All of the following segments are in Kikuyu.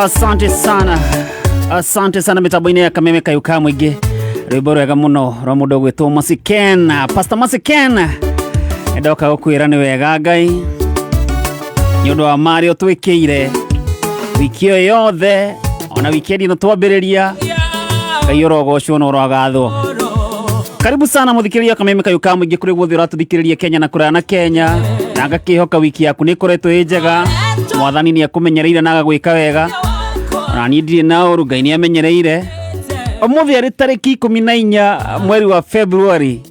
Asante sana, asante sana. Mitambo-inĩ ya Kameme Kayũ ka Mũingĩ, rwĩmbo rwega mũno rwa mũndũ ũgwĩtwo Masiken, Pastor Masiken. Ndoka gũkwĩra nĩ wega Ngai nĩ ũndũ wa marĩa ũtwĩkĩire wiki ĩyo yothe, ona wikendi ĩno twambĩrĩria. Ngai ũrogocwo na ũrogathwo. Karibu sana mũthikĩrĩria Kameme Kayũ ka Mũingĩ kũrĩ guothe ũratũthikĩrĩria Kenya na kũraya na Kenya, na ngakĩhoka wiki yaku nĩ ĩkoretwo ĩ njega. Mwathani nĩ akũmenyereire na agagwĩka wega, ona niĩ ndirĩ na ũru, Ngai nĩ amenyereire. Ũmũthĩ arĩ tarĩki 14 mweri wa February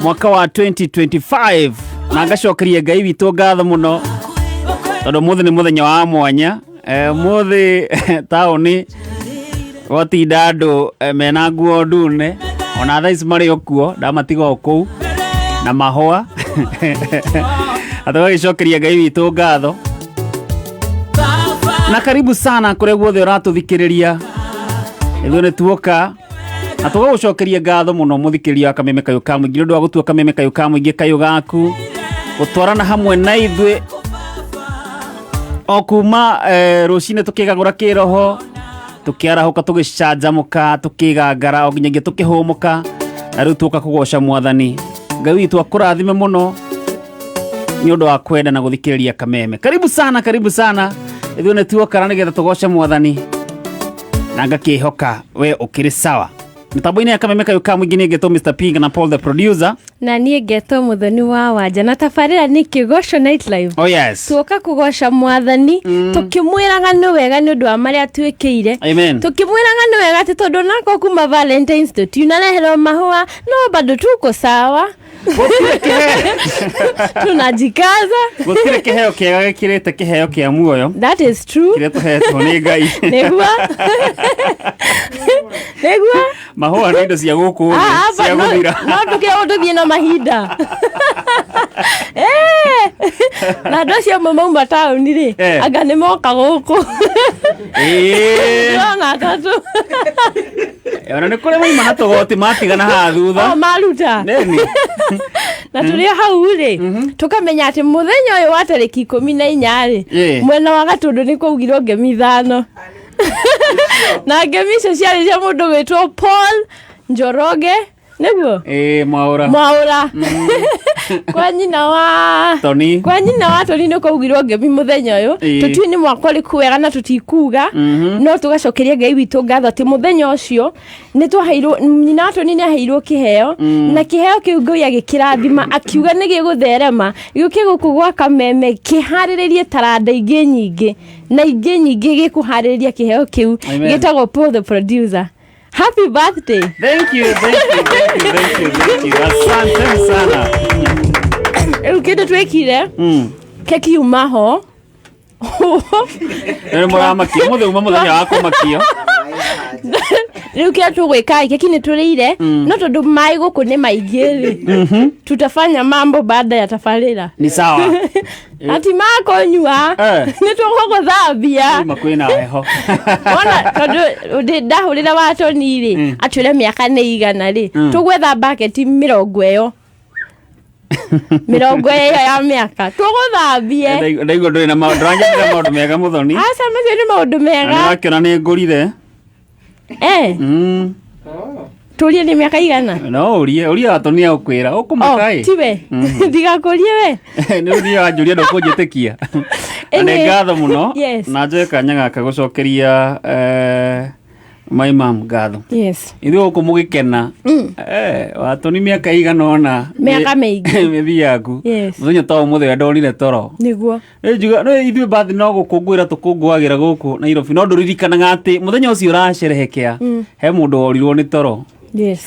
mwaka wa 2025, na ngacokeria Ngai witũ ngatho mũno tondũ ũmũthĩ nĩ mũthenya wa mwanya. Ũmũthĩ taũni gwatinda andũ mena nguo ndune, ona thaa ici marĩ o kuo, ndamatiga o kũu na mahũa, na tũgagĩcokeria Ngai witũ ngatho. Na karibu sana kũrĩa guothe ũratũthikĩrĩria, ithuĩ nĩ tuoka na tũgagũcokeria ngatho mũno mũthikĩrĩria wa Kameme Kayũ ka Mũingĩ nĩ ũndũ wa gũtua Kameme Kayũ ka Mũingĩ kayũ gaku gũtwarana hamwe na ithuĩ o kuma rũcinĩ tũkĩgagũra kĩroho, tũkĩarahũka, tũgĩcanjamũka, tũkĩgangara o nginyagia tũkĩhũmũka, na rĩu tuoka kũgoca Mwathani. Ngai witũ akũrathime mũno nĩ ũndũ wa kwenda na gũthikĩrĩria Kameme. Karibu sana, karibu sana, ithuĩ nĩ tuokara nĩgetha tũgoce Mwathani, na ngakĩhoka we ũkĩrĩ sawa. Mĩtambo-inĩ ya Kameme Kayũ ka Mũingĩ nĩ ngetwo Mr Pink na Paul the producer. Na niĩ ngetwo Mũthoni wa Wanja, na tabarĩra nĩ Kĩgoco Night Live. Oh yes. Tuoka kũgoca Mwathani tũkĩmwĩraga nĩ wega nĩ ũndũ wa marĩa twĩkĩire. Amen. Tũkĩmwĩraga nĩ wega atĩ tondũ nako kuma Valentines tũtinareherwo mahũa, no bado tuko sawa. Gũtirĩ kĩheo. Tunajikaza. Gũtirĩ kĩheo kĩega gĩkĩrĩte kĩheo kĩa muoyo That is true. kĩrĩa tũhetwo nĩ Ngai. Nĩguo. Mahũa nĩ indo cia gũkũ thĩ Ah, cia no gũthira. No ndũkĩrwo tũthiĩ na mahinda. Eh, na andũ acio amwe mauma taũni rĩ, anga nĩ moka gũkũ. Ndĩrona atatũ. Ona nĩ kũrĩ maima na tũgoti matigana haha thutha. O maruta. Nĩni. Na tũrĩ o hau rĩ, tũkamenya atĩ mũthenya ũyũ wa tarĩki 14 rĩ, mwena wa Gatũndũ nĩ kwaugirwo ngemi 5, na ngemi icio ciarĩ cia mũndũ wĩtwo Paul Njoroge, nĩguo? Ĩĩ, Mwaũra. Mwaũra, kwa nyina wa Toni. Kwa nyina wa Toni nĩ kwaugirwo ngemi mũthenya ũyũ. Tũtiũĩ nĩ mwaka ũrĩkũ wega na tũtikuga, no tũgacokeria Ngai witũ ngatho atĩ mũthenya ũcio nĩ twaheirwo, nyina wa Toni nĩ aheirwo kĩheo, na kĩheo kĩu Ngai agĩkĩrathima, akiuga nĩ gĩgũtherema gĩũke gũkũ gwa Kameme kĩharĩrĩrie taranda ingĩ nyingĩ na ingĩ nyingĩ, gĩkũharĩrĩria kĩheo kĩu. Amen. Gĩtagwo Paul the producer. Happy birthday. Thank you, thank you, thank you, thank you, thank you. Asante sana. Rĩu kĩndũ twĩkire, keki yuma ho. Nĩ mũramakio mũthĩ, uma mũthenya wa kũmakio. Rĩu kĩrĩa tũgwĩka, keki nĩ tũrĩire, no tondũ maĩ gũkũ nĩ maingĩ rĩ, tutafanya mambo baada ya tabarĩra. Ni sawa. Ati makũnyua. Nĩ tũgũgũthambia. Uma kwĩna heho. Wona tondũ ndahũrĩra wa Toni rĩ, atwĩre mĩaka nĩ igana rĩ, tũgwetha baketi mĩrongo ĩyo, mĩrongo ĩyo ya mĩaka, tũgũthambie. Ndaigua ndũrĩ na maũndũ, ndũranjĩkĩra maũndũ mega, Mũthoni. Aca, macio nĩ maũndũ Na mega. nĩ wakĩona nĩ ngũrire. Tũrie nĩ mĩaka igana. No ũrie, ũrie Watoni, agũkwĩra ũkũmaka ĩ. Tiwe ndigakũrie we. Nĩ ũthiĩ wanjũria, ndũkũnjĩtĩkia. Na nĩ ngatho mũno. Na njoe kanya gaka gũcokeria my mom ngatho. Ithuĩ gũkũ mũgĩkena, Watoni mĩaka igana ũna. Mĩaka mĩingĩ. Mĩthiangu. Mũthenya ta ũmũthĩ ũrĩa ndonire toro. Nĩ njuga nĩ ithuĩ bathi no gũkũngũĩra tũkũngũagĩra gũkũ Nairobi, no ndũririkanaga atĩ mũthenya ũcio ũracerehekea he mũndũ worirwo nĩ toro. He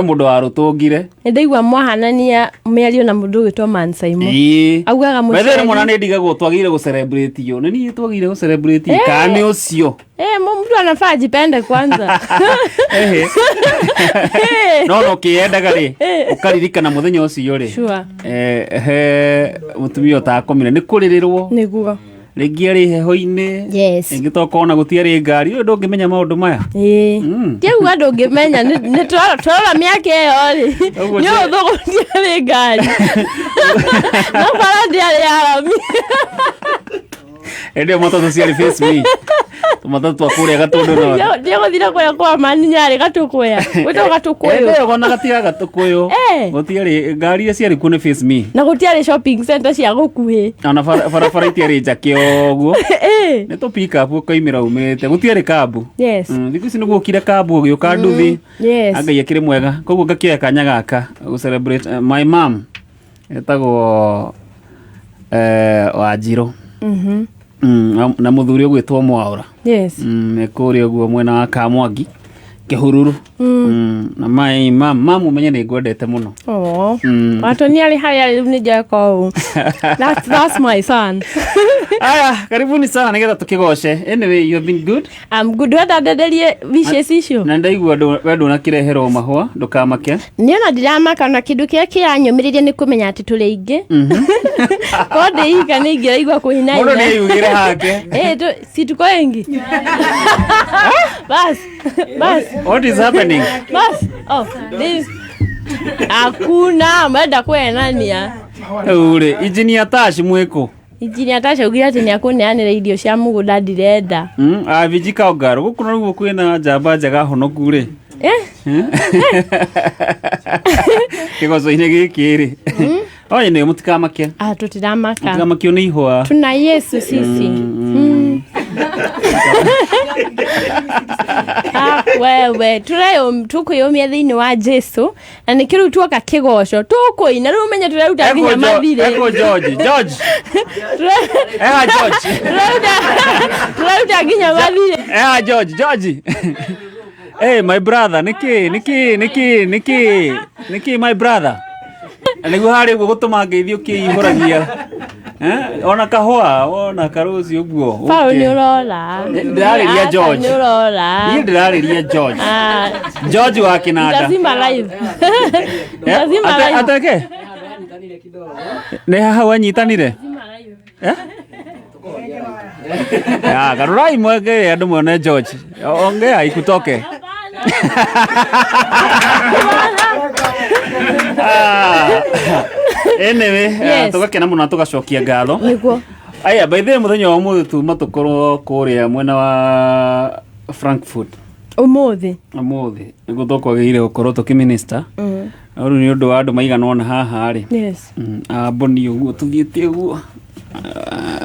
mũndũ warũtũngire. Nĩ ndaigua mwahanania mĩario na mũndũ ũgwĩtwo Mansaimo. Augaga By the way, mũciari mwana nĩ ndigagwo twagĩrĩire gũcelebrate yo, nĩ niĩ twagĩrĩire gũcelebrate kana nĩ ũcio? Eh, mtu anafaa ajipende kwanza. Ehe. No kĩendaga rĩ, ũkaririkana mũthenya ũcio rĩ, he mũtumia ũtakomire nĩ kũrĩrĩrwo. Rĩngĩ arĩ heho-inĩ. Rĩngĩ tokorwo ona gũtiarĩ ngari, ũyũ ndũngĩmenya maũndũ maya. Ĩĩ. Tiauga ndũngĩmenya, nĩ twarora mĩaka ĩyo rĩ, Ũguo nĩ ũhũthũ gũtiarĩ ngari, no bara ndĩarĩ ya rami. Hĩndĩ ĩyo matatũ ciarĩ face me. Tũmatatũ twa kũrĩa Gatũndũ North. Ndiagũthire kũrĩa kwa mani nyarĩ Gatũkũya, gwĩtagwo Gatũkũyũ. Ĩyo ona gatiga Gatũkũyũ. Gũtiarĩ ngari iria ciarĩ kuo nĩ Face Me. Na gũtiarĩ shopping center cia gũkuhĩ. Ona barabara itiarĩ njake ũguo. Nĩ tũ pick up ũkoimĩra umĩte. Gũtiarĩ kambu. Thikũ ici nĩguokire kambu ũgĩũka nduthi. Ngai akĩrĩ mwega. Koguo ngakĩoya kanya gaka gũ celebrate my mom etagwo Wanjirũ. Na mũthuri ũgwĩtwo Mwaũra. Nĩ kũrĩa ũguo mwena wa Kamwangi Kĩhururu. Na my mom, mom ũmenye nĩ ngwendete mũno. Oh. Watoni arĩ harĩa rĩu nĩ njeka ũũ. That's my son. Aya, karibuni sana nĩgetha tũkĩgoce. Anyway, you have been good. I'm good. Wenda ndenderie wishes icio? Na ndaigua we ndũnakĩreherwo mahũa, ndũkamake. Niĩ ona ndiramaka, ona kĩndũ kĩrĩa kĩranyũmĩrĩria nĩ kũmenya atĩ tũrĩ aingĩ. Korwo ndĩ ika nĩ ingĩraigua kũhinaina. Mũndũ nĩ eyugĩre hake. Si tuko wengi. Bas, bas. What is happening? Bas. Oh, this. Hakuna, mwenda kwenania. Rĩu rĩ, Engineer Tash mwĩkũ? Engineer Tash augire atĩ nĩakũneanĩra irio cia mũgũnda ndirenda. Aviji Kaũngarũ, gũkũ naguo kwĩna njamba njega honoku rĩ. Kĩgoco-inĩ gĩkĩ rĩ. Oye nĩ mũtikamake. Ah, tũtiramaka. Mũtikamakio nĩ ihũa. Tuna Yesu sisi. Ah, wewe tũkwĩyũmia thĩinĩ wa Jesu na nĩkĩo rĩu tuoka kĩgoco tũkũina rĩu ũmenye tũreruta nginya mathirĩ. Eko George, George. Eha George. Tũreruta nginya mathirĩ. Eha George, George. Hey my brother, nĩkĩ nĩkĩ nĩkĩ nĩkĩ nĩkĩ my brother? Nĩguo harĩ ũguo gũtũma ngeithio kĩihũragia. Ona kahũa, ona karũci ũguo. Paul nĩ ũrora. Ndĩrarĩria George. Nĩ ũrora. Niĩ ndĩrarĩria George. George wa Kĩnanda. Lazima live. Lazima live. Ateke? Nĩ haha wanyitanire? Garurai mwege andũ mone George. Ongea ikutoke. Anyway, tũgakena mũno na tũgacokia ngatho. Nĩguo. Aya, by the way, mũthenya wa ũmũthĩ tuma tũkorwo kũrĩa mwena wa Frankfurt. Ũmũthĩ. Ũmũthĩ nĩguo tũkwagĩrĩire gũkorwo tũkĩminista. No rĩu nĩ ũndũ wa andũ maigana ũna haha rĩ. Amboni ũguo tũthiĩte ũguo.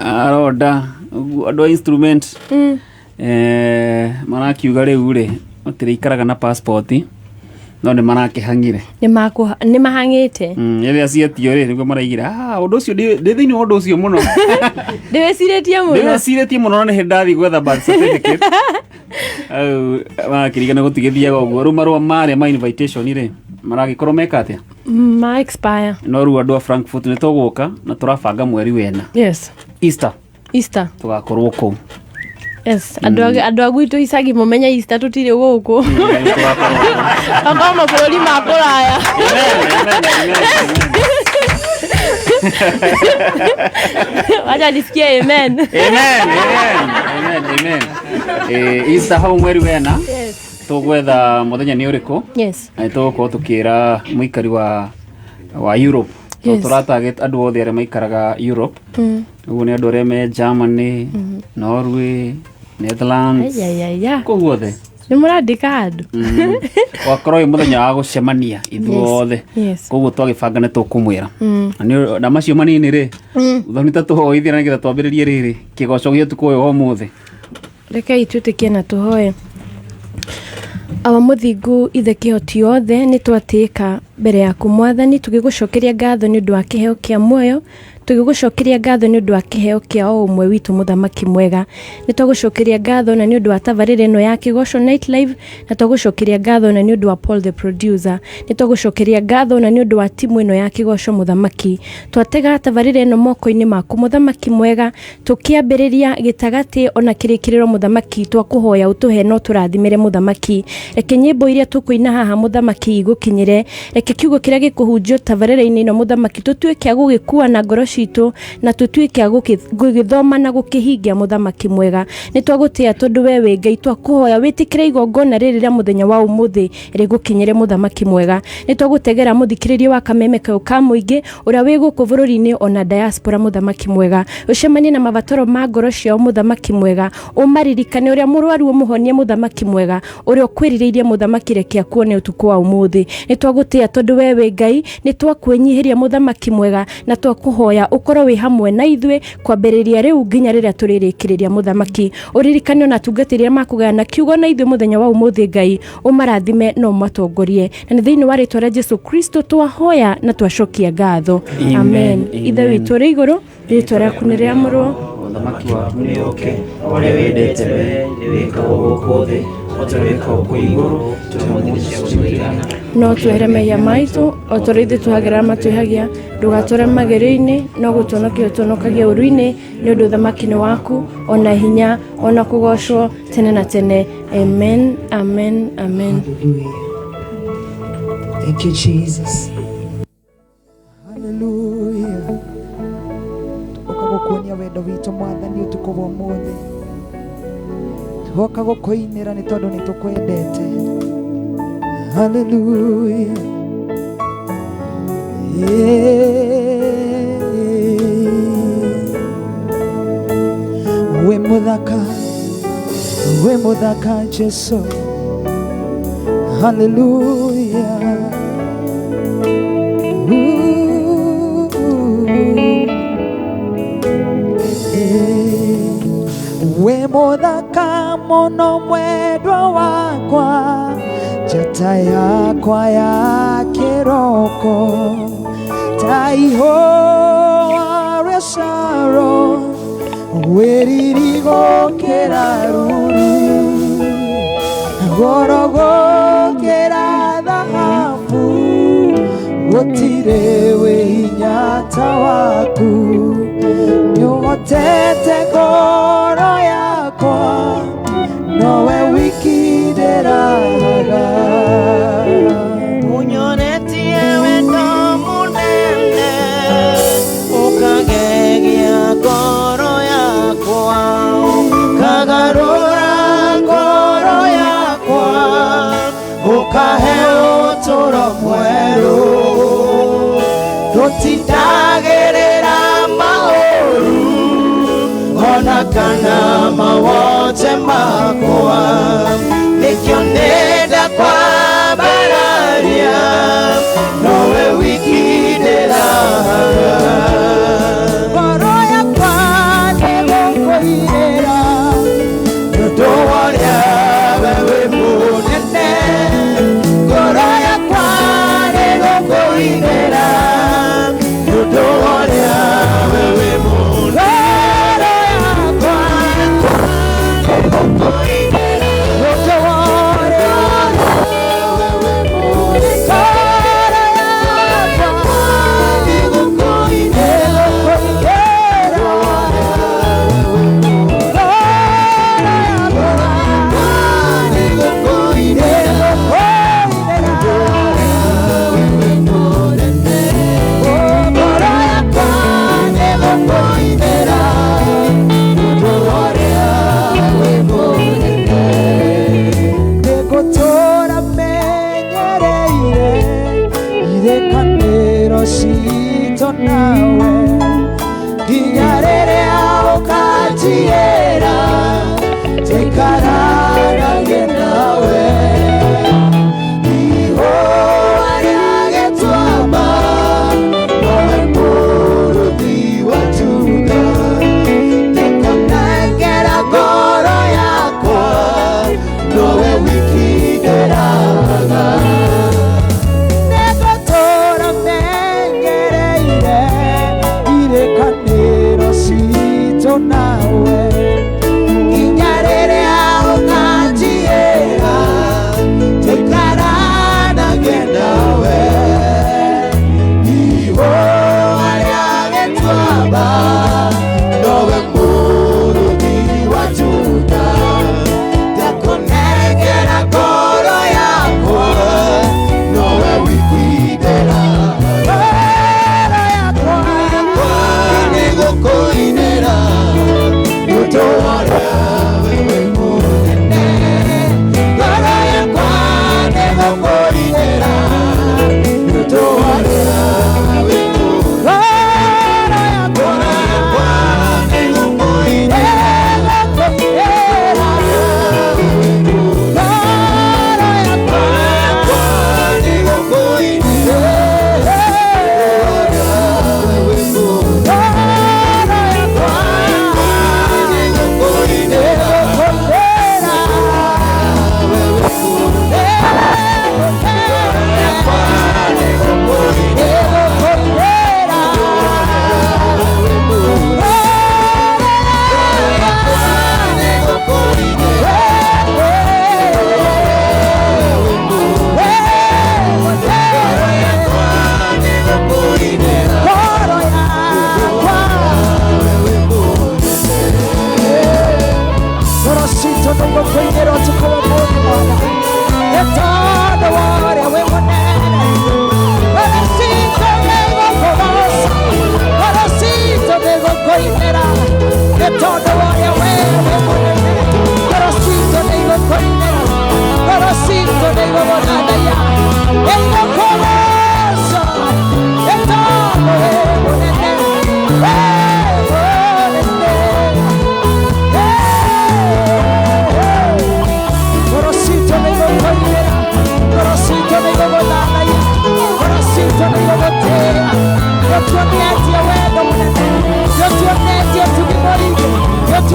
Aronda ũguo andũ a instrument. Marakiuga rĩu rĩ matirĩikaraga na passport no nĩ marakĩhang'ire. Nĩ mahang'ĩte. Rĩrĩa cietio rĩ nĩguo maraigire ũndũ ũcio ndĩ thĩinĩ wa ũndũ ũcio mũno. Ndĩwĩcirĩtie mũno. Ndĩwĩcirĩtie mũno na nĩ hĩndĩ ndathiĩ gwetha birth certificate. Au marakĩririkana gũtigĩthiaga ũguo. Rĩu marũa marĩa ma invitation rĩ maragĩkorwo meka atĩa? Ma expire. No rĩu andũ a Frankfurt nĩ tũgũka na tũrabanga mweri wena. Easter. Easter. Tũgakorwo kũu. Yes, andũ a gwitũ icagi mũmenye Easter tũtirĩ gũkũ. Akorwo mabũrũri ma kũraya. Wacha nisikie amen. Amen, amen, amen, amen. Easter hau mweri wena. Tũgwetha mũthenya nĩ ũrĩkũ? Na tũgũkorwo tũkĩra mũikari wa Europe. Tũratarget andũ othe arĩa maikaraga Europe. Ũguo nĩ andũ arĩa me Germany, Norway, Netherlands. Kũu guothe. Nĩ mũrandĩka andũ. Wakorwo wĩ mũthenya wa gũcemania ithuothe. Koguo twagĩbanga nĩ tũkũmwĩra. Na macio manini rĩ, thoni ta tũhoithie na nĩgetha twambĩrĩrie rĩrĩ kĩgoco gĩa ũtukũ ũyũ wa ũmũthĩ. Rekei twĩtĩkie na tũhoe. Awa mũthingu ithe kĩhoti yothe nĩ twatĩĩka mbere yaku mwathani tũgĩgũcokeria ngatho nĩ ũndũ wa kĩheo kĩa muoyo tũgĩgũcokeria ngatho nĩ ũndũ wa kĩheo kĩa o ũmwe witũ mũthamaki mwega nĩ twagũcokeria ngatho na nĩ ũndũ wa tabarĩra ĩno ya Kĩgoco Night Live na twagũcokeria ngatho na nĩ ũndũ wa Paul the producer nĩ twagũcokeria ngatho na nĩ ũndũ wa timu ĩno ya Kĩgoco mũthamaki twatega tabarĩra ĩno moko-inĩ maku mũthamaki mwega tũkĩambĩrĩria gĩtagatĩ ona kĩrĩkĩrĩro mũthamaki twakũhoya ũtũhe no tũrathimĩre mũthamaki reke nyĩmbo iria tũkũina haha mũthamaki igũkinyĩre reke Reke kiugo kĩrĩa gĩkũhunjio tabarĩra-inĩ ĩno mũthamaki tũtuĩke a gũgĩkua na ngoro citũ na tũtuĩke a gũgĩthoma na gũkĩhingia mũthamaki mwega. Nĩ twagũtĩĩa tondũ we wĩ Ngai, twakũhoya wĩtĩkĩre igongona rĩrĩ rĩa mũthenya wa ũmũthĩ rĩgũkinyĩre mũthamaki mwega. Nĩ twagũtegera mũthikĩrĩria wa kameme kayũ ka mũingĩ ũrĩa wĩ gũkũ bũrũri-inĩ ona diaspora mũthamaki mwega. Ũcemanie na mabataro ma ngoro ciao mũthamaki mwega, ũmaririkane ũrĩa mũrwaru ũmũhonie mũthamaki mwega, ũrĩa ũkwĩrirĩirie mũthamaki reke akuone ũtukũ wa ũmũthĩ. Nĩ twagũtĩĩa tondũ we wĩ Ngai, nĩ twakwĩnyihĩria mũthamaki mwega na twakũhoya ũkorwo wĩ hamwe na ithuĩ kwambĩrĩria rĩu nginya rĩrĩa tũrĩrĩkĩrĩria mũthamaki. Ũririkane ona atungatĩri arĩa makũgayana kiugo na ithuĩ mũthenya wa ũmũthĩ Ngai, ũmarathime na ũmatongorie. Na nĩ thĩinĩ wa rĩtwa rĩa Jesu Kristo twahoya na twacokia ngatho. Amen, Amen. Ithe amen. witũ ũrĩ igũrũ, rĩtwa rĩaku nĩ rĩamũrwo, Ũthamaki waku nĩ ũke, ũrĩa wendete we nĩ wĩkagwo gũkũ thĩ o ta ũrĩa wĩkagwo kũu igũrũ. Tũhe mũthĩ cia gũtũigana. No twehere mehia maitũ o ta ũrĩa ithuĩ twagĩrĩra matwĩhagia, ndũgatware magerio-inĩ no gũtũhonokia ũtũhonokagie ũũru-inĩ, nĩ ũndũ ũthamaki nĩ waku ona hinya ona kũgocwo tene na tene. Amen, amen, amen. Hallelujah. Thank you, Jesus. Hallelujah. Tugoka gukuonia wendo witũ mwathani ũtukũ wa ũmũthĩ. Tugoka gũkũinĩra nĩ tondũ nĩ tũkwendete. Hallelujah. Yeah. Wĩ mũthaka, wĩ mũthaka Jesu. Hallelujah. Ooh. Eh. Wĩ mũthaka mũno mwendwa wakwa, njata yakwa ya kĩroko, ta ihũa rĩa Sharon, wĩriri gũkĩra ruru, goro gũkĩra thahabu, gũtirĩ wĩ hinya ta waku, nĩũhotete ngoro yakwa, nowe wiki ndĩraga. Unyonetie wendo munene ukagegia ngoro yakwa, ukagarũra ngoro yakwa, ukahe ũtũũro mwerũ. Ndũtindagĩrĩra maũru ona kana mawonje makwa, nĩkĩo nenda kwambararia nowe wiki ndĩrahaga. Ngoro yakwa nĩgũkũinĩra, nĩ ũndũ wa ũrĩa we wĩ mũnene. Ngoro yakwa nĩgũkũinĩra, nĩ ũndũ wa ũrĩa we wĩ mũnene. Ngoro yakwa nĩũndũ wa ũrĩa ngoro yakwa nĩgũkũinĩra, ngoro yakwa nĩgũkũinĩra, ngoro yakwa nĩgũkũinĩra, nĩũndũ wa ũrĩa wĩ mũnene. Nĩngũtũũra menyereire irĩkanĩro citũ nawe, nginya rĩrĩa ũkanjiyĩra tũikaranagie nawe. Ihũa rĩa gĩtuamba nowe mũrũthi wa Juda, nĩngũnengera ngoro yakwa nowe wiki ndĩrahaga. Nĩngũtũũra menyereire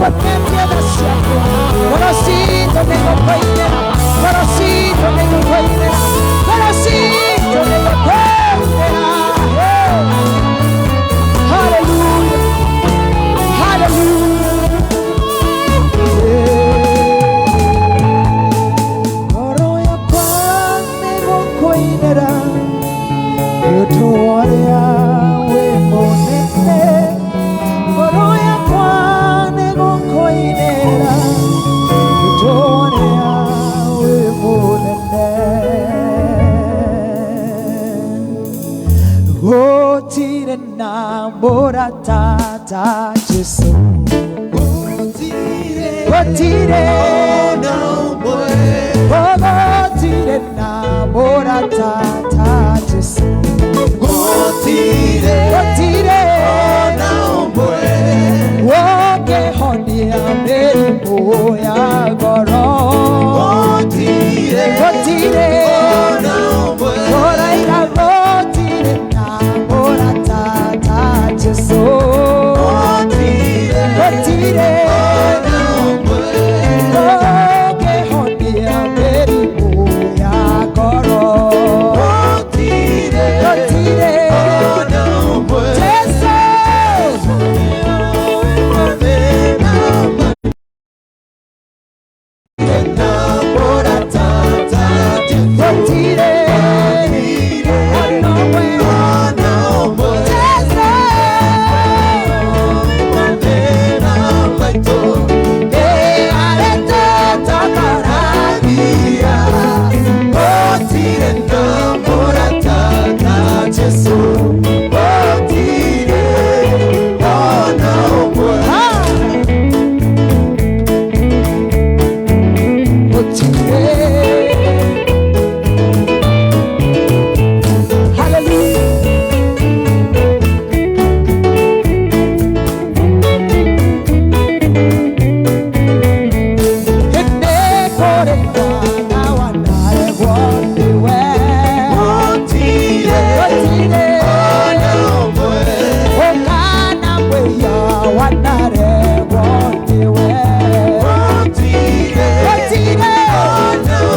Honetie tha ciakwa. Ngoro citũ nĩ gũkũinĩra. Ngoro citũ nĩ gũkũinĩra. Ngoro citũ nĩ gũkũinĩra. Hallelujah. Hallelujah. Ngoro yakwa nĩ gũkũinĩra nĩ ũndũ wa ũrĩa wĩ mũnene. Ngoro yakwa nĩ gũkũinĩra nĩ ũndũ wa ũrĩa wĩ mũnene. Gũtirĩ na mũrata ta Jesũ. Gũtirĩ, oh, gũtirĩ na mũrata ta Jesũ. Gũtirĩ, ũngĩhonia mĩrimũ ya ngoro. Gũtirĩ, ũraiga gũtirĩ na mũrata ta Jesũ. Gũtirĩ, ũngĩhonia mĩrimũ ya ngoro. Gũtirĩ, Jesũ. Gũtirĩ, ona ũmwe. Jesũ. Hallelujah. Jesu.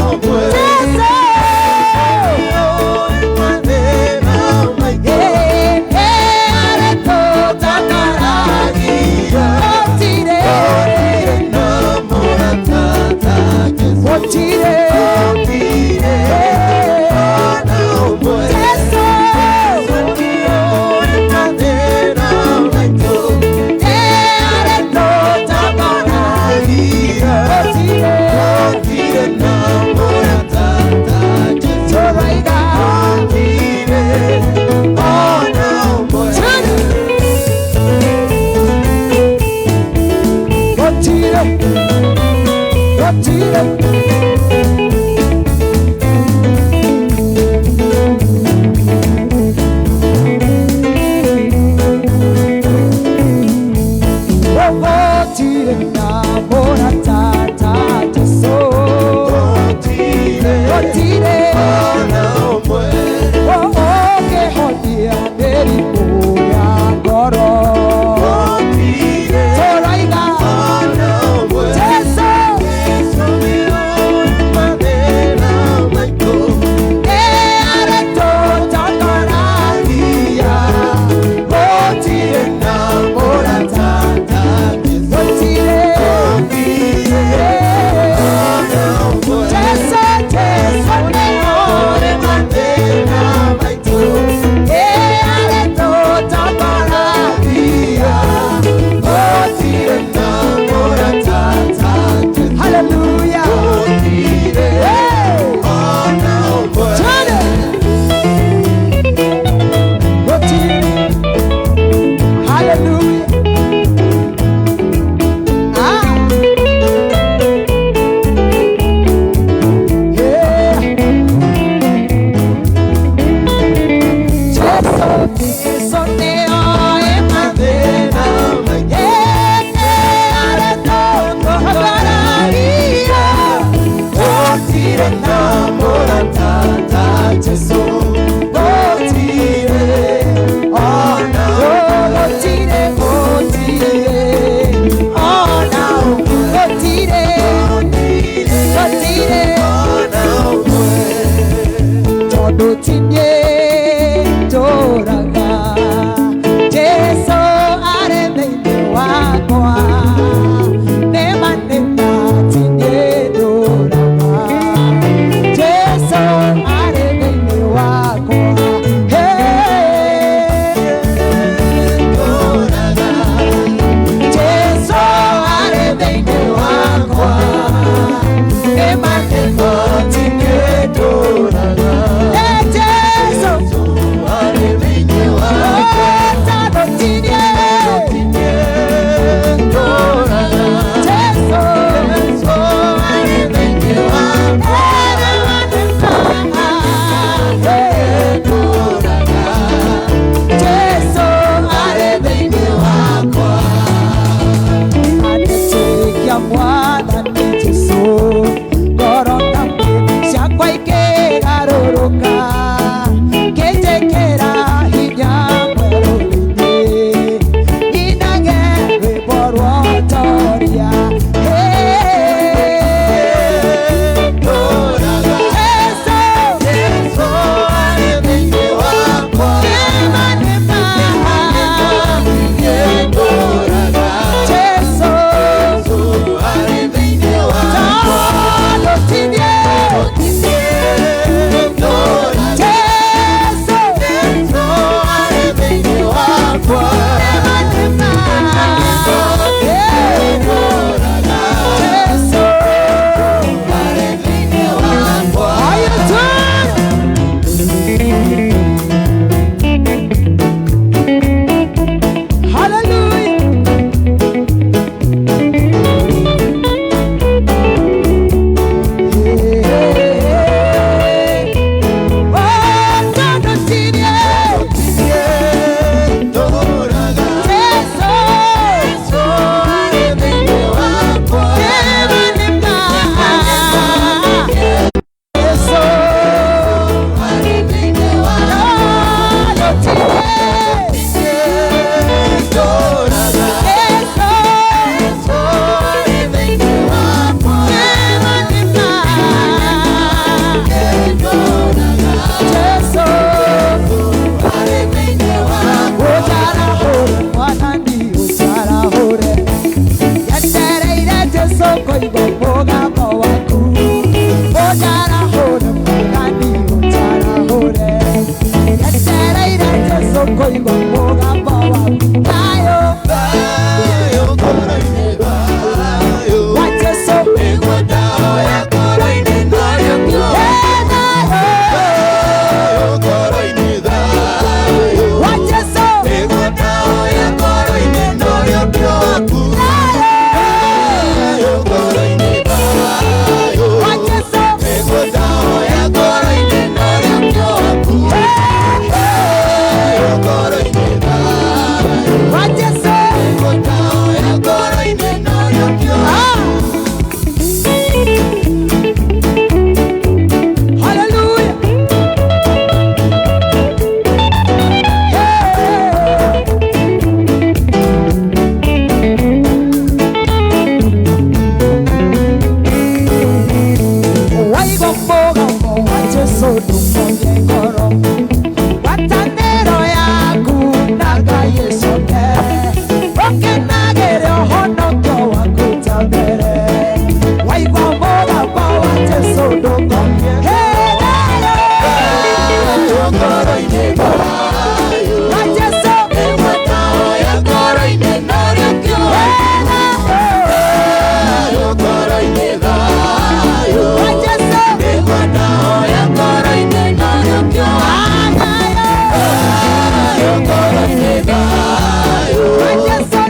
Ngoro-inĩ thayũ,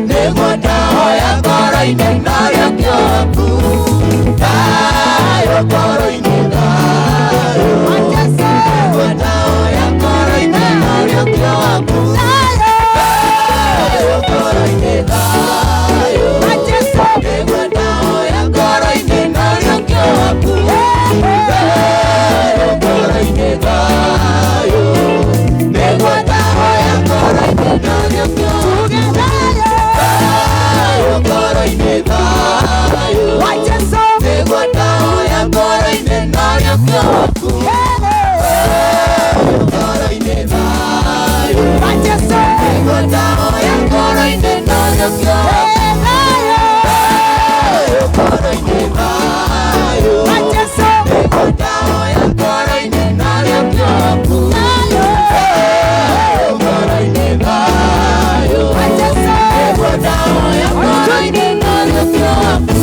nĩguo ndahoya ngoro-inĩ narĩo waku. Thayũ ngoro-inĩ thayũ, nĩguo ndahoya ngoro-inĩ narĩo waku. Thayũ ngoro-inĩ thayũ, nĩguo ndahoya ngoro-inĩ narĩo waku. Thayũ ngoro-inĩ thayũ, nĩguo ndahoya ngoro-inĩ narĩo waku. Thayũ ngoro-inĩ thayũ, nĩguo ndahoya ngoro-inĩ narĩo waku. Thayũ ngoro-inĩ thayũ, nĩguo ndahoya ngoro-inĩ narĩo waku. Thayũ ngoro-inĩ thayũ, nĩguo ndahoya ngoro-inĩ narĩo waku. Thayũ ngoro-inĩ thayũ, nĩguo ndahoya ngoro-inĩ narĩo waku.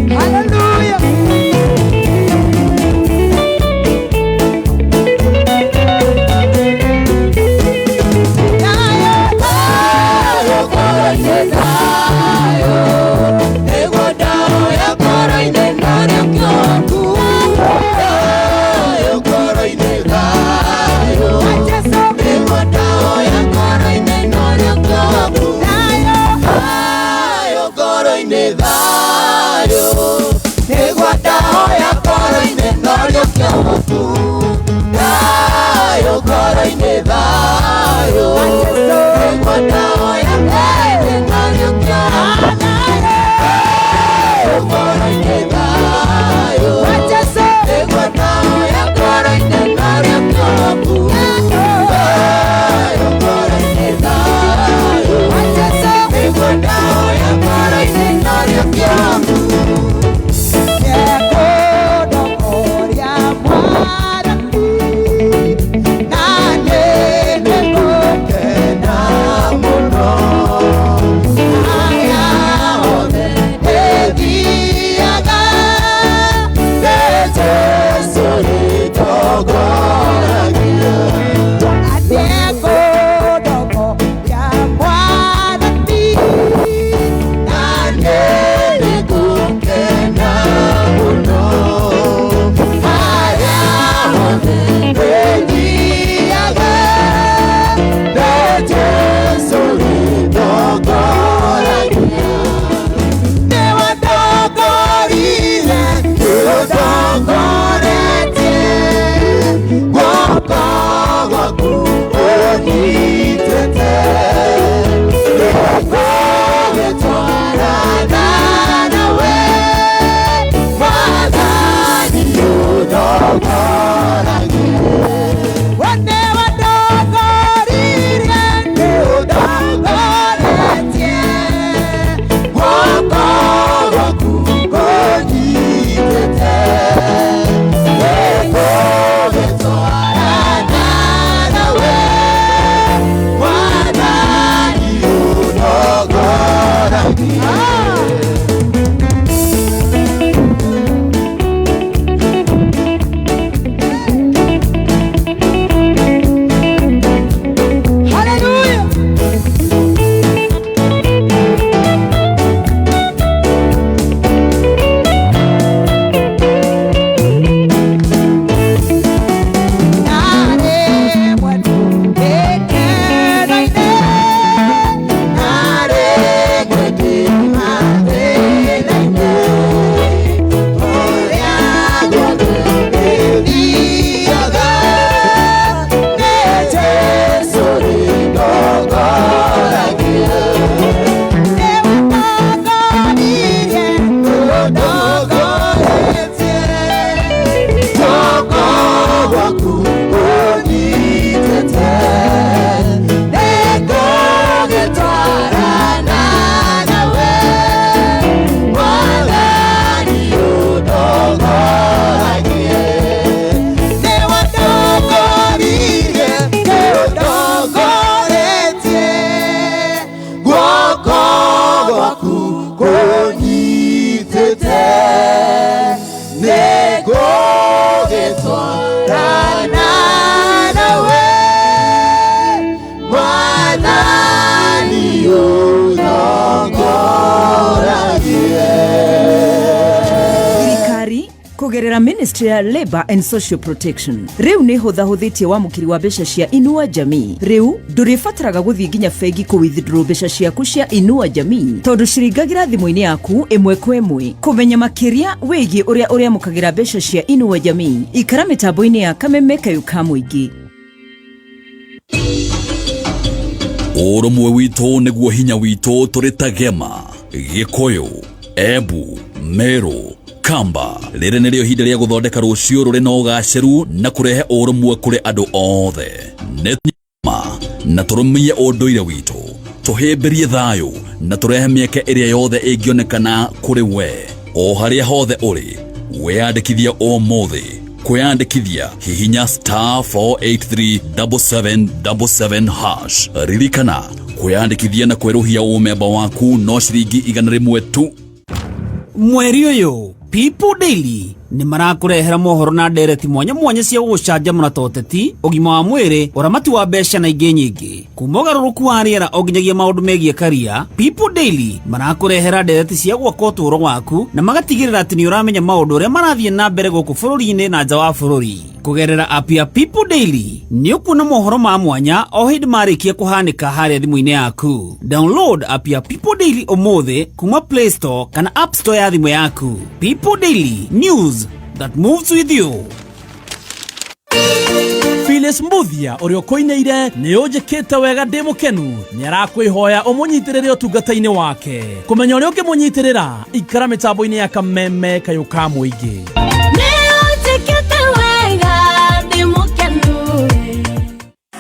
Hallelujah. Kũgerera Ministry ya Labor and Social Protection rĩu nĩ hũthahũthĩtie wamũkĩri wa mbeca cia Inua Jamii. Rĩu ndũrĩbataraga gũthiĩ nginya bengi kũ withdraw mbeca ciaku cia Inua Jamii, tondũ ciringagĩra thimũ-inĩ yaku ĩmwe kwa ĩmwe. Kũmenya makĩria wĩgiĩ ũrĩa ũrĩamũkagĩra mbeca cia Inua Jamii, ikara mĩtambo-inĩ ya Kameme Kayũ ka Mũingĩ. Ũrũmwe witũ nĩguo hinya witũ. Tũrĩ ta Gema, Gĩkũyũ, Embu, Meru, Kamba, rĩrĩ nĩrĩo ihinda rĩa gũthondeka rũciũ rũrĩ na ũgacĩru na kũrehe ũrũmwe kũrĩ andũ othe. Nĩ ma na tũrũmie ũndũire witũ, tũhĩmbĩrie thayũ na tũrehe mĩeke ĩrĩa yothe ĩngĩonekana kũrĩ we o harĩa hothe ũrĩ. Wĩyandĩkithie ũmũthĩ. Kwĩyandĩkithia, hihinya *4837777 hash. Ririkana, kwĩyandĩkithia na kwerũhia ũmemba waku no ciringi 100 tu. Mweri ũyũ People Daily nĩ marakũrehera mohoro na ndereti mwanya mwanya cia gũgũcanjamũra, ta ũteti, ũgima wa mwĩrĩ, ũramati wa mbeca na ingĩ nyingĩ. Kuma ũgarũrũku wa rĩera o nginyagia maũndũ megiĩ karia, People Daily marakũrehera ndereti cia gwaka ũtũũro waku na magatigĩrĩra atĩ nĩ ũramenya maũndũ ũrĩa marathiĩ na mbere gũkũ bũrũri-inĩ na nja wa bũrũri. Kũgerera app ya People Daily nĩ ũkuona mohoro ma mwanya o hĩndĩ marĩkia kũhanĩka harĩa thimũ-inĩ yaku. Download app ya People Daily ũmũthĩ kuma Play Store kana App Store ya thimũ yaku. People Daily, news that moves with you. Phyllis Mbuthia ũrĩa ũkũinĩire nĩ ũnjĩkĩte wega ndĩ mũkenu, nĩ arakwĩhoya ũmũnyitĩrĩre ũtungata-inĩ wake. Kũmenya ũrĩa ũngĩmũnyitĩrĩra, ikara mĩtambo-inĩ ya Kameme Kayũ ka Mũingĩ. Nĩũnjĩkĩte wega ndĩ mũkenu.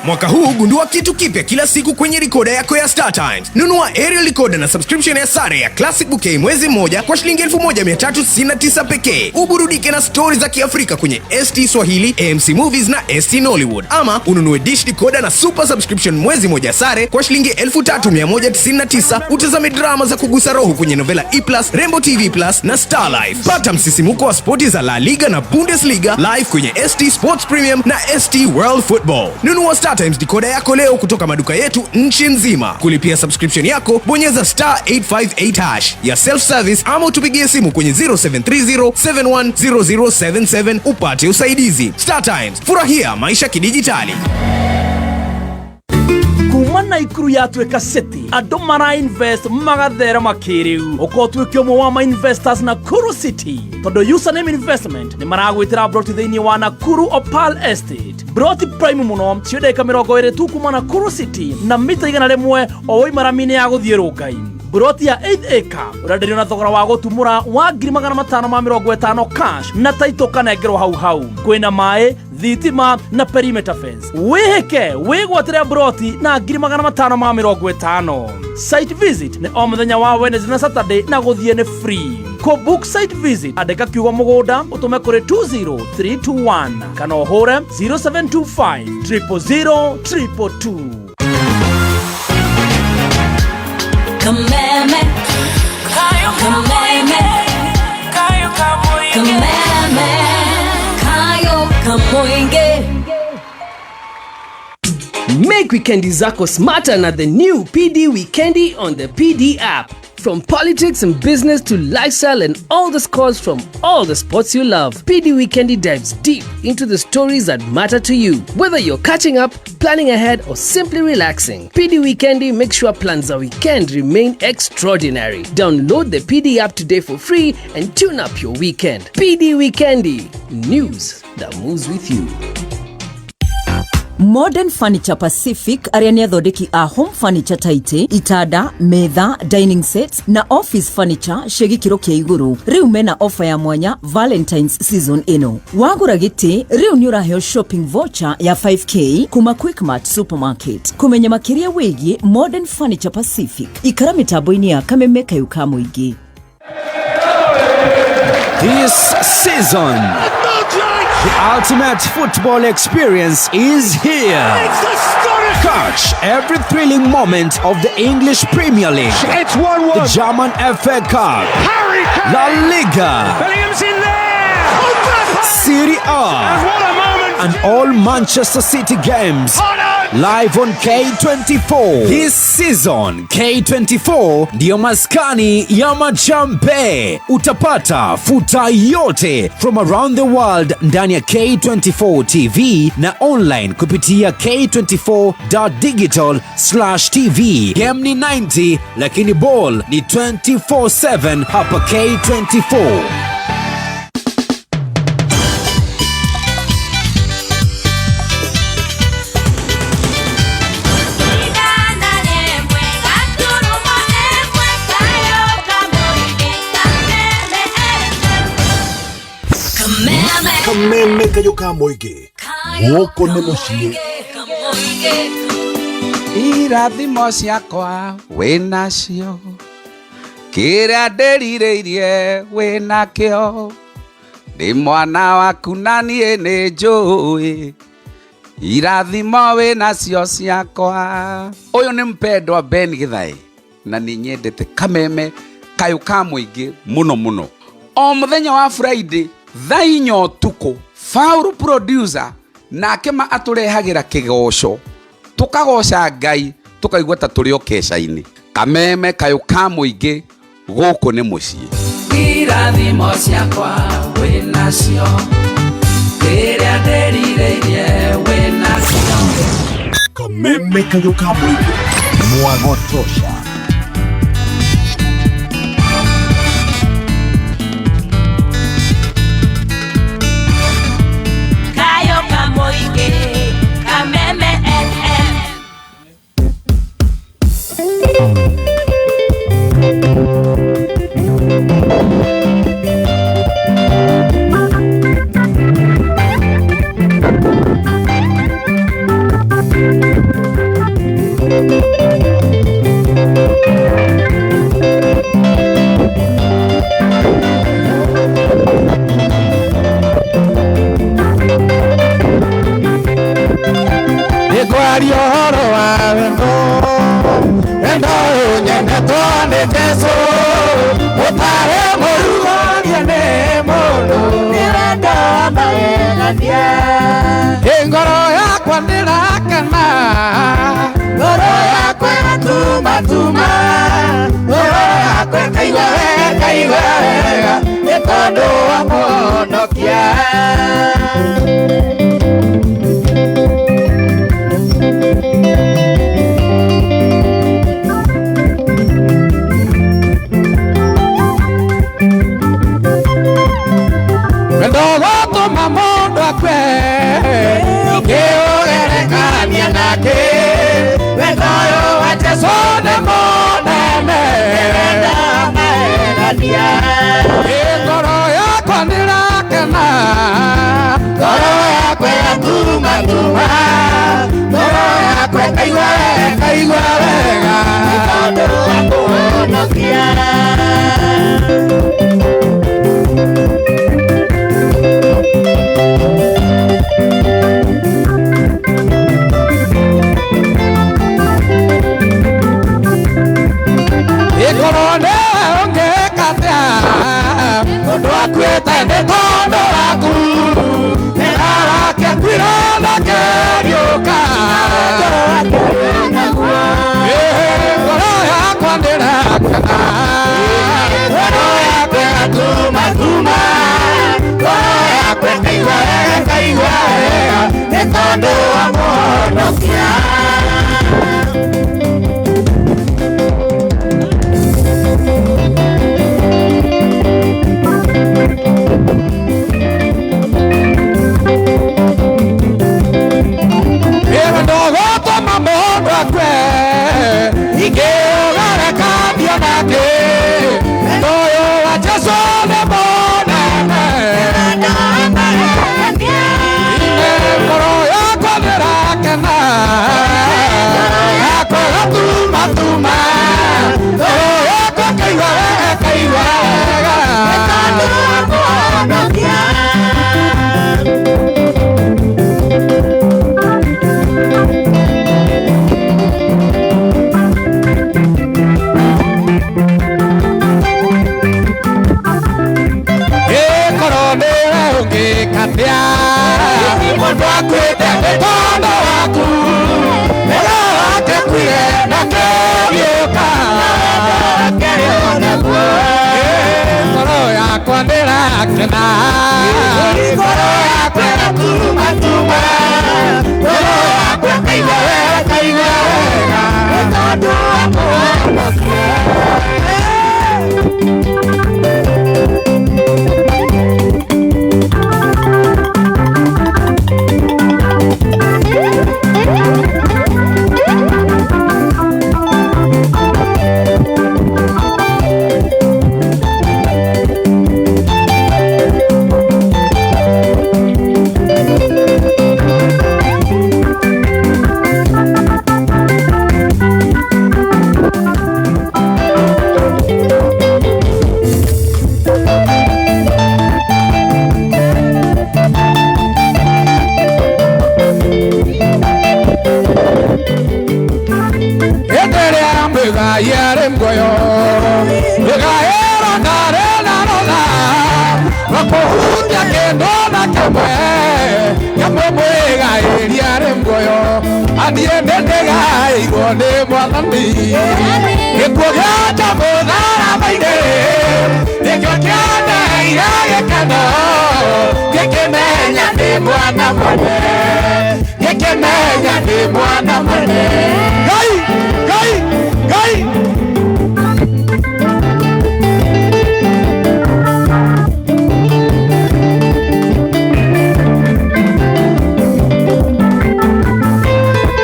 Mwaka huu gundua kitu kipya kila siku kwenye rikoda yako ya Star Times. Nunua aerial decoder na subscription ya sare ya Classic Bouquet mwezi mmoja kwa shilingi 1399 pekee. Uburudike na stori za Kiafrika kwenye ST Swahili, AMC Movies na ST Nollywood. Ama ununue dish decoder na super subscription mwezi moja sare kwa shilingi 3199, utazame drama za kugusa roho kwenye Novela E Plus, Rainbow TV Plus na Star Life. Pata msisimuko wa spoti za La Liga na Bundesliga live kwenye ST Sports Premium na ST World Football. Nunua Star Times decoder yako leo kutoka maduka yetu nchi nzima. Kulipia subscription yako, bonyeza star 858 hash ya self service ama utupigie simu kwenye 0730 710077 upate usaidizi. Star Times, furahia maisha kidijitali. Kuma Naikuru yatuĩka city, andũ mara invest magatherema kĩrĩu. Ũkorwo ũtuĩke ũmwe wa ma investors Nakuru City, tondũ Username Investment nĩ maragwĩtĩra broti thĩinĩ wa Nakuru Opal Estate, broti prime mũno cio ndagĩka 20 tu kuma Nakuru City na mita 100 o waima rami-inĩ ya gũthiĩ Rũngai. Broti ya 8 acre ũrenderio na thogora wa gũtumũra wa 550,000 cash na taito kanengerwo hau hau. Kwĩna maĩ, thitima na perimeter fence. Wĩhĩke wĩgwatĩre broti na 550,000. Site visit nĩ o mũthenya wa Wednesday na Saturday na gũthiĩ nĩ free. Kũ book site visit, andĩka kiugo mũgũnda ũtũme kũrĩ 20321 kana ũhũre 0725 000 222. Kameme. Kameme. Kameme. Kayo Kamoinge. Make wikendi zako smarter na the new PD Wikendi on the PD app. From politics and business to lifestyle and all the scores from all the sports you love, PD Wikendi dives deep into the stories that matter to you. Whether you're catching up, planning ahead, or simply relaxing, PD Wikendi makes sure plans a weekend remain extraordinary. Download the PD app today for free and tune up your weekend. PD Wikendi, news that moves with you. Modern Furniture Pacific, arĩa nĩ athondeki a home furniture ta itĩ, itanda, metha, dining sets na office furniture cia gĩkĩro kĩa igũrũ, rĩu mena ofa ya mwanya Valentines season ĩno. Wagũra gĩtĩ, rĩu nĩ ũraheo shopping voucher ya 5K kuma Quickmart Supermarket. Kũmenya makĩria wĩgiĩ Modern Furniture Pacific, ikara mĩtambo-inĩ ya Kameme Kayũ ka Mũingĩ. This season, the ultimate football experience is here. Catch every thrilling moment of the English Premier League. It's 1-1. The German FA Cup, Harry Kane. La Liga, Bellingham's in there. Serie A, And what a moment. And all Manchester City games. Haaland. live on K24. This season K24 ndiyo maskani ya majambe. Utapata futa yote from around the world ndani ya K24 TV na online kupitia k24.digital/tv. Game ni 90 lakini ball ni 24/7 hapa K24. Kameme kayo ka mũingĩ gũkũ nĩ mũciĩ. Irathimo ciakwa wĩnacio, kĩrĩa ndĩrirĩirie wĩnakĩo, ndĩ mwana waku na niĩ nĩ njũĩ irathimo wĩnacio ciakwa. Ũyũ nĩ mpendwa Ben Githae na nĩ nyendete Kameme kayũ ka mũingĩ mũno mũno. O mũthenya wa Friday thaa inya ũtukũ, Faulu producer nake ma atũrehagĩra kĩgoco, tũkagoca Ngai tũkaigua ta tũrĩ o keca-inĩ. Kameme kayũ ka mũingĩ gũkũ nĩ mũciĩ. Irathimo ciakwa wĩnacio, kĩrĩa ndĩrirĩirie wĩnacio. Kameme kayũ ka mũingĩ mwagotosha. Kameme FM. Nĩngwaria ũhoro wa wendo, wendo ũnyendetwo nĩ Jesũ, ũtarĩ mũrugorie nĩ mũndũ, nĩ wendo wa magegania. Ngoro yakwa ndĩrakena, ngoro yakwa ĩratumatuma, ngoro yakwa ĩkaigua wega, ĩkaigua wega, nĩ tondũ wa Mũhonokia. Ndogotũma mũndũ akue, ingĩũgerekania nake, wendo ũyũ wa Jesũ nĩ mũnene, wendo wa magegania. Ngoro yakwa nĩrakena, ngoro yakwa ĩratumatuma, ngoro yakwa ĩkaigua wega, ĩkaigua wega, nĩ tondũ wa kũhonokia. Ĩkorwo nĩwe ũngĩka atĩa, mũndũ akuĩte nĩ tondũ waku, wĩra wake akuire na akĩriũka. Ngoro yakwa ndĩrakena, ngoro yakwa ĩratumatuma, ngoro yakwa ĩkaigua wega, ĩkaigua wega, nĩ tondũ wa Mũhonokia. Ndogotũma mũndũ akue, ingĩũgerekania nake, wendo ũyũ wa Jesũ nĩ mũnene, ngoro yakwa ndĩrakena, yakwa ĩgatumatuma, ngoro yakwa ĩkaigua wega, ĩkaigua wega, nĩ tondũ wa Mũhonokia. Ĩkorwo nĩwe ũngĩka atĩa, mũndũ akuĩte nĩ tondũ waku, Ndĩrakena ngoro yakwa ĩratumatuma ngoro yakwa ĩkaigua wega ĩkaigua wega nĩ tondũ wa mũhonokia. Gĩkuũ gĩake mũtharaba-inĩ nĩkĩo kĩondeire gĩkeno gĩkĩmenya ndĩ mwana mwene gĩkĩmenya ndĩ mwana mwene. Ngai Ngai Ngai.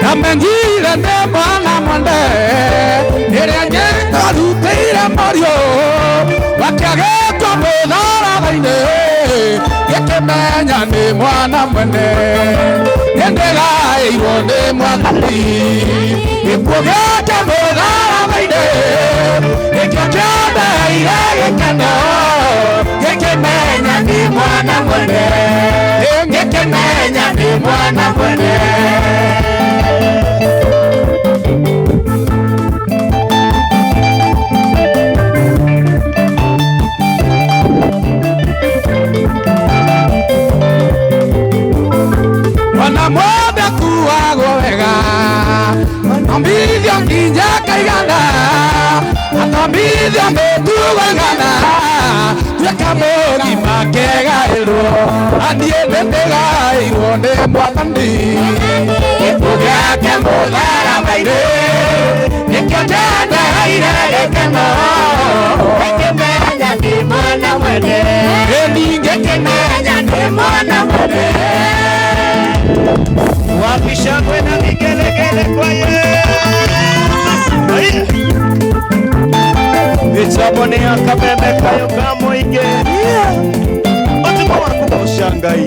Ndamenyire ndĩ mwana mwende ĩrĩa ngĩtarutĩire mũriũ wakĩagĩtwo mũtharaba-inĩ gĩkĩmenya nĩ mwana mwene nĩndĩgaĩirwo nĩ mwathani gĩkuũ gĩake mũtharaba-inĩ nĩkĩo kĩondeire gĩkeno gĩkĩmenya nĩ mwana mwene gĩkĩmenya nĩ mwana mwene. Mwana mwothe akuagwo wega atambithio nginya akaigana atambithio mĩtugo ĩgana tuĩka mũgima kegaĩrwo aniĩ nĩndĩgaĩirwo nĩ mwathani gĩkuũ gĩake mũtharaba-inĩ nĩkĩo kĩandeheire gĩkeno gĩkĩmenya ndĩ mwana mwene ngĩkĩmenya ndĩ mwana mwene. Wapi shangwe na vigelegele kwa Yesu. Mitambo ni ya Kameme kayo ka mũingĩ ũtukũ wa kũgoca Ngai.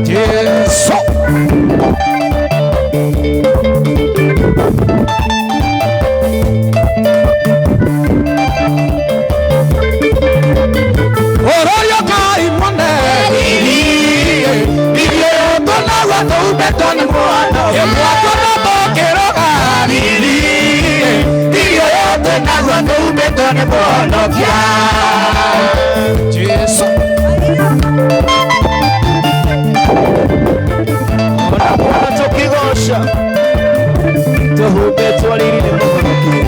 Jesu. Jesu. Ona tukigosha tuhumbĩtwo riri nĩ mũhonokia.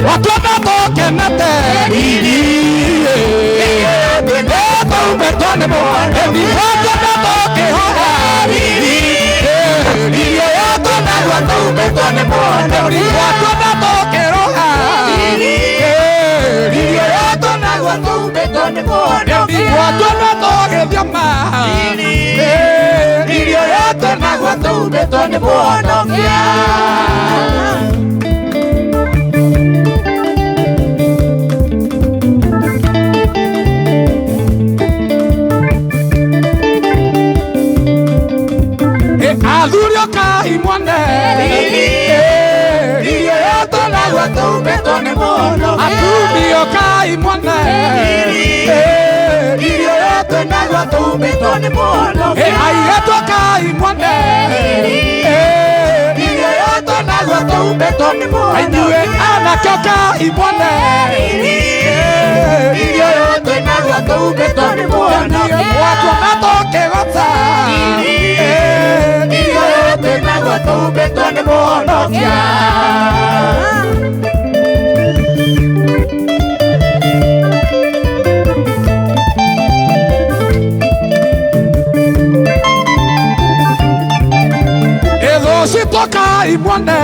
Watũma tũkenete riri tũhumbĩtwo nĩ mũhonokia. Watũma tũkĩhoya riri riri tũnaguo tũhumbĩtwo nĩ mũhonokia. Watũma tũkenete tũmbĩtwo nĩ mũhonokia. Gwatũna tũgĩthioma Irio yote naguo tũmbĩtwo nĩ mũhonokia. Athuri okai mwone Irio yote naguo tũmbĩtwo nĩ mũhonokia. Atumia okai mwone Irio yote naguo tũmbĩtwo nĩ mũhonokia. Airĩtu okai mwone Irio yote naguo tũmbĩtwo nĩ mũhonokia. Inyuĩ anake okai mwone Irio yote naguo tũmbĩtwo nĩ mũhonokia. Gwatuona tũkĩgoca Irio yote naguo tũmbĩtwo nĩ mũhonokia. Ĩthũcitũkai mwone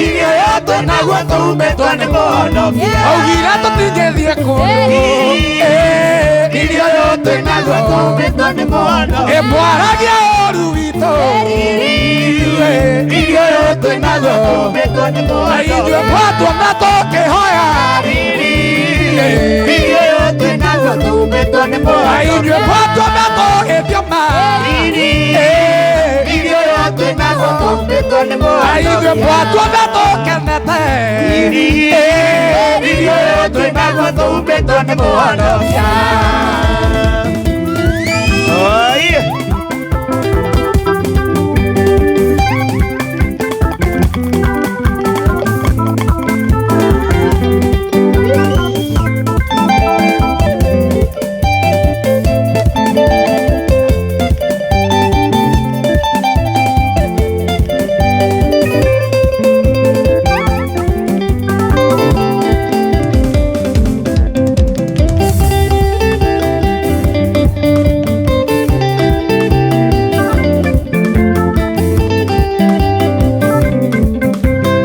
Irio yote naguo tũmbĩtwo nĩ mũhonokia. Augire tũtingĩthiĩ kũndũ Irio yote naguo tũmbĩtwo nĩ mũhonokia. Ĩmwaragia ũru witũ Irio yote naguo tũmbĩtwo nĩ Na mũhonokia. ithuĩ mwatuona tũkĩhoya Irio yote naguo tũmbĩtwo nĩ Na mũhonokia. ithuĩ mwatuona tũgĩthioma Irio yote naguo tũmbĩtwo nĩ Na mũhonokia. ithuĩ mwatuona tũkenete Irio yote naguo tũmbĩtwo nĩ mũhonokia.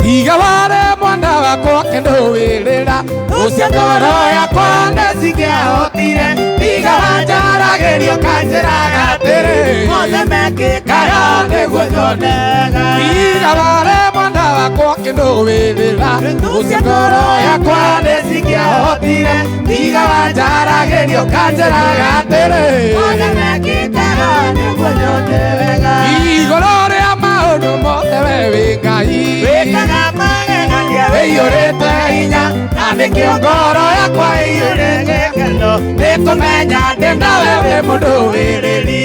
Iga ware mwana wakwa kĩndũwĩrĩra Ũcio ngoro yakwa nĩcingĩahotire Iga wanjaragĩrio kanjĩraga atĩrĩ Mothe mekĩkaga nĩguo nyonega. Iga ware mwana wakwa kĩndũwĩrĩra Ũcio ngoro yakwa nĩcingĩahotire Iga wanjaragĩrio kanjĩraga atĩrĩ Mothe mekĩkaga nĩguo nyone wega. Igũrũ rĩa maũndũ mothe we wĩ Ngai Wĩkaga magegania Ĩiyũrĩte hinya na nĩkĩo ngoro yakwa ĩiyũrĩte gĩkeno. Nĩkũmenya ndĩ nawe wĩ mũndũwĩrĩri.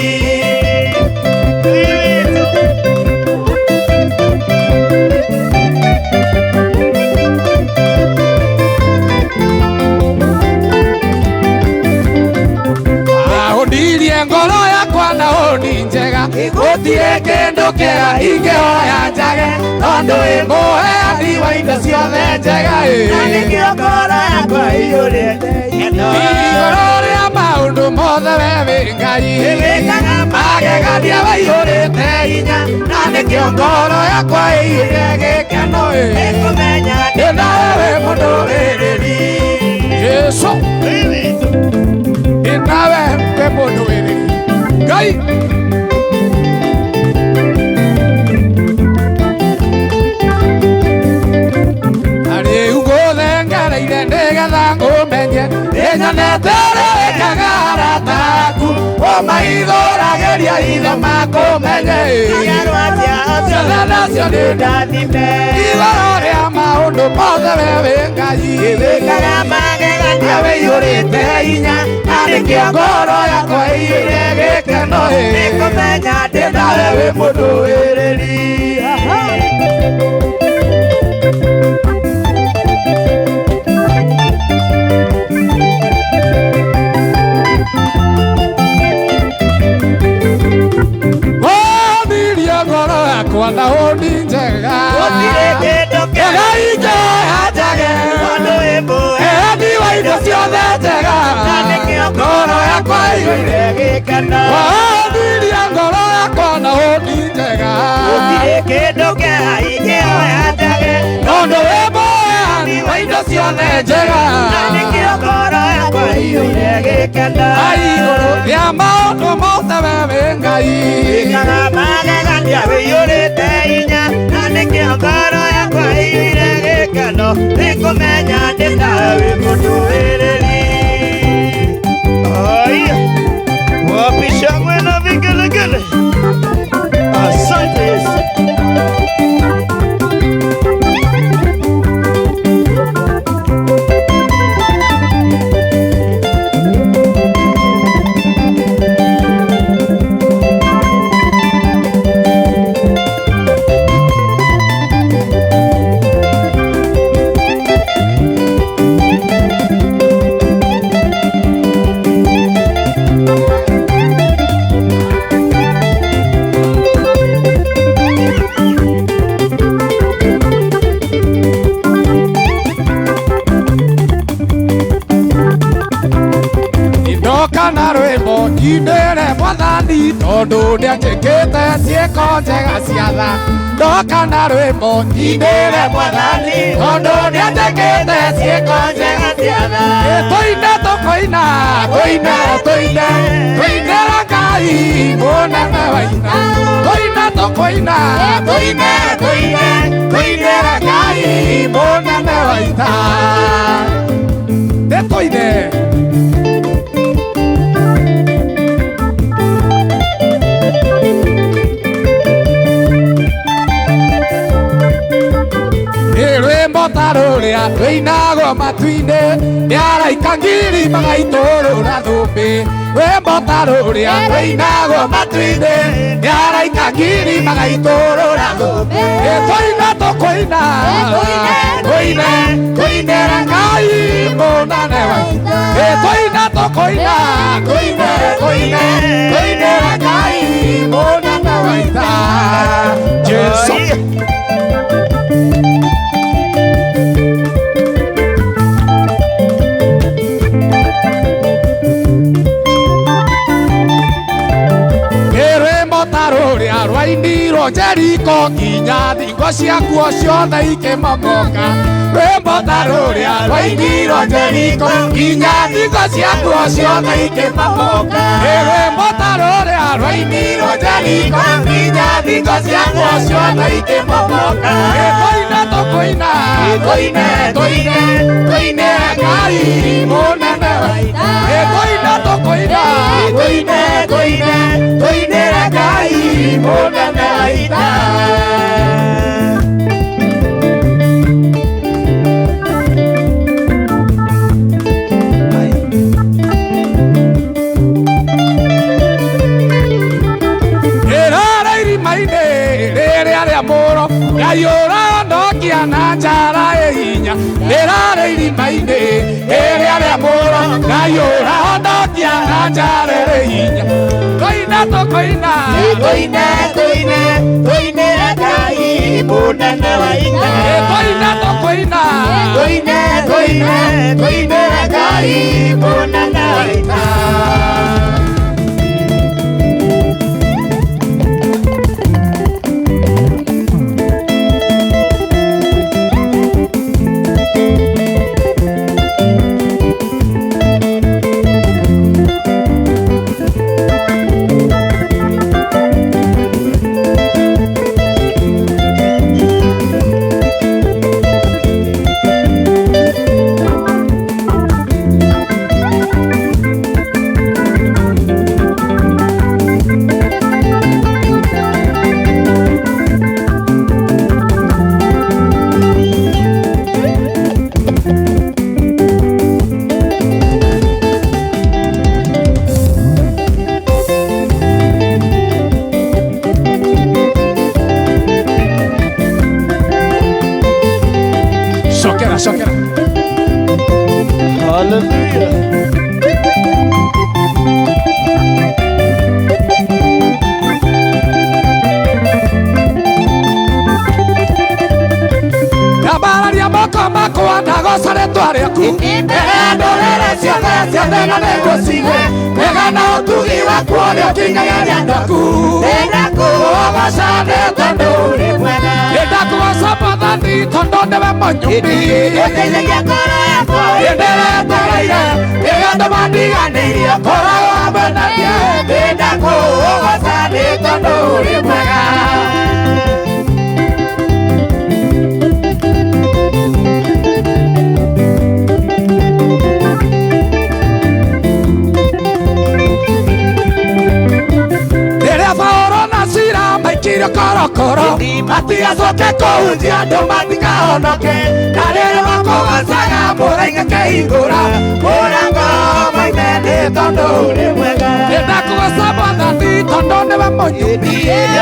Ahũnirie ngoro yakwa na hũni njega Gũtirĩ kĩndũ kĩega ingĩhoya njage Tondũ wĩ mũheani wa indo ciothe njega Na nĩkĩo ngoro yakwa ĩiyũrĩte gĩkeno. Igũrũ rĩa maũndũ mothe we wĩ Ngai Wĩkaga Magegania waiyũrĩte hinya Na nĩkĩo ngoro yakwa ĩiyũire gĩkeno Nĩkũmenya Ndĩ nawe wĩ mũndũwĩrĩri Jesũ Ndĩ nawe wĩ mũndũwĩrĩri Ngai Rĩu ngũthengereire nĩgetha ngũmenye Nĩnyonete ũrĩa wĩkaga arata aku Ũmaithũragĩria itho makũmenye Ciothe nacio nĩ ndathime. Igũrũ rĩa maũndũ mothe we wĩ Ngai Wĩkaga magegania Wĩiyũrĩte hinya Na nĩkĩo ngoro yakwa ĩiyũire gĩkeno Nĩkũmenya ndĩ Ndĩ nawe wĩ mũndũwĩrĩri Wonirie ngoro yakwa na hũni njega Gũtirĩ kĩndũ Kĩega ingĩoya njage Tondũ wĩ Mũheani wa indo ciothe njega Na nĩkĩo ngoro yakwa ĩiyũire gĩkeno. Wonirie ngoro yakwa na hũni njega Gũtirĩ kĩndũ kĩega ingĩoya njage Tondũ wĩ mũheani wa wa indo ciothe njega na nĩkĩo ngoro yakwa iyũire gĩkeno Igũrũ rĩa maũndũ mothe we wĩ Ngai wĩkaga magegania wĩiyũrĩte hinya na nĩkĩo ngoro yakwa iyũire gĩkeno nĩngũmenya ndĩ tawe wĩ mũndũĩrĩri. Aya, wapi shangwe na vigelegele? Asante Yesu. Ndoka na rwĩmbo nyinĩre mwathani tondũ nĩanjĩkĩte ciĩko njega cia tha. Ndoka na rwĩmbo nyinĩre mwathani tondũ nĩanjĩkĩte ciĩko njega cia tha. Tũine tũkoina tũine tũine tũinĩra Ngai mũnene wa ita. Tũine tũkoina tũine tũine tũinĩra Ngai mũnene wa ita. Tũine. Rwĩmbo ta rũrĩa rũinagwo matu-inĩ nĩ araika ngiri magaitũrũra thũmbĩ. Rwĩmbo ta rũrĩa rũinagwo matu-inĩ nĩ araika ngiri magaitũrũra thũmbĩ. Tũine tũkũina tũine tũinĩra Ngai mũnene wa ita. Tũine tũkũina tũine tũine tũinĩra Ngai mũnene wa ita. Jesu. Rwainirwo Jeriko nginya thingo ciakuo ciothe ikĩmomoka. Rwĩmbo ta rũrĩa rwainirwo Jeriko nginya thingo ciakuo ciothe ikĩmomoka. Rwĩmbo ta rũrĩa rwainirwo Jeriko nginya thingo ciakuo ciothe ikĩmomoka. Tũine tũkũina tũine tũine tũinĩra Ngai mũnene wa ita. Tũine tũkũina tũine tũine tũinĩra Ngai mũnene wa ita. Ĩrara irima-inĩ rĩrĩa rĩa mũro Ngai ũrahonokia na njara ĩ hinya. Ĩrara irima-inĩ rĩrĩa rĩa mũro Ngai ũrahonokia na njara ĩ hinya. Tũine tũkoina tũine tũine tũinĩra Ngai mũnene wa ita. Tũine tũkoina tũine tũine tũinĩra Ngai mũnene wa ita. Shokera, shokera. Hallelujah. Ndambararia moko makwa ndagoca rĩtwa rĩaku mbere ya ndũrĩrĩ ciothe ciothe na nĩguo ciigue wega na ũtugi waku ũrĩa ũkinyagĩria ndaku. Nĩndakũgoca nĩ tondũ ũrĩ mwega. Ndakũgoca Mwathani tondũ nĩwe mũnyũmbi. Ũteithagia ngoro yakwa ĩndĩretereire. Rĩrĩa andũ mandiganĩirie ũkoragwo hamwe na niĩ. Ndakũgoca nĩ tondũ ũrĩ mwega. Rĩrĩa Paũlũ na Sila maikirio korokoro matigacoke kũhunjia andũ matikahonoke. Na rĩrĩa makũgocaga mũraika akĩhingũra mũrango moime nĩ tondũ ũrĩ mwega. Nĩndakũgoca Mwathani tondũ nĩwe mũnyũmbi.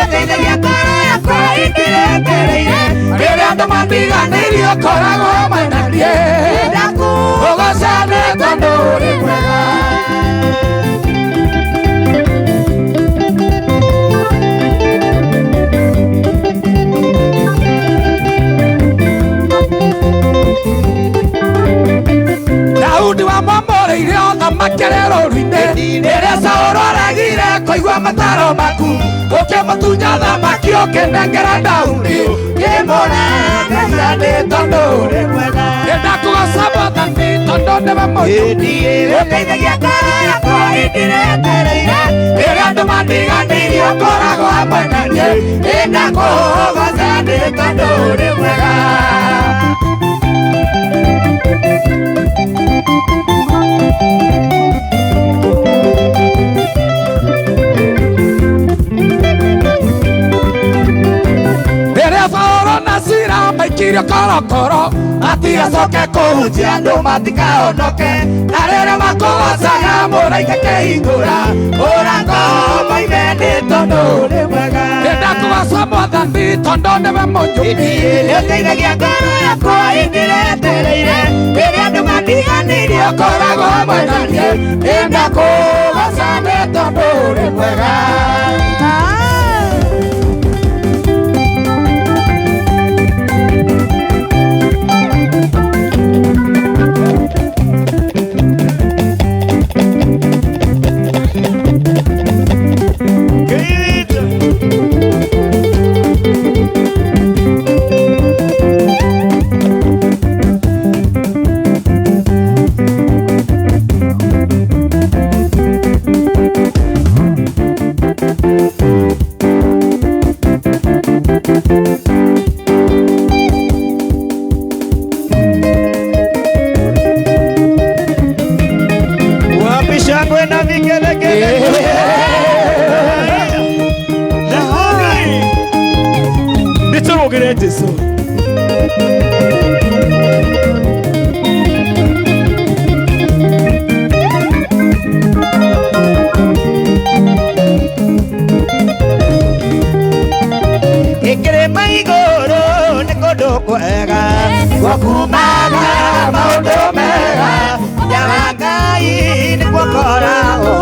Ũteithagia ngoro yakwa ĩndĩretereire. Rĩrĩa andũ mandiganĩirie ũkoragwo hamwe na niĩ. Nĩndakũgoca nĩ tondũ ũrĩ mwega. Daudi wamomboreire ũthamaki arĩ rũũru-inĩ. Rĩrĩa Saũlũ aregire kũigua mataro maku, ũkĩmũtunya ũthamaki ũkĩnengera Daudi. Ngĩmũrakaria nĩ tondũ ũrĩ mwega. Nĩndakũgoca Mwathani tondũ nĩwe mũnyũmbi. Ũteithagia ngoro yakwa ĩndĩretereire. Rĩrĩa andũ mandiganĩirie ũkoragwo hamwe na niĩ. Nĩndakũgoca nĩ tondũ ũrĩ mwega. Rĩrĩa Paũlũ na Sila maikirio korokoro matigacoke kũhunjia andũ matikahonoke. Na rĩrĩa makũgocaga mũraika akĩhingũra mũrango moime nĩ tondũ ũrĩ mwega. Nĩndakũgoca Mwathani tondũ nĩwe mũnyũmbi. Ũteithagia ngoro yakwa ĩndĩretereire. Rĩrĩa andũ mandiganĩirie ũkoragwo hamwe na niĩ. Nĩndakũgoca nĩ tondũ ũrĩ mwega. Wapi shangwe na vigelegele? Nĩtũrũgĩre Jesũ. Kĩrĩma igũrũ nĩ kũndũ kwega gwakumaga maũndũ mega. Hinya wa Ngai nĩkuo ũkoragwo.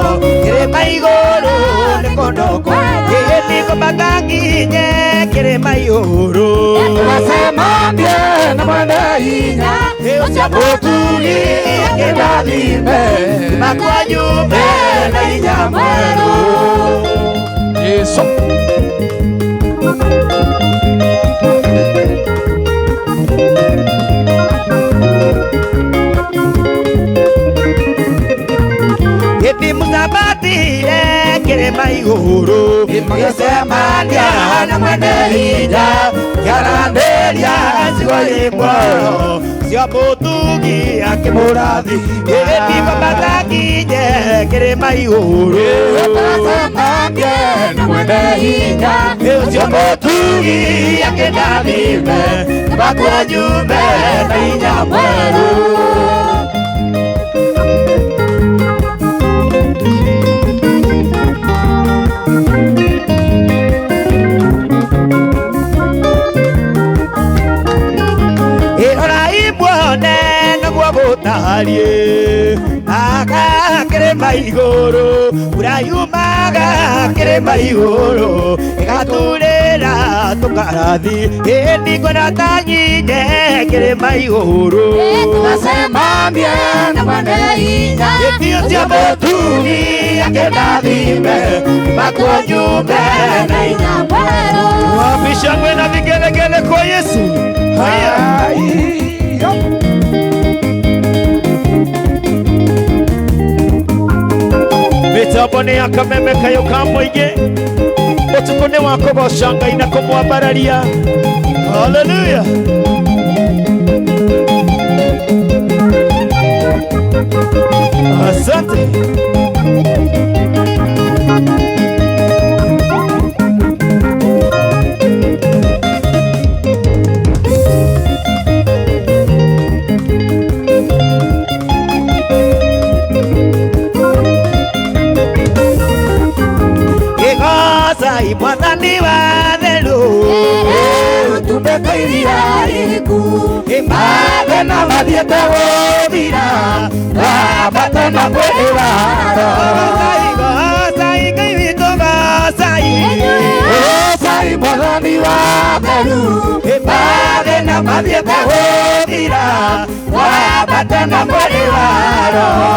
Kĩrĩma igũrũ nĩ kũndũ kwega. Nĩngũbanga nginye kĩrĩma igũrũ. Tũgacemanie na mwene hinya ũcio mũtugi akĩndathime. Makwa nyume na hinya mwerũ. Jesũ. Hĩndĩ mũthambatire kĩrĩma igũrũ magĩcemania na mwene hinya kĩaranĩria ciugo muoyo cia mũtugi akĩmũrathi. Hĩndĩ ngũbanga nginye kĩrĩma igũrũ Tũgacemanie na mwene hinya ũcio mũtugi akĩndathime makwa nyume na hinya mwerũ. Ĩrorai muone nĩguo gũtariĩ aga kĩrĩma igũrũ mbura yumaga kĩrĩma igũrũ ĩgaturĩra Tũkarathi ĩni ngwenda ta nyinye kĩrĩma igũrũ Tunacemania na mwene hinya Gĩtio cia mũthuri akĩndathime makuo nyumbe na hinya mwerũ. Wapi shangwe na vigelegele kwa Yesu? Haya. Mitambo nĩ ya kameme kayũ ka mũingĩ ũtukũ nĩ wa kũgoca Ngai na kũmwambararia. Haleluya. Asante. Gĩgocai Mwathani wa theru Utumbeko iria riku Mathĩna mathiĩte gũthira Ambate na mwĩrĩ wa roho. Gocai Ngai witũ gocai Gocai Mwathani wa theru Mathĩna mathiĩte gũthira Ambate na mwĩrĩ wa roho.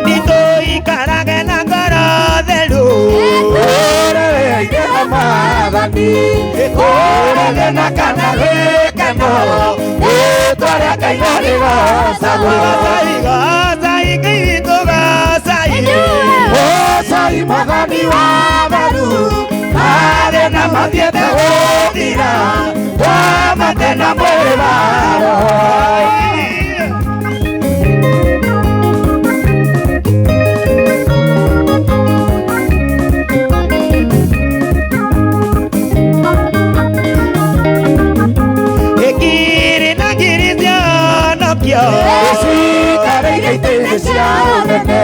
Ĩnditũikarage na ngoro theru Kũrege na kana gĩkeno Rĩĩtwa rĩa Ngai no rĩgocagwo. Gocai Ngai witũ gocai Gocai Mwathani wa theru Mathĩna mathiĩte gũthira Twambate na mwĩrĩ wa roho. Ngiri na ngiri cionokio Ciikareire itĩ cia ũnene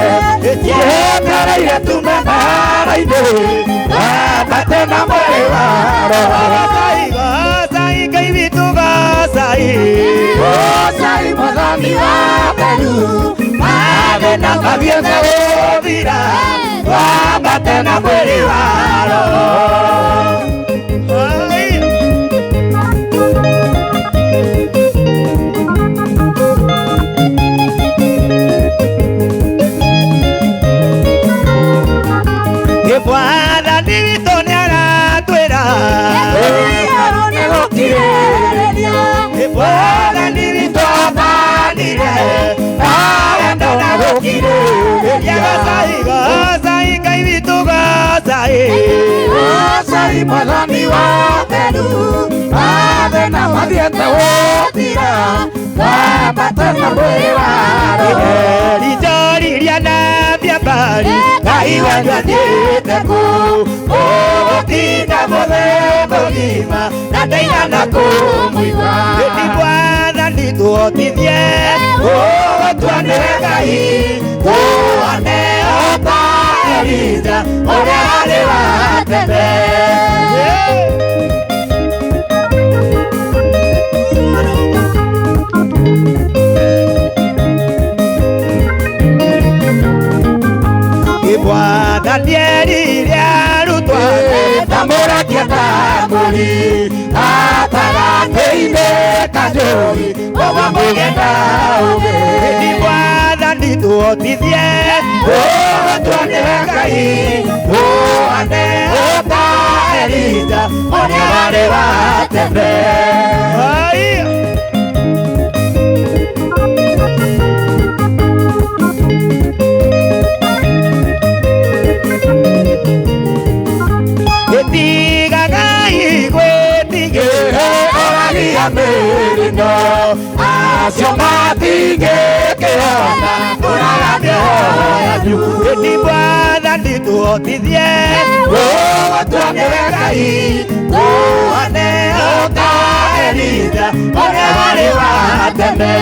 Cietereire tume mbaara-inĩ Twambate na mwĩrĩ wa roho. Gocai Ngai witũ gocai Gocai Mwathani wa theru Mathĩna mathiĩte gũthira Twambate na mwĩrĩ wa roho. Mwathani witũ nĩaratwĩra Mwathani witũ athanire arenda na gũkirĩrĩria. Gocai gocai Ngai witũ gocai Gocai Mwathani wa theru Mathĩna mathiĩte gũthira Twambate na mwĩrĩ wa roho. Rijoriria na biambari Ngai wanyu athiĩte kũ ũgũtinda mũthenya mũgima na ndaigana kũmũigua. Ĩndĩ Mwathani tũhotithie ũgũtua nĩwe Ngai tuone o ta Elija ũrĩa arĩ wa tene. Mwathani erire arutwo Tamũrakia tambũri gatagatĩ-inĩ ka njũũi ũguo mũgenda ũgĩ. Ĩndĩ Mwathani tũhotithie Ũgũtua nĩwe Ngai tuone o ta Elija ũrĩa warĩ wa tene. Ĩtigagai gwĩtigĩra Oragia mĩrino acio matingĩkĩona kũraga mĩoyo yanyu. Ĩndĩ Mwathani tũhotithie Ũgũtua nĩwe Ngai tuone o ta Elija ũrĩa warĩ wa tene.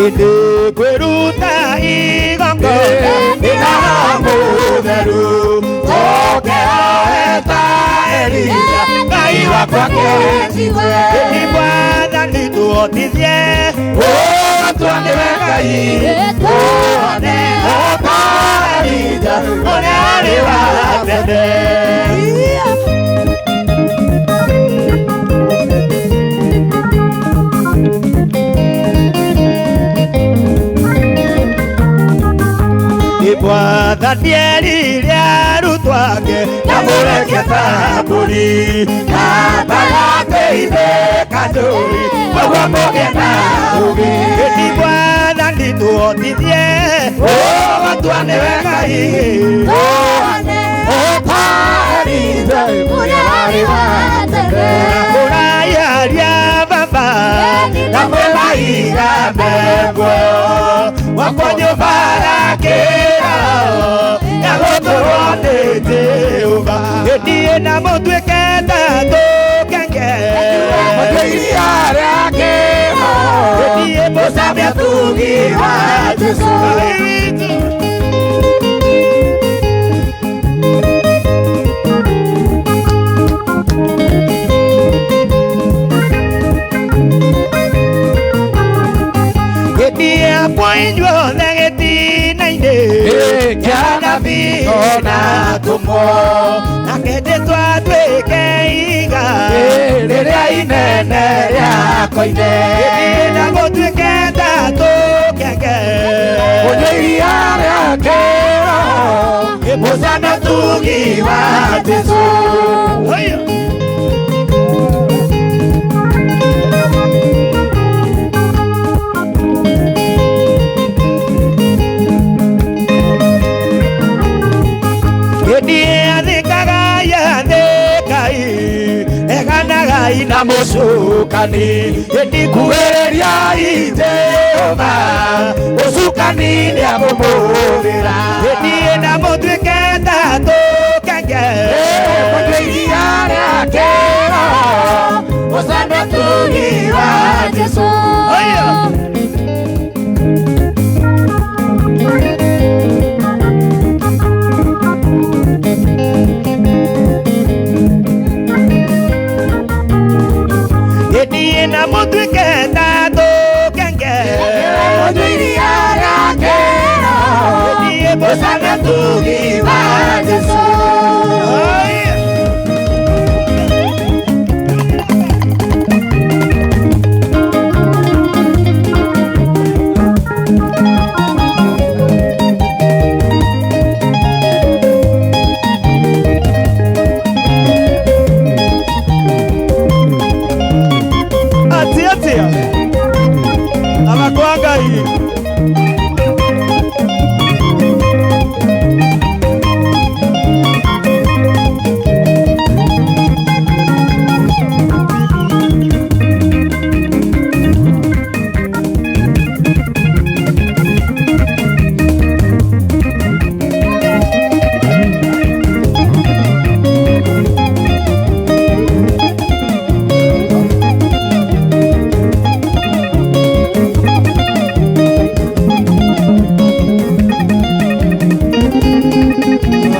Ĩndĩ kwĩruta wa kwake Ĩni Mwathani tuhotithie Tuone Ngai Tuone Oparija Ũrĩa arĩ wa tene. Mwathani erire arutwo ake na mũreke tambũri kambagatĩire kanjũri koguo mũgĩe na ũũgĩ. Ĩni Mwathani tuhotithie gũtua nĩwe Ngai Ũparite ũrĩa arĩ wa tene. Kũraiharia baba na mũmaiga mekuo wakwa nyũmba rakĩra ya gũtũrwo nĩ Jehova. Ĩni na mũtuĩke ta tũkenge mũtwe iria rĩa kĩro. Ĩni mũcamia tugi wa Jesũ. Kwa inyuothe gĩtina-inĩ kĩa anabii ona atũmwo nake Jesũ atuĩke iga rĩrĩa inene rĩa koine. Ĩni na gũtuĩke ta tũkenge mũnyue iria rĩa kĩro mũcame ũtugi wa Jesũ. Eganagai na mũcukani ĩni kuhĩrĩriai Jehova mũcukani nĩamũmũrĩra. Ĩni na mũtuĩke ta tũkenge mũnyue iria rĩa kĩro mũcame ũtugi wa Jesũ. Ĩni na mũtuĩke ta tũkenge mũnyue iria rĩa kĩro ĩni mũcame ũtugi wa Jesũ.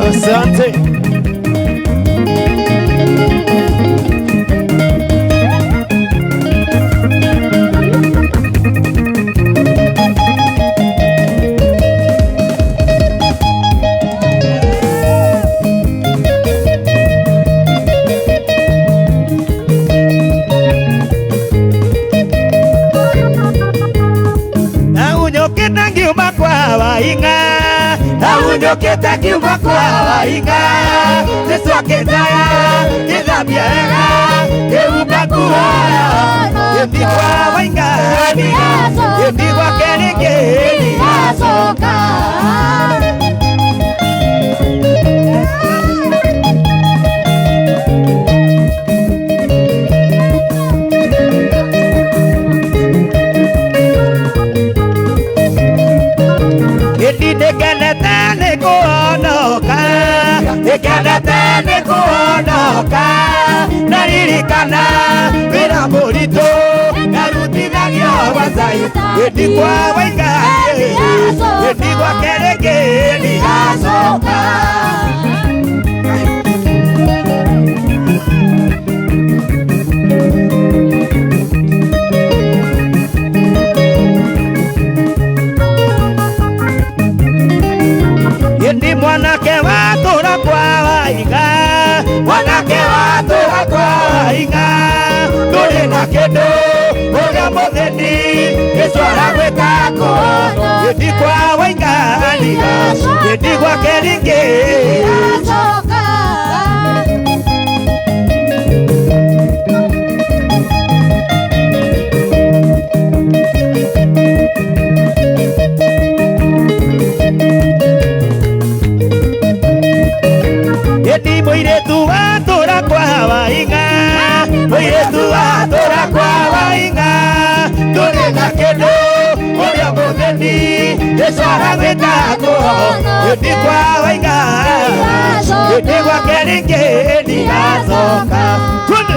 Asante. Naunyokete ngiuma kwa wainga Naunyokete ngiuma kwa wainga Jesu akĩnjaya ngĩthambia wega ngĩhumba nguo Gĩthiĩ kwa wainga gĩthiĩ gwake rĩngĩ ndigacoka. Ĩni nĩngenete nĩ kũhonoka nĩngenete nĩ kũhonoka naririkana wĩra mũritũ ndarutithagio gwa Zayuni ĩni kwa wainga ĩni gwake rĩngĩ ndigacoka. Wainga Ndũrĩ na kĩndũ ũrĩa mũthĩni Yesu aragwĩta kũhono Gĩthi kwa Wainga Gĩthi gwake rĩngĩ Eti mũirĩtu watũra kwa Wainga Mũirĩtu watũra kwa Wainga Ndũrĩ na kĩndũ ũrĩa mũthĩni Yesu aragwĩta kũhono Gĩthi kwa Wainga Gĩthi gwake rĩngĩ ndigacoka Twende.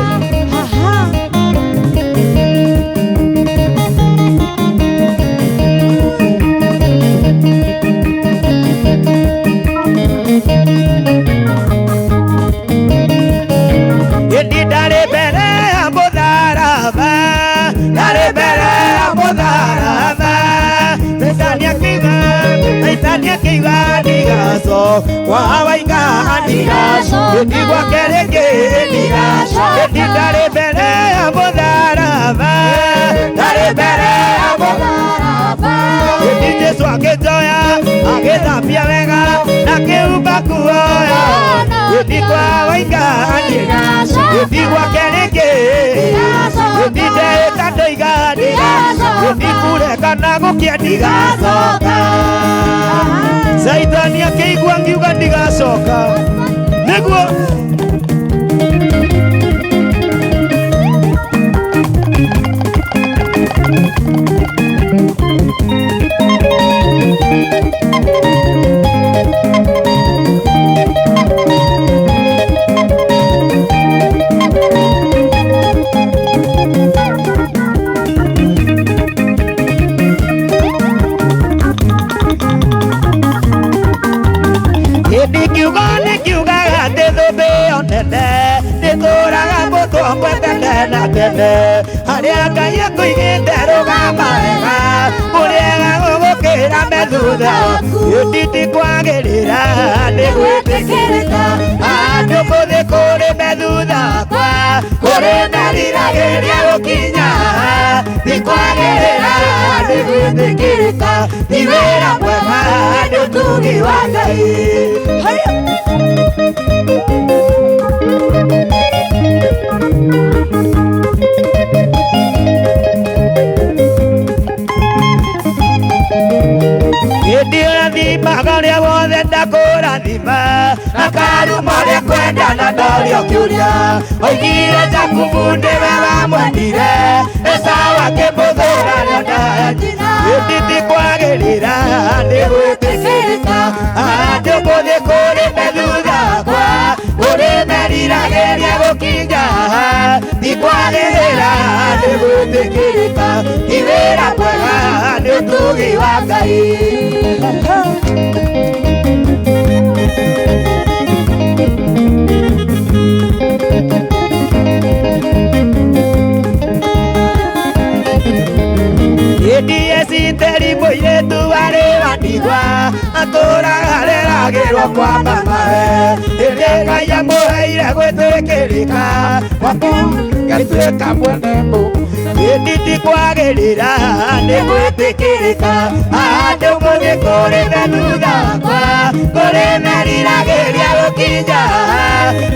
Ĩndi ndarĩ mbere ya mũtharaba Ndarĩ mbere ya mũtharaba Caitani akiuga ndigacoka kwa Wainga ndigacoka Gĩthi gwake rĩngĩ ndigacoka Ĩndi ndarĩ mbere ya mũtharaba Ndarĩ mbere ya mũtharaba Ĩndi Jesũ akĩnjoya agĩthambia wega na akĩhumba kuoya Gĩthi kwa Wainga Gĩthi gwake rĩngĩ Gĩthi ndeĩta ndoiga Gĩthi kure kana gũkĩa ndigacoka Caitani akĩigua ngiuga ndigacoka Nĩguo Ĩndĩ kiugo nĩ kiugaga atĩ thũmbĩ ĩyo nene ndĩtũraga mũtwe tene na tene Harĩa Ngai akũigĩte rũgama wega Mũrĩega gũgũkĩra me thutha Ĩndĩ ti kwagĩrĩra nĩ gwĩtĩkĩrĩka Andũ mũthĩ kũrĩ me thutha wakwa Kũrĩ meriragĩria gũkinya Ti kwagĩrĩra nĩ gwĩtĩkĩrĩka Ti wĩra mwega nĩ ũtugi wa Ngai. Haya. Ĩndĩ ũrathimaga ũrĩa wothe ndakũrathima Akaruma ũrĩa kwenda na ndorio kĩũria Oigire Jakubu nĩwe wamwendire Esau akĩmũthũra nĩonda nyina Ĩndĩ ti kwagĩrĩra nĩ gwĩtĩkĩrĩka Andũ mũthĩ kũrĩ me thutha wakwa Kũrĩ meriragĩria gũkinya Ti kwagĩrĩra nĩ gwĩtĩkĩrĩka Ti wĩra mwega nĩ ũtugi wa Ngai. Ĩndĩ Esiteri mũirĩtu warĩ wa ndigwa atũraga areragĩrwo kwa mamawe Ĩndĩ Ngai amũheire gwĩtĩkĩrĩka Gwaku gĩtuĩka mwene Ĩndĩ ti kwagĩrĩra nĩ gwĩtĩkĩrĩka Andũ mũthĩ kũrĩ me thutha wakwa Kũrĩ meriragĩria gũkinya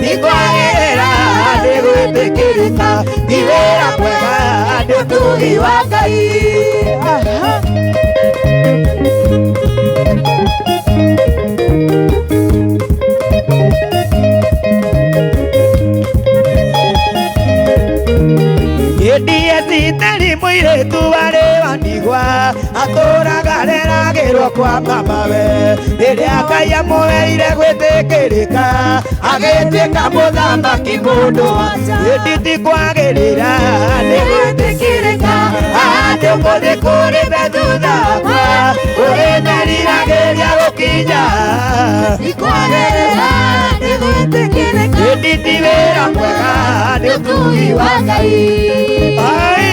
Ti kwagĩrĩra nĩ gwĩtĩkĩrĩka Ti wĩra mwega nĩ ũtugi wa Ngai. Ĩndĩ Esiteri mũirĩtu warĩ wa ndigwa atũraga areragĩrwo kwa mamawe Rĩrĩa Ngai amũheire gwĩtĩkĩrĩka agĩtuĩka mũthamaki mũndũ Ĩndĩ ti kwagĩrĩra nĩ gwĩtĩkĩrĩka Andũ mũthĩ kũrĩ me thutha wakwa Kũrĩ meriragĩria gũkinya Ti kwagĩrĩra nĩ gwĩtĩkĩrĩka Ĩndĩ ti wĩra mwega nĩ ũtugi wa Ngai. Ai.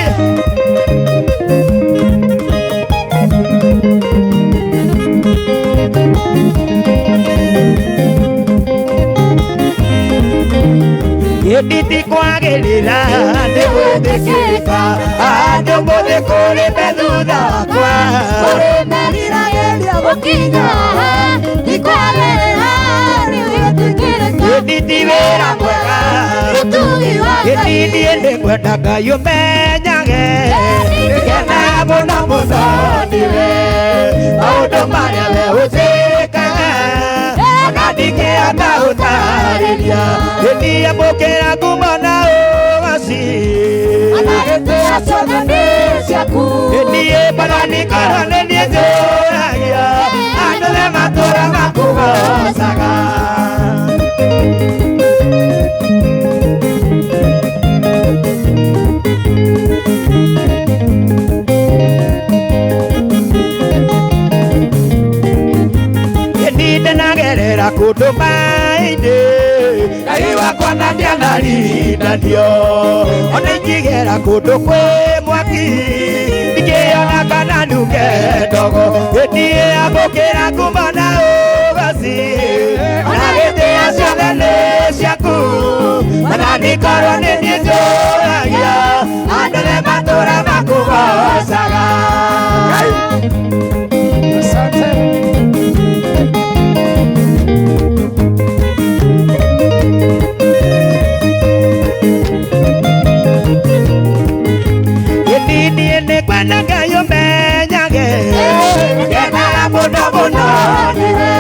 Ĩndĩ kwagĩrĩra nĩ gwĩtĩkĩrĩka andũ mũthĩ kũrĩ me thutha wakwa Kũrĩ meriragĩria gũkinya ti kwagĩrĩra nĩ gwĩtĩkĩrĩka Ĩndĩ ti wĩra mwega Ũtugi wa Ĩndĩ niĩ nĩngwenda Ngai ũmenyage Ngena mũno mũno nĩwe maũndũ marĩa we ũnjĩkaga ona ndingĩhota gũtarĩria Ĩndĩ amũkĩra ngumo na ũgoci Ona gĩtĩo ciothe nĩ ciaku Ĩndĩ mbathani ngoro nĩ niĩ njũragia andũ nĩ matũra makũgocaga Ndinagerera kũndũ maĩ-inĩ Ngai wakwa na ndianarindanio Ona ingĩgera kũndũ kwĩ mwaki Ndingĩona kana nunge ndogo Ĩndĩ amũkĩra ngumo na ũgoci Ona gĩtĩo ciothe nĩ ciaku Mwathani korwo nĩ niĩ njũragia Andũ nĩ matũra makũgocaga Asante. Nĩngwenda Ngai ũmenyage Ngenaga mũno mũno nĩwe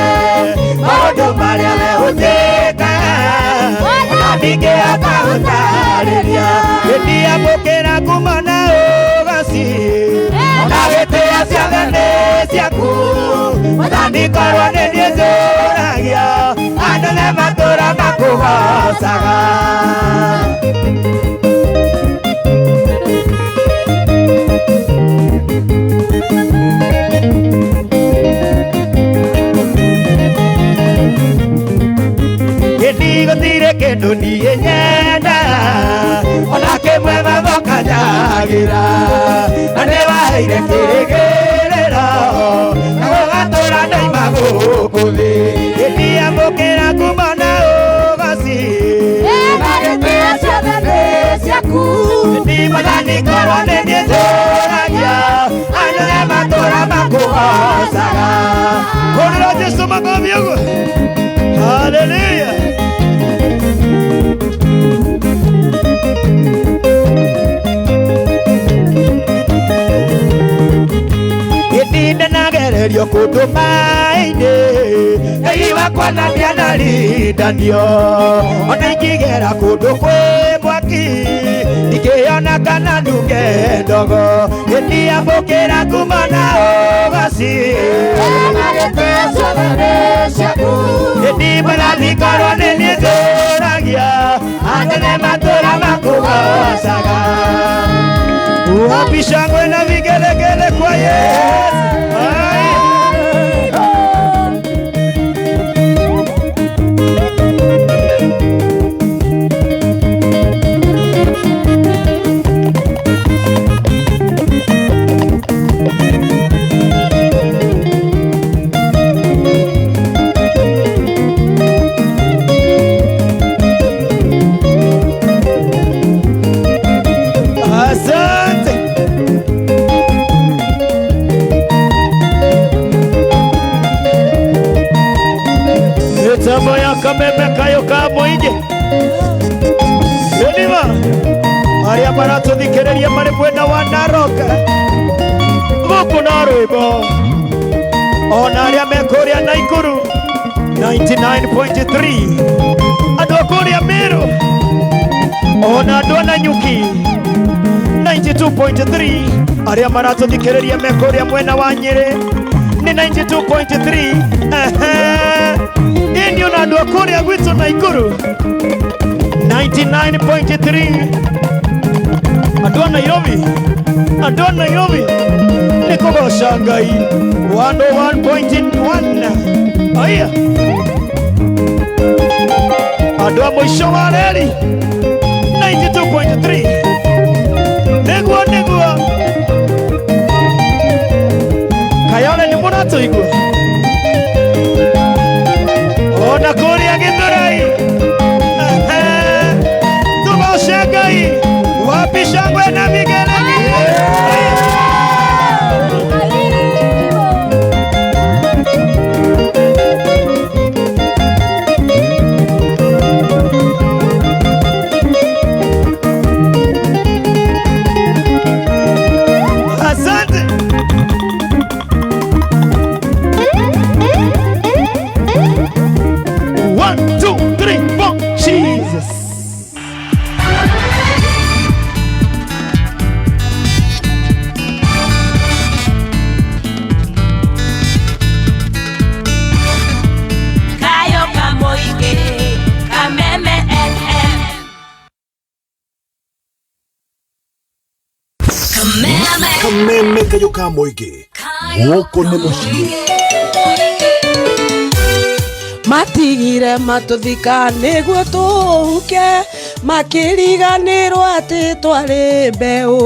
maũndũ marĩa we ũnjĩkaga ona ndingĩhota gũtarĩria Ĩndĩ amũkĩra ngumo na ũgoci ona gĩtĩo ciothe nĩ ciaku Mwathani korwo nĩ niĩ njũragia andũ nĩ matũra makũgocaga Ĩndĩ gũtirĩ kĩndũ niĩ nyenda ona kĩmwe mathokanyagĩra na nĩ waheire kĩrĩgĩrĩro na gũgatũra ndaima gũkũ thĩ Ĩndĩ amũkĩra ngumo na ũgoci Na gĩtĩo ciothe nĩ ciaku Ĩndĩ mwathani korwo nĩ niĩ njũragia andũ nĩ matũra makũgocaga Hũrĩra Jesũ makobi ũguo. Hallelujah. Ĩndĩ ndanagererio kũndũ maĩ-inĩ Ngai wakwa na ndianarindanio Ona ingĩgera kũndũ kwĩ mwaki Ndingĩona kana nunge ndogo Ĩndĩ amũkĩra ngumo na ũgoci Na gĩtĩo ciothe nĩ ciaku Ĩndĩ mwathani korwo nĩ niĩ njũragia andũ nĩ matũra makũgocaga Wapi shangwe na vigelegele kwa Yesu. Ai. Asante. Mitambo ya kameme kayo ka mũingĩ Ĩnima arĩa maratũthikĩrĩria marĩ mwena wa Narok gũkũ na rwĩmbo ona arĩa me kũrĩa Naikuru 99.3 andũ a kũrĩa Meru ona andũ a Nanyuki 92.3 arĩa maratũthikĩrĩria me kũrĩa mwena wa Nyĩrĩ nĩ 92.3 Ĩni ona andũ a kũrĩa gwitũ Naikuru 99.3 andũ a Nairobi andũ a Nairobi nĩ kũgoca Ngai 101.1 aya andũ a mũico wa reri 92.3 nĩguo nĩguo Kayole nĩ mũratũigua ona kũrĩa Gĩthũrai. Kayũ ka mũingĩ gũkũ nĩ mũciĩ. Matigire matũthika nĩguo tũhuke, makĩriganĩrwo atĩ twarĩ mbeũ,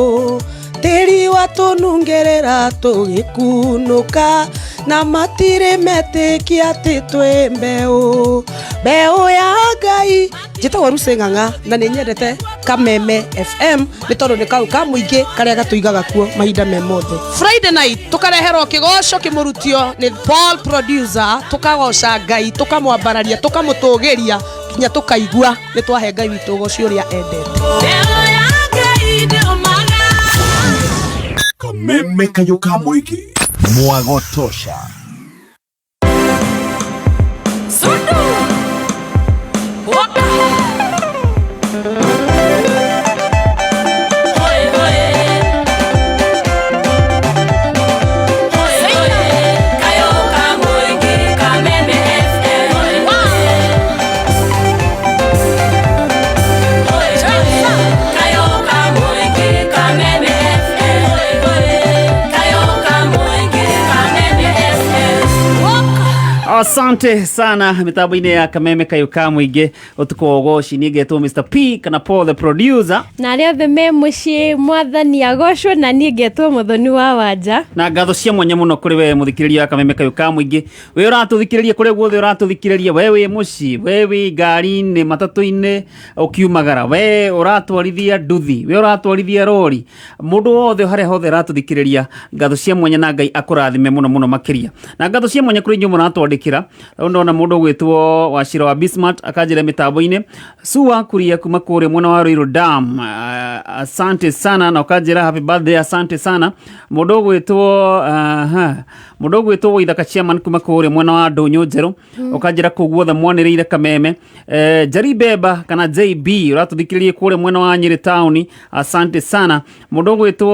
tĩri watũnungerera tũgĩkunũka, na matirĩ metĩkia atĩ twĩ mbeũ, mbeũ ya Ngai. Njĩtagwo Lucy Ng'ang'a na nĩ nyendete Kameme FM nĩ tondũ nĩ kau ka mũingĩ karĩa gatũigaga kuo mahinda me mothe. Friday night tũkareherwo kĩgoco kĩmũrutio nĩ Paul producer, tũkagoca Ngai, tũkamwambararia, tũkamũtũgĩria nginya tũkaigua nĩ twahe Ngai witũ ũgoci ũrĩa endete. Kameme Kayũ ka mũingĩ, mwago tosha. Sundu. Waka. Hoi hoi. Hoi hoi. Kayo ka mũingĩ, Kameme FM. Hoi hoi. Hoi hoi. Kayo ka mũingĩ, Kameme FM. Hoi hoi. Kayo ka mũingĩ, Kameme FM. Waka. Asante sana mitambo-inĩ ya Kameme Kayũ ka mũingĩ ũtukũ wa ũgoci. Niĩ ngetwo Mr P kana Paul the producer. Na arĩa othe me mũciĩ, Mwathani agocwo, na niĩ ngetwo Mũthoni wa Wanja. Na ngatho cia mwanya mũno kũrĩ we mũthikĩrĩria wa Kameme Kayũ ka mũingĩ, we ũratũthikĩrĩria kũrĩa guothe ũratũthikĩrĩria, we wĩ mũciĩ, we wĩ ngari-inĩ, matatũ-inĩ ũkiumagara, we ũratwarithia nduthi, we ũratwarithia rori, mũndũ wothe harĩa hothe ũratũthikĩrĩria, ngatho cia mwanya na Ngai akũrathime mũno mũno makĩria. Na ngatho cia mwanya kũrĩ inyuĩ mũratwandĩkĩra. Rĩu ndona mũndũ ũgwĩtwo Wachira wa Bismart akanjĩra mĩtambo-inĩ Sua Kuria kuma kũrĩa mwena wa Ruiru Dam. Asante sana, na ũkanjĩra happy birthday, asante sana. Mũndũ ũgwĩtwo mũndũ ũgwĩtwo Waithaka chairman kuma kũrĩa mwena wa Ndũnyũ Njerũ, ũkanjĩra kũu guothe mwanĩrĩire Kameme. Jari Beba kana JB ũratũthikĩrĩria kũrĩa mwena wa Nyĩrĩ town, asante sana. Mũndũ ũgwĩtwo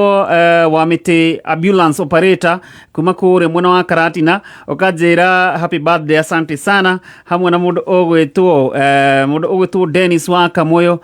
wa mĩtĩ ambulance operator kuma kũrĩa mwena wa Karatina ũkanjĩra happy birthday, asante sana, hamwe na mũndũ ũgwĩtwo Dennis wa Kamoyo,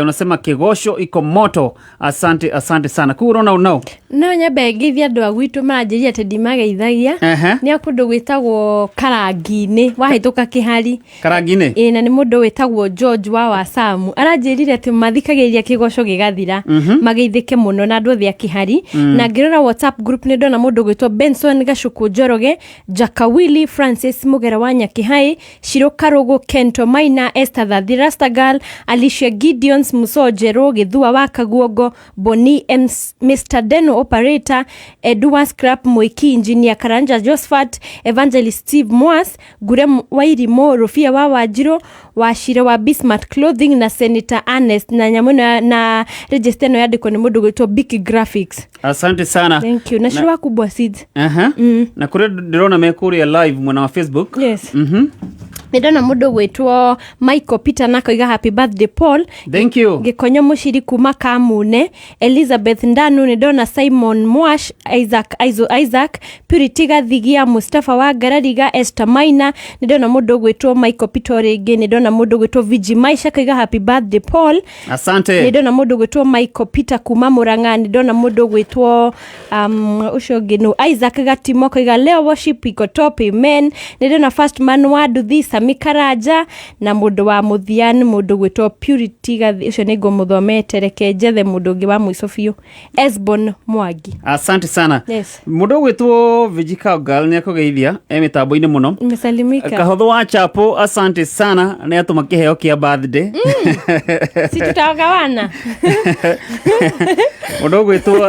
unasema kĩgoco iko moto, asante, asante sana. Kũu ũrona unao. No nyambe ngeithie andũ a gwitũ maranjĩria atĩ ndimageithagia. Nĩ a kũndũ gwĩtagwo Karangi-inĩ, wahĩtũka Kĩhari. Karangi-inĩ. Ĩ, na nĩ mũndũ wĩtagwo George wa Wasamu, aranjĩrire atĩ mathikagĩrĩria kĩgoco gĩgathira, mageithĩke mũno na andũ othe a Kĩhari. Na ngĩrora WhatsApp group nĩ ndona mũndũ gwĩtwo Benson Gacuku Njoroge, Jakawili Francis Mũgera wa Nyakĩhai, Shiro Karugu, Kento Maina, Esther Thathi Rastagal, Alicia Gideons Muso Njerũ, Gĩthua wa Kaguongo, Boni M, Mr Deno Operator, Edward Scrap Mwiki, Engineer Karanja Josephat, Evangelist Steve Mwas, Ngure Wairimo, Rufia wa Wanjirũ, Wachira wa Bismart Clothing na Senator Ernest, na nyamũ ĩno na register ĩno yandĩkwo nĩ mũndũ gwĩtwo Big Graphics. Asante sana. Thank you. Na Shiro wa Kubwa Seeds. Aha. Na kũrĩa ndĩrona me kũrĩa live mwena wa Facebook. Yes. Nĩ ndona mũndũ gwĩtwo Michael Peter na akoiga happy birthday, Paul. Thank you. Gĩkonyo Mũciri kuma Kamune, Elizabeth Ndanu, nĩ ndona Simon Mwash, Isaac Aizo, Isaac Purity Gathigia, Mustafa wa Ngarariga, Esther Maina, nĩ ndona mũndũ gwĩtwo Michael Peter rĩngĩ, nĩ ndona mũndũ gwĩtwo Viji Maisha akauga happy birthday, Paul. Asante. Nĩ ndona mũndũ gwĩtwo Michael Peter kuma Murang'a, nĩ ndona mũndũ gwĩtwo ũcio ũngĩ nũ, Isaac Gatimo akauga leo worship iko top, amen. Nĩ ndona first man wa Nduthi, Sami Karanja, na mũndũ wa mũthia nĩ mũndũ gwĩtwo Purity Gathi, ũcio nĩ ngũmũthomete, reke njethe mũndũ ũngĩ wa mũico biũ, Esbon Mwangi. Asante sana. Yes. Mũndũ ũgwĩtwo Vijika Girl nĩ akũgeithia e mĩtambo-inĩ mũno. Nimesalimika. Kahotho wa Chapo, asante sana, nĩ atũma kĩheo kĩa birthday. Si tutagawana. Mũndũ ũgwĩtwo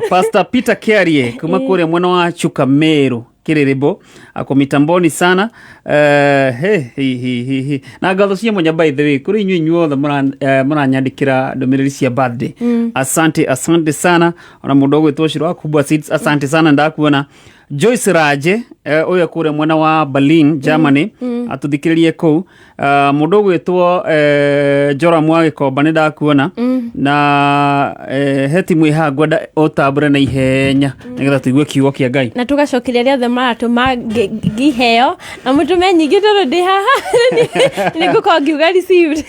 Pastor Peter Kiarie kuma kũrĩa mwena wa Chuka Meru Kĩrĩrĩmbũ ako mitamboni sana. He, hi, hi, hi, hi. Na ngatho cia mwanya, by the way, kũrĩ inyuĩ inyuothe mũranyandĩkĩra ndũmĩrĩri cia birthday. Asante, asante sana. Ona mũndũ ũgwĩtwo Ciro wa Kubwa Seeds, asante sana, ndakuona. Joyce Raje ũyũ kũrĩa mwena wa Berlin Germany, atũthikĩrĩrie kũu. Mũndũ ũgwĩtwo Joram wa Gĩkomba, nĩ ndakuona. Na he timu ĩ haha ngwenda ũtambũre na ihenya nĩgetha tũigue kiugo kĩa Ngai. Na tũgacokeria arĩa othe maratũma iheo, na mũtũme nyingĩ tondũ ndĩ haha nĩ ngũkorwo ngiuga received.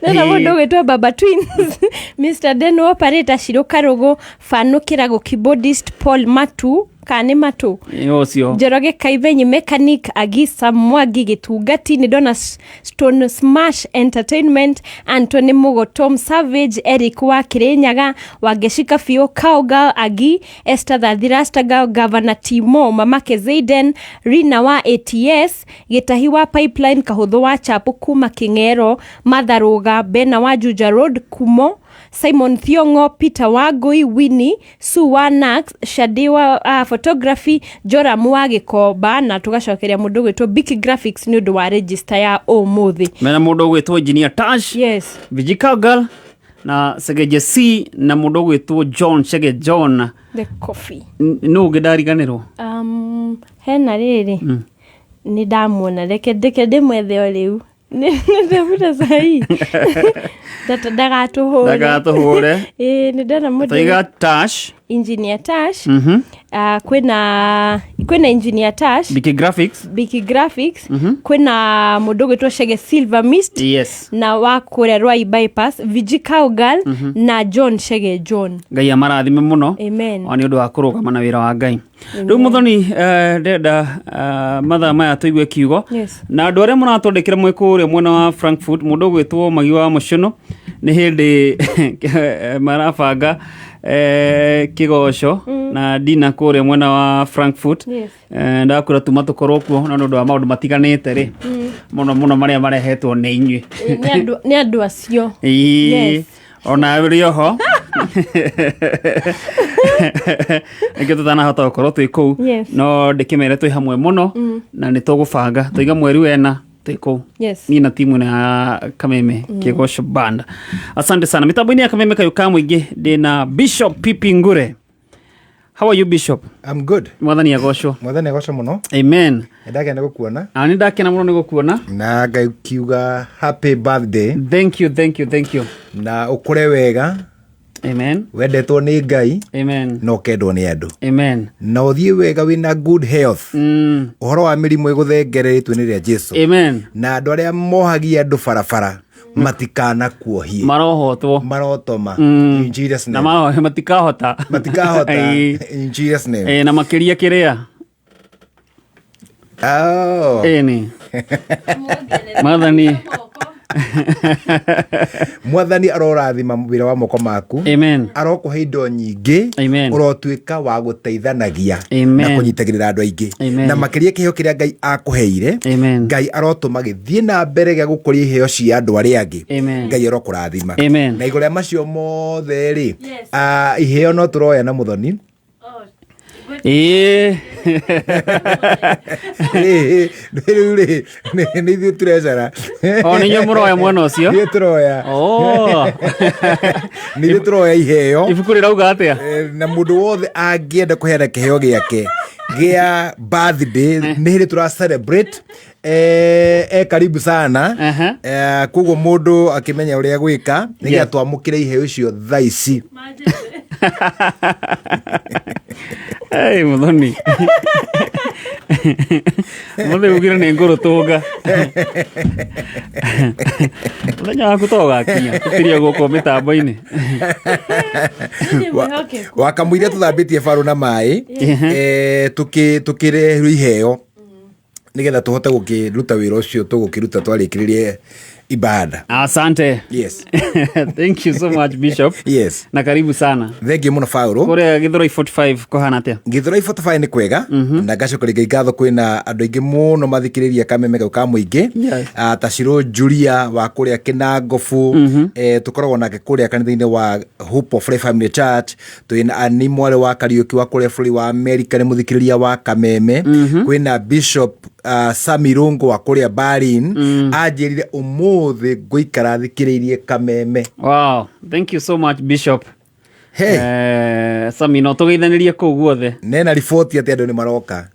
Ndona mũndũ ũgwĩtwo Baba Twins, Mr Den Operator, Shiro Karũgũ, Fanũ Kĩrago, keyboardist Paul Matu, kana nĩ Matu. Ĩ, ũcio. Njoroge Kaivenyi, mechanic Agisa Mwangi Gĩtungati, nĩ ndona Stone Smash Entertainment, Anthony Mugo, Tom Savage, Eric wa Kirinyaga, Wangeci Kabiũ, Cowgirl Agi, Esther Thathirastagal, Governor Timo, Mamake Zaiden, Rina wa ATS, Gĩtahi wa Pipeline, Kahũthũ wa Chapo kuma Kĩng'ero, Matharũga, Bena wa Juja Road, Kumo, Simon Thiong'o, Peter Wangui, Winnie, Sue wa Nax, Shadi wa photography, Joram wa Gĩkomba, na tũgacokeria mũndũ ũgwĩtwo Biki Graphics nĩ ũndũ wa register ya ũmũthĩ. Mena mũndũ ũgwĩtwo Engineer Tash. Yes. Vijika Girl na Segeje C na mũndũ ũgwĩtwo John Chege John. The coffee. Nũ ũngĩ ndariganĩrwo? Hena rĩrĩ nĩ ndamuona, reke ndeke ndĩmwethe o rĩu. Nĩ sahii ndagatũhũre. Ndagatũhũre. Ĩĩ, nĩ ndona mũndũ. Twaiga Tash. Engineer Tash. Kwĩna Engineer Tash. Biki Graphics. Biki Graphics. Kwĩna mũndũ ũgwĩtwo Chege Silver Mist na wa kũrĩa Rwai Bypass, Viji Cowgirl na John Chege John. Ngai amarathime mũno. Amen. O nĩ ũndũ wa kũrũgama na wĩra wa Ngai. Rĩu mũthoni, ndĩrenda mathaa maya tũigue kiugo. Na andũ arĩa mũratwandĩkĩra mwĩ kũrĩa mwena wa Frankfurt, mũndũ ũgwĩtwo Magi wa Mũcũnũ, nĩ hĩndĩ marabanga kĩgoco na dina kũrĩa mwena wa Frankfurt. Ndakwĩra tuma tũkorwo kuo, no nĩ ũndũ wa maũndũ matiganĩte rĩ, mũno mũno marĩa marehetwo nĩ inyuĩ. Ĩ, nĩ andũ acio. Ĩĩ, ona ũrĩ oho nĩkĩo tũtanahota gũkorwo twĩ kũu. No ndĩkĩmere twĩ hamwe mũno na nĩ tũgũbanga tũiga mweri wena twĩ kũu. Niĩ na timu ĩno ya Kameme Kĩgoco Band, asante sana. Mĩtambo-inĩ ya Kameme Kayũ ka Mũingĩ ndĩna Bishop Pipi Ngure. How are you, Bishop? I'm good. Mwathani agocwo. Mwathani agocwo mũno. Amen. Nĩndakena gũkuona. Na nĩ ndakena mũno nĩ gũkuona. Na Ngai kiuga happy birthday. Thank you, thank you, thank you. Na ũkũre wega. Amen. Wendetwo nĩ Ngai. Amen. Na ũkendwo nĩ andũ. Amen. Na ũthiĩ wega wĩna good health. Ũhoro wa mĩrimũ ĩgũthengere rĩtwa-inĩ rĩa Jesu. Amen. Na andũ arĩa mohagia andũ barabara matikanakuohie. Marohotwo. Marotoma. In Jesus Na name. matikahota. Matikahota. Ĩĩ. In Jesus name. Ĩĩ, na makĩria kĩrĩa. Oh. Ĩni. Mwathani. Mwathani arorathima wĩra wa moko maku. Amen. Arokũhe indo nyingĩ. Amen. Ũrotuĩka wa gũteithanagia Amen. na kũnyitagĩrĩra andũ aingĩ. Amen. Na makĩria kĩheo kĩrĩa Ngai akũheire. Amen. Ngai arotũma gĩthiĩ na mbere gĩa gũkũria iheo cia andũ arĩa angĩ. Amen. Ngai arokũrathima. Amen. Na igũrũ rĩa macio mothe rĩ, iheo no tũroya na mũthoni. Ĩĩ. Rĩu rĩ, nĩ ithuĩ tũrecara. O nĩ inyuĩ mũroya mwena ũcio? Nĩ tũroya. Oh. Nĩ ithuĩ tũroya iheo. Ibuku rĩrauga atĩa? Na mũndũ wothe angĩenda kũheana kĩheo gĩake gĩa birthday, nĩ hĩndĩ tũra celebrate, karibu sana. Koguo mũndũ akĩmenya ũrĩa gwĩka nĩgetha twamũkĩre iheo icio thaa ici. Hey, mũthoni. Mũthĩ ugire nĩ ngũrũtũnga. Mũthenya waku to ũgakinya tũtirie gũkũ mĩtambo-inĩ. Wakamũira tũthambĩtie barũ na maĩ, tũkĩreherwo iheo nĩgetha tũhote gũkĩruta wĩra ũcio tũgũkĩruta twarĩkĩrĩrie ibada. Asante. Yes. Thank you so much, Bishop. Yes. Na karibu sana. Thank you mũno Paulo. Kũrĩa Githurai 45 kũhana atĩa? Githurai 45 nĩ kwega. Na ngacokeria Ngai ngatho kwĩna andũ aingĩ mũno mathikĩrĩria Kameme gau ka mũingĩ. Yes. Ta Shiro Julia wa kũrĩa Kĩnangobu. Tũkoragwo nake kũrĩa kanitha-inĩ wa Hope of Life Family Church. Twĩna Ani mwarĩ wa Kariũki wa kũrĩa bũrũri wa Amerika, nĩ mũthikĩrĩria wa Kameme. Kwĩna Bishop Sami Rungu wa kũrĩa Berlin. Anjĩrire ũmũthĩ ngũikara thikĩrĩirie Kameme. Wow, thank you so much, Bishop. Hey. Sami no tũgeithanĩrie kũu guothe. Nena riboti atĩ andũ nĩ maroka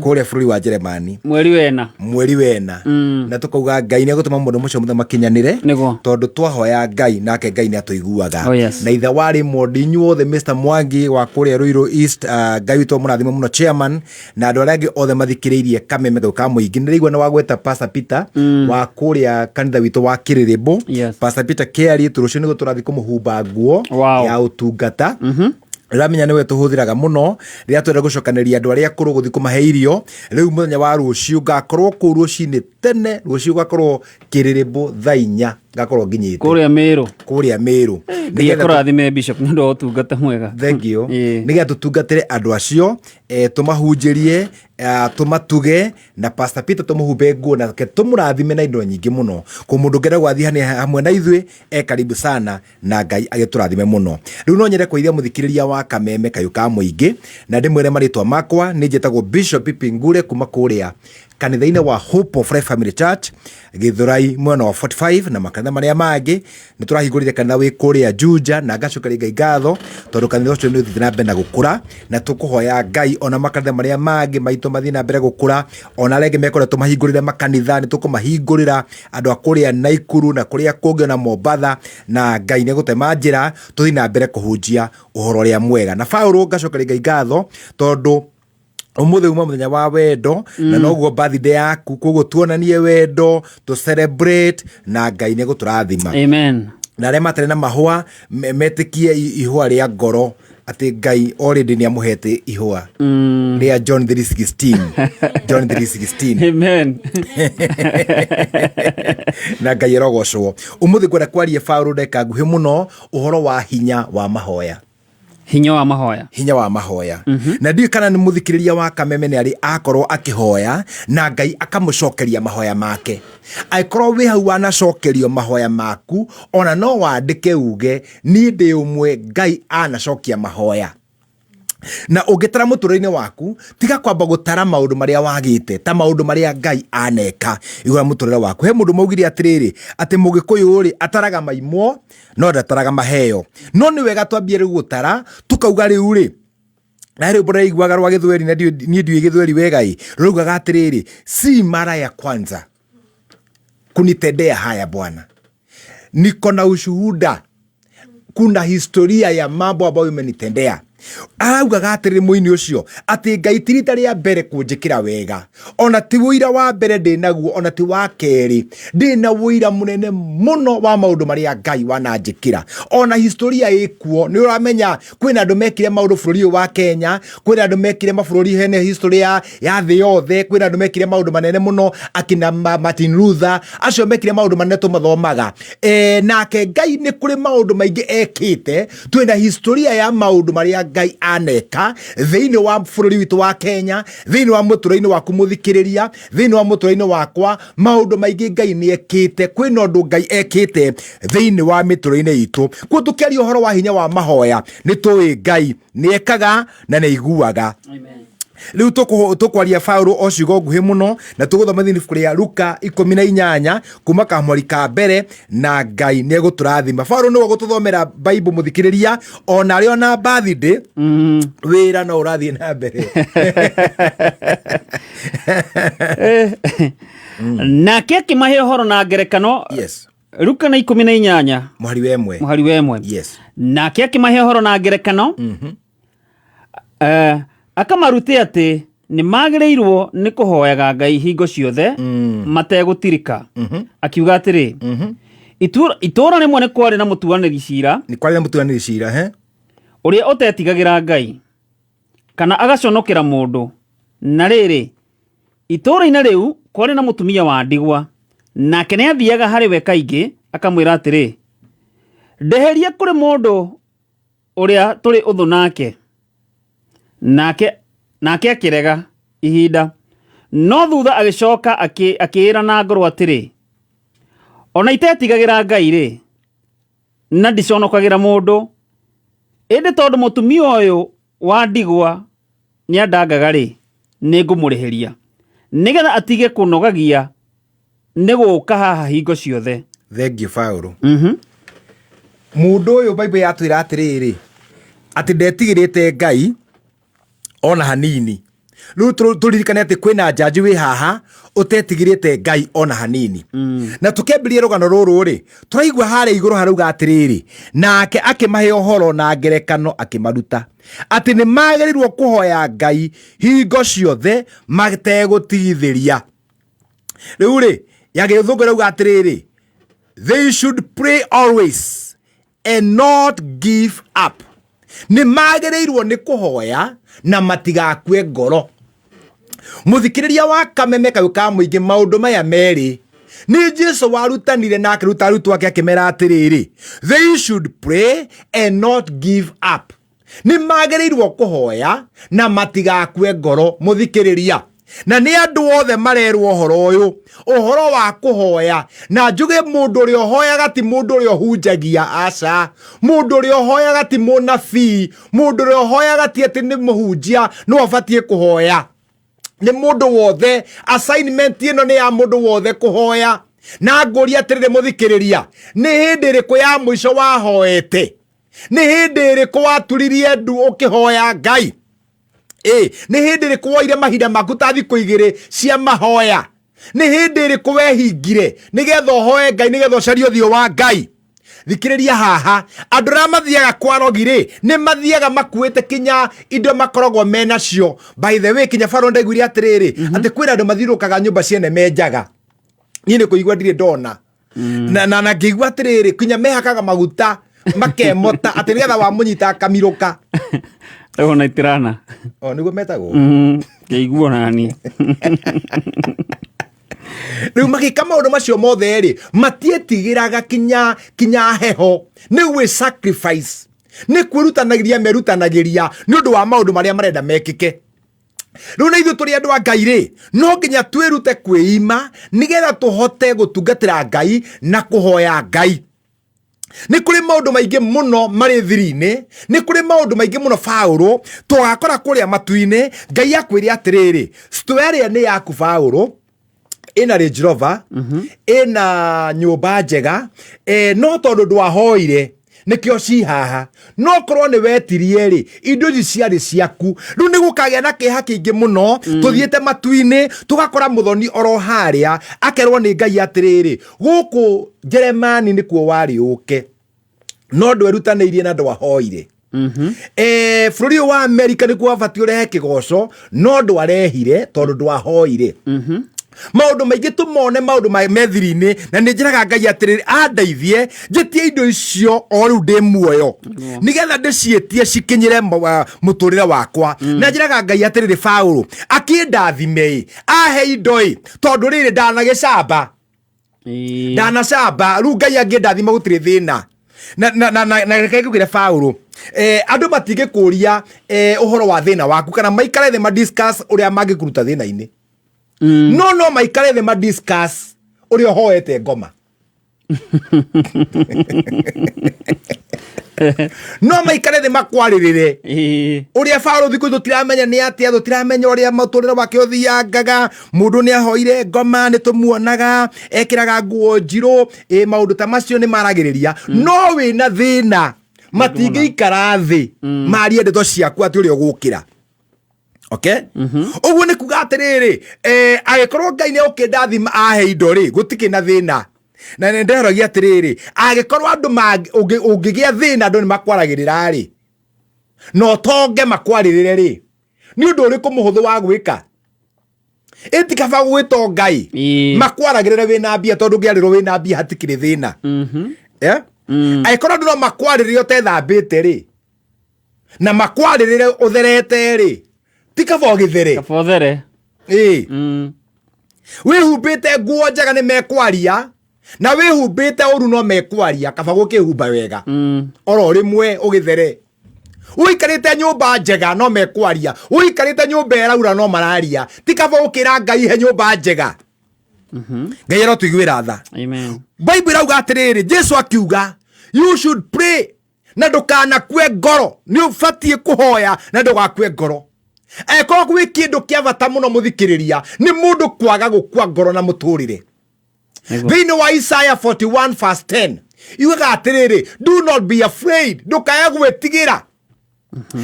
kũrĩa bũrũri wa Jeremani mweri wena, mweri wena, na tũkauga Ngai nĩ egũtũma mũndũ mũcio mũthe makinyanĩre, tondũ twahoya Ngai nake Ngai nĩ atũiguaga. Oh, yes. Na ithe wa Raymond, inyuothe, Mr Mwangi wa kũrĩa Ruiru East, Ngai witũ mũrathime mũno, chairman, na andũ arĩa angĩ othe mathikĩrĩirie Kameme gau ka mũingĩ. Nĩ rĩigua nĩ wagweta Pastor Peter wa kũrĩa kanitha witũ wa Kĩrĩrĩmbũ. Pastor Peter Kĩari, rũciũ nĩguo tũrathiĩ kũmũhumba nguo ya ũtungata. Ramenya nĩwe tũhũthĩraga mũno rĩrĩa twenda gũcokanĩria andũ arĩa akũrũ gũthiĩ kũmahe irio. Rĩu mũthenya wa rũciũ ngakorwo kũu rũcinĩ tene, rũciũ ngakorwo Kĩrĩrĩmbũ thaa 4 ngakorwo nginyĩte kũrĩa Mĩrũ. Kũrĩa Mĩrũ. Ngai akũrathime, Bishop, nĩ ũndũ wa ũtungata mwega. Thank you. Nĩgetha tũtungatĩre andũ acio, tũmahunjĩrie, tũmatuge, na Pastor Peter tũmũhumbe nguo nake tũmũrathime na indo nyingĩ mũno. Kũ mũndũ ũngĩenda gwathiĩ hamwe na ithuĩ e karibu sana, na Ngai agĩtũrathime mũno. Rĩu no nyende kũithia mũthikĩrĩria wa Kameme kayũ ka mũingĩ na ndĩmwĩre marĩtwa makwa nĩ njĩtagwo Bishop Pipi Ngure kuma kũrĩa kanitha-inĩ wa Hope of Life Family Church Gĩthũrai mwena wa 45 na makanitha marĩa mangĩ. Nĩ tũrahingũrire kanitha wĩ kũrĩa Juja, na ngacokeria Ngai ngatho tondũ kanitha ũcio nĩ ũthiĩte na mbere na gũkũra, na tũkũhoya Ngai ona makanitha marĩa mangĩ maitũ mathiĩ na mbere gũkũra, ona arĩa angĩ mekwenda tũmahingũrĩre makanitha nĩ tũkũmahingũrĩra, andũ a kũrĩa Naikuru na kũrĩa kũngĩ ona Mombatha, na Ngai nĩ egũtema njĩra tũthiĩ na mbere kũhunjia ũhoro ũrĩa mwega. Na Paũlũ, ngacokeria Ngai ngatho tondũ ũmũthĩ uma mũthenya wa wendo na noguo birthday yaku, koguo tuonanie wendo, tũ celebrate, na Ngai nĩ egũtũrathima. Amen. Na arĩa matarĩ na mahũa metĩkie ihũa rĩa ngoro atĩ Ngai already nĩ amũhete ihũa rĩa John 3:16, John 3:16. Amen. Na Ngai arogocwo. Ũmũthĩ ngwenda kwaria, Paũlũ, ndagĩka nguhĩ mũno, ũhoro wa hinya wa mahoya. Hinya wa mahoya. Hinya wa mahoya. Na ndiũĩ kana nĩ mũthikĩrĩria wa Kameme nĩ arĩ akorwo akĩhoya na Ngai akamũcokeria mahoya make. Angĩkorwo wĩ hau wanacokerio mahoya maku, ona no wandĩke uge niĩ ndĩ ũmwe Ngai anacokia mahoya. Na ũngĩtara mũtũrĩre-inĩ waku, tiga kwamba gũtara maũndũ marĩa wagĩte ta maũndũ marĩa Ngai aneka igũrũ rĩa mũtũrĩre waku. He mũndũ maugire atĩrĩrĩ, atĩ mũgĩkũyũ rĩ ataraga maimwo no ndataraga maheo. No nĩ wega twambie rĩu gũtara, tũkauga rĩu rĩ, na rĩu ndĩraiguaga rwa gĩthweri na niĩ ndiũĩ gĩthweri wega ĩ, rũraugaga atĩrĩrĩ, si mara ya kwanza kunitendea haya Bwana, niko na ushuhuda, kuna historia ya mambo ambayo umenitendea. Araugaga atĩrĩrĩ mũini ũcio atĩ Ngai ti rita rĩa mbere kũnjĩkĩra wega, ona ti ũira wa mbere ndĩnaguo, ona ti wa kerĩ, ndĩna ũira mũnene mũno wa maũndũ marĩa Ngai wananjĩkĩra, ona historia ĩkuo. Nĩ ũramenya kwĩna andũ mekire maũndũ bũrũri ũyũ wa Kenya, kwĩna andũ mekire mabũrũri hene history ya thĩ yothe, kwĩna andũ mekire maũndũ manene mũno akina Martin Luther, acio mekire maũndũ manene tũmathomaga. Nake Ngai nĩ kũrĩ maũndũ maingĩ ekĩte. Twĩna historia ya maũndũ marĩa Ngai aneka thĩinĩ wa bũrũri witũ wa Kenya, thĩinĩ wa mũtũrĩre-inĩ waku mũthikĩrĩria, thĩinĩ wa mũtũrĩre-inĩ wakwa, maũndũ maingĩ Ngai nĩ ekĩte. Kwĩna ũndũ Ngai ekĩte thĩinĩ wa mĩtũrĩre-inĩ itũ. Kuo tũkĩaria ũhoro wa hinya wa mahoya, nĩ tũĩ Ngai nĩ ekaga na nĩ aiguaga. Rĩu tũkwaria, Paũlũ, o ciugo nguhĩ mũno, na tũgũthoma thĩinĩ ibuku rĩa Luka 18 kuma kamweri ka mbere, na Ngai nĩ egũtũrathima. Paũlũ nĩwe ũgũtũthomera Bible. Mũthikĩrĩria, ona arĩ ona birthday, wĩra no ũrathiĩ na mbere. Nake akĩmahe ũhoro na ngerekano. Luka na 18 mũhari wa 1. Mũhari wa 1. Nake akĩmahe ũhoro na ngerekano, akamarute atĩ nĩ magĩrĩirwo nĩ kũhoyaga Ngai hingo ciothe mategũtirika, akiuga atĩrĩ, itũũra rĩmwe nĩ kwarĩ na mũtuanĩri cira, Nĩ kwarĩ na mũtuanĩri cira he ũrĩa ũtetigagĩra Ngai kana agaconokera mũndũ. Na rĩrĩ, itũũra-inĩ rĩu kwarĩ na mũtumia wa ndigwa, nake nĩ athiaga harĩ we kaingĩ akamwĩra atĩrĩ, 'Ndeheria kũrĩ mũndũ ũrĩa tũrĩ ũthũ nake.' Nake akĩrega ihinda, no thutha agĩcoka akĩĩra na ngoro atĩrĩ, 'Ona itetigagĩra Ngai rĩ, na ndiconokagĩra mũndũ, ĩndĩ tondũ mũtumia ũyũ wa ndigwa nĩandangaga rĩ, nĩngũmũrĩhĩria, nĩgetha atige kũnogagia nĩ gũũka haha hingo ciothe." Thengiũ, Paũlũ. Mũndũ ũyũ, Bible yatwĩra atĩrĩrĩ, Atĩ ndetigĩrĩte Ngai ona hanini. Rĩu tũririkane atĩ kwĩna njanji wĩ haha ũtetigĩrĩte Ngai ona hanini. Na tũkĩambĩrĩria rũgano rũrũ rĩ, tũraigua harĩa igũrũ harauga atĩrĩrĩ, nake akĩmahe ũhoro na ngerekano akĩmaruta atĩ nĩ magĩrĩirwo kũhoya Ngai hingo ciothe mategũtigithĩria. Rĩu rĩ, ya Gĩthũngũ ĩrauga atĩrĩrĩ, they should pray always and not give up. Nĩ magĩrĩirwo nĩ kũhoya na matigakue ngoro. Mũthikĩrĩria wa Kameme Kayũ ka Mũingĩ, maũndũ maya merĩ nĩ Jesu warutanire na akĩruta arutwo ake akĩmera atĩrĩrĩ, they should pray and not give up. Nĩ magĩrĩirwo kũhoya na matigakue ngoro. Mũthikĩrĩria, na nĩ andũ othe marerwo ũhoro ũyũ, ũhoro wa kũhoya. Na njuge mũndũ ũrĩa ũhoyaga ti mũndũ ũrĩa ũhunjagia, aca. Mũndũ ũrĩa ũhoyaga ti mũnabii, mũndũ ũrĩa ũhoyaga ti atĩ nĩ mũhunjia no abatiĩ kũhoya, nĩ mũndũ wothe. Assignment ĩno nĩ ya mũndũ wothe kũhoya. Na ngũria atĩrĩrĩ mũthikĩrĩria, nĩ hĩndĩ ĩrĩkũ ya mũico wahoete? Nĩ hĩndĩ ĩrĩkũ waturirie ndu ũkĩhoya Ngai? Ĩ nĩ hĩndĩ ĩrĩkũ woire mahinda maku ta thikũ igĩrĩ cia mahoya? Nĩ hĩndĩ ĩrĩkũ wehingire nĩgetha ũhoe Ngai, nĩgetha ũcarie ũthiũ wa Ngai? Thikĩrĩria haha, andũ arĩa mathiaga kwa rogi rĩ, nĩ mathiaga makuĩte kinya indo makoragwo menacio. By the way, kinya baro ndaiguire atĩrĩrĩ, atĩ kwĩna andũ mathiũrũrũkaga nyũmba ciene menjaga. Niĩ nĩ kũigua ndirĩ ndona na ngĩigua atĩrĩrĩ, kinya mehakaga maguta makemota atĩ nĩgetha wamũnyita akamirũka. Rĩu ona itirana. O nĩguo metagwo. Ngĩiguo nani. Rĩu magĩka maũndũ macio mothe rĩ, matietigĩraga kinya heho. Nĩ gwĩ sacrifice, nĩ kwĩrutanagĩria merutanagĩria nĩ ũndũ wa maũndũ marĩa marenda mekĩke. Rĩu na ithuĩ tũrĩ andũ a Ngai rĩ, no nginya twĩrute kwĩima nĩgetha tũhote gũtungatĩra Ngai na kũhoya Ngai. Nĩ kũrĩ maũndũ maingĩ mũno marĩ thiri-inĩ, nĩ kũrĩ maũndũ maingĩ mũno Baũrũ tũgakora kũrĩa matu-inĩ. Ngai akwĩre atĩrĩrĩ, store ĩrĩa nĩ yaku Baũrũ, ĩna Range Rover, ĩna nyũmba njega, no tondũ ndwahoire nĩkĩo ci haha. No korwo nĩ wetirie rĩ, indo ici ciarĩ ciaku. Rĩu nĩ gũkagĩa na kĩeha kĩingĩ mũno. Tũthiĩte matu-inĩ tũgakora mũthoni oro harĩa akerwo nĩ Ngai atĩrĩrĩ, gũkũ Jeremani nĩkuo warĩ ũke, no ndwerutanĩirie na ndwahoire. Bũrũri ũyũ wa Amerika nĩkuo wabatiĩ ũrehe kĩgoco, no ndwarehire tondũ ndwahoire. Maũndũ maingĩ tũmone maũndũ me thiri-inĩ, na nĩ njĩraga Ngai atĩrĩrĩ, andeithie njĩtie indo icio o rĩu ndĩ muoyo, nĩgetha ndĩciĩtie cikinyĩre mũtũrĩre wakwa. Na njĩraga Ngai atĩrĩrĩ, Baũrũ akĩndathime ĩ, ahe indo ĩ, tondũ rĩrĩ ndanagĩcamba, ndanacamba. Rĩu Ngai angĩndathima gũtirĩ thĩna. Na reke ngũkĩre Baũrũ, andũ matingĩkũria ũhoro wa thĩna waku kana maikare thĩ ma discuss ũrĩa mangĩkũruta thĩna-inĩ. No maikare thĩ ma discuss ũrĩa ũhoete ngoma. No maikare thĩ makwarĩrĩre ũrĩa Baũrũ thikũ ici tũtiramenya nĩ atĩa, tũtiramenya ũrĩa mũtũrĩre wake ũthiangaga. Mũndũ nĩ ahoire ngoma, nĩ tũmuonaga ekĩraga nguo njirũ, ĩ maũndũ ta macio nĩ maragĩrĩria. No wĩna thĩna matingĩikara thĩ marie ndeto ciaku atĩ ũrĩa ũgũkĩra. Okay, ũguo nĩ kuga atĩrĩrĩ, angĩkorwo Ngai nĩ ũkĩndathima ahe indo rĩ, gũtikĩ na thĩna. Na nĩ ndehoragia atĩrĩrĩ, angĩkorwo andũ ũngĩgĩa thĩna andũ nĩ makwaragĩrĩra rĩ, na ũtonge makwarĩrĩre rĩ, nĩ ũndũ ũrĩkũ mũhũthũ wa gwĩka? Ĩtikaba gwĩto Ngai makwaragĩrĩre wĩna mbia, tondũ ũngĩarĩrwo wĩna mbia hatikĩrĩ thĩna. Angĩkorwo andũ no makwarĩrĩre ũtethambĩte rĩ, na makwarĩrĩre ũtherete rĩ, ti kaba ũgĩthere? Kaba ũthere. Ĩĩ. Wĩhumbĩte nguo njega nĩ mekwaria, na wĩhumbĩte ũru no mekwaria. Kaba gũkĩhumba wega oro rĩmwe ũgĩthere. Ũikarĩte nyũmba njega no mekwaria, ũikarĩte nyũmba ĩraura no mararia. Ti kaba ũkĩra Ngai he nyũmba njega? Ngai arotũiguĩra tha. Amen. Bible ĩrauga atĩrĩrĩ, Jesu akiuga you should pray na ndũkanakue ngoro. Nĩ ũbatiĩ kũhoya na ndũgakue ngoro. Angĩkorwo gwĩ kĩndũ kĩa bata mũno mũthikĩrĩria, nĩ mũndũ kwaga gũkua ngoro na mũtũrĩre. Thĩinĩ wa Isaiah 41 verse 10 yugaga atĩrĩrĩ, do not be afraid, ndũkae gwĩtigĩra.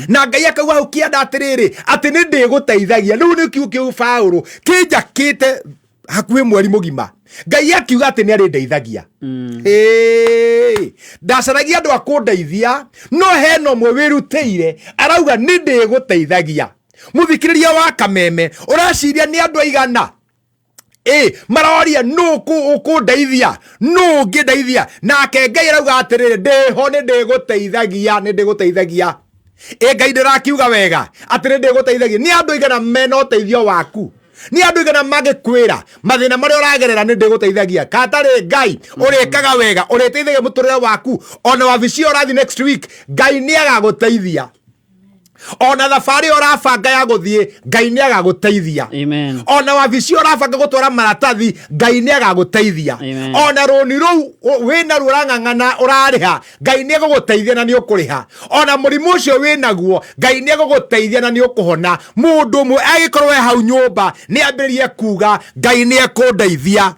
Na Ngai akauga hau kĩanda atĩrĩrĩ, atĩ nĩ ndĩgũteithagia. Rĩu nĩ kiugo kĩu Paũlũ kĩnjakĩte hakuhĩ mweri mũgima. Ngai akiuga atĩ nĩ arĩndeithagia. Ĩĩ, ndacaragia andũ a kũndeithia, no hena ũmwe wĩrutĩire arauga nĩ ndĩgũteithagia. Mũthikĩrĩria wa Kameme, ũraciria nĩ andũ aigana ĩ maroria nũ ũkũndeithia, nũ ũngĩndeithia? Nake Ngai arauga atĩrĩrĩ, ndĩho, nĩ ndĩgũteithagia, nĩ ndĩgũteithagia. Ĩ Ngai ndĩrakiuga wega atĩ nĩ ndĩgũteithagia. Nĩ andũ aigana mena ũteithio waku? Nĩ andũ aigana mangĩkwĩra mathĩna marĩa ũragerera nĩ ndĩgũteithagia? Katarĩ Ngai ũrĩkaga wega, ũrĩteithagia mũtũrĩre waku. Ona wabici ĩyo ũrathiĩ next week, Ngai nĩ agagũteithia. Ona thabarĩ ĩyo ũrabanga ya gũthiĩ, Ngai nĩ agagũteithia. Amen. Ona wabici ĩyo ũrabanga gũtwara maratathi, Ngai nĩ agagũteithia. Amen. Ona rũni rũu wĩna ruo ũrang'ang'ana ũrarĩha, Ngai nĩ egũgũteithia na nĩ ũkũrĩha. Ona mũrimũ ũcio wĩnaguo, Ngai nĩ egũgũteithia na nĩ ũkũhona. Mũndũ ũmwe agĩkorwo e hau nyũmba nĩ ambĩrĩrie kuga, Ngai nĩ ekũndeithia.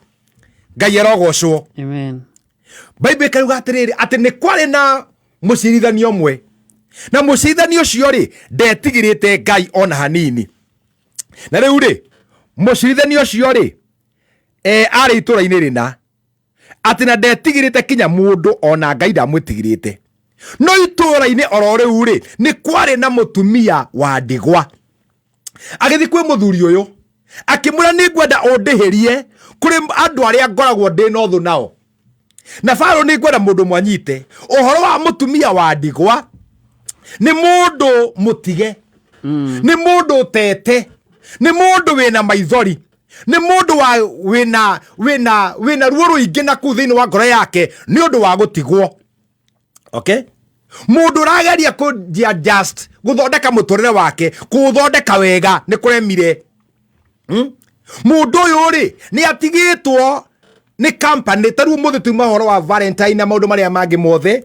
Ngai arogocwo. Amen. Bible ĩkauga atĩrĩrĩ, atĩ nĩ kwarĩ na mũcirithania ũmwe, na mũcirithania ũcio rĩ ndetigĩrĩte Ngai ona hanini. Na rĩu rĩ, mũcirithania ũcio rĩ arĩ itũũra-inĩ rĩna, atĩ na ndetigĩrĩte kinya mũndũ, ona Ngai ndamwĩtigĩrĩte. No itũũra-inĩ oro rĩu rĩ, nĩ kwarĩ na mũtumia wa ndigwa. Agĩthiĩ kwĩ mũthuri ũyũ akĩmwĩra, nĩ ngwenda ũndĩhĩrie kũrĩ andũ arĩa ngoragwo ndĩ na ũthũ nao. Na Farao nĩ ngwenda mũndũ mwanyite ũhoro wa mũtumia wa ndigwa, nĩ mũndũ mũtige, nĩ mũndũ ũtete, nĩ mũndũ wĩna maithori, nĩ mũndũ wa wĩna wĩna wĩna ruo rũingĩ na kũu thĩinĩ wa ngoro yake nĩ ũndũ wa gũtigwo. Okay? Mũndũ ũrageria kũnjia just gũthondeka mũtũrĩre wake, kũũthondeka wega nĩ kũremire. Mũndũ ũyũ rĩ nĩ atigĩtwo nĩ company. Ta rĩu ũmũthĩ tuma ũhoro wa Valentine na maũndũ marĩa mangĩ mothe,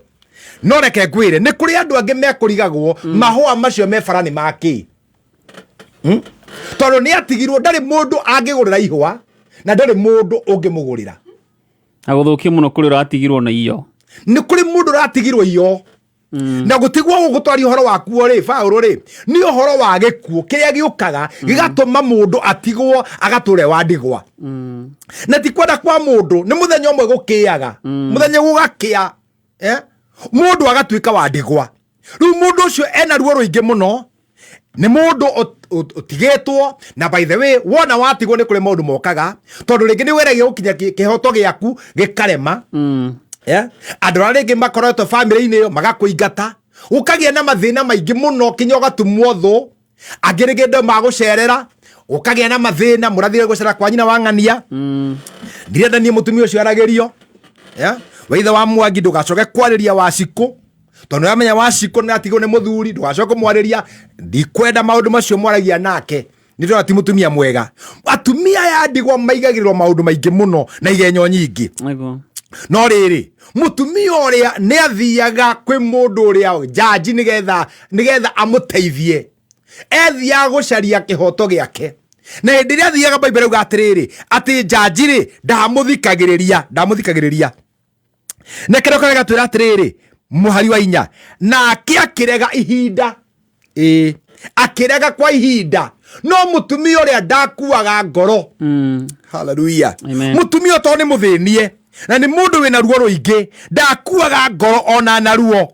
no reke ngwĩre nĩ kũrĩ andũ angĩ mekũrigagwo mahũa macio me bara nĩ makĩ. Tondũ nĩ atigirwo, ndarĩ mũndũ angĩgũrĩra ihũa na ndarĩ mũndũ ũngĩmũgũrĩra. Na gũthũkia mũno kũrĩ ũratigirwo na iyo. Nĩ kũrĩ mũndũ ũratigirwo iyo. Na gũtigwo gũkũ twaria ũhoro wakuo rĩ, Paũlũ rĩ, nĩ ũhoro wa gĩkuũ kĩrĩa gĩũkaga gĩgatũma mũndũ atigwo agatũre wa ndigwa. Na ti kwenda kwa mũndũ, nĩ mũthenya ũmwe gũkĩaga, mũthenya gũgakĩa, mũndũ agatuĩka wa ndigwa. Rĩu mũndũ ũcio ena ruo rũingĩ mũno, nĩ mũndũ ũtigĩtwo. Na by the way, wona watigwo nĩ kũrĩ maũndũ mokaga, tondũ rĩngĩ nĩ weragia gũkinya kĩhoto gĩaku gĩkarema. Andũ arĩa rĩngĩ makoretwo bamĩrĩ-inĩ ĩyo magakũingata, ũkagĩa na mathĩna maingĩ mũno kinya ũgatumwo thũ. Angĩ rĩngĩ ndũ magũcerera, ũkagĩa na mathĩna, mũrathire gũcera kwa nyina wa ng'ania. Ndirenda niĩ mũtumia ũcio aragĩrio. Waithe wa Mwangi, ndũgacoke kwarĩria Wacikũ, tondũ nĩũramenya Wacikũ nĩ atigwo nĩ mũthuri, ndũgacoke kũmwarĩria. Ndikwenda maũndũ macio mwaragia nake, nĩ ndĩrona ti mũtumia mwega. Atumia aya ndigwa maigagĩrĩrwo maũndũ maingĩ mũno na igenyo nyingĩ. No rĩrĩ, mũtumia ũrĩa nĩ athiaga kwĩ mũndũ ũrĩa jaji nĩgetha amũteithie. Ethiaga gũcaria kĩhoto gĩake. Na hĩndĩ ĩrĩa athiaga, Bible ĩrauga atĩrĩrĩ, atĩ jaji rĩ ndamũthikagĩrĩria, ndamũthikagĩrĩria. Na kĩrĩa kĩrĩa gatwĩra atĩrĩrĩ, mũhari wa 4, nake akĩrega ihinda. Ĩĩ, akĩrega kwa ihinda, no mũtumia ũrĩa ndakuaga ngoro. Hallelujah. Amen. Mũtumia ũyũ tondũ nĩ mũthĩnie na nĩ mũndũ wĩna ruo rũingĩ, ndakuaga ngoro ona na ruo.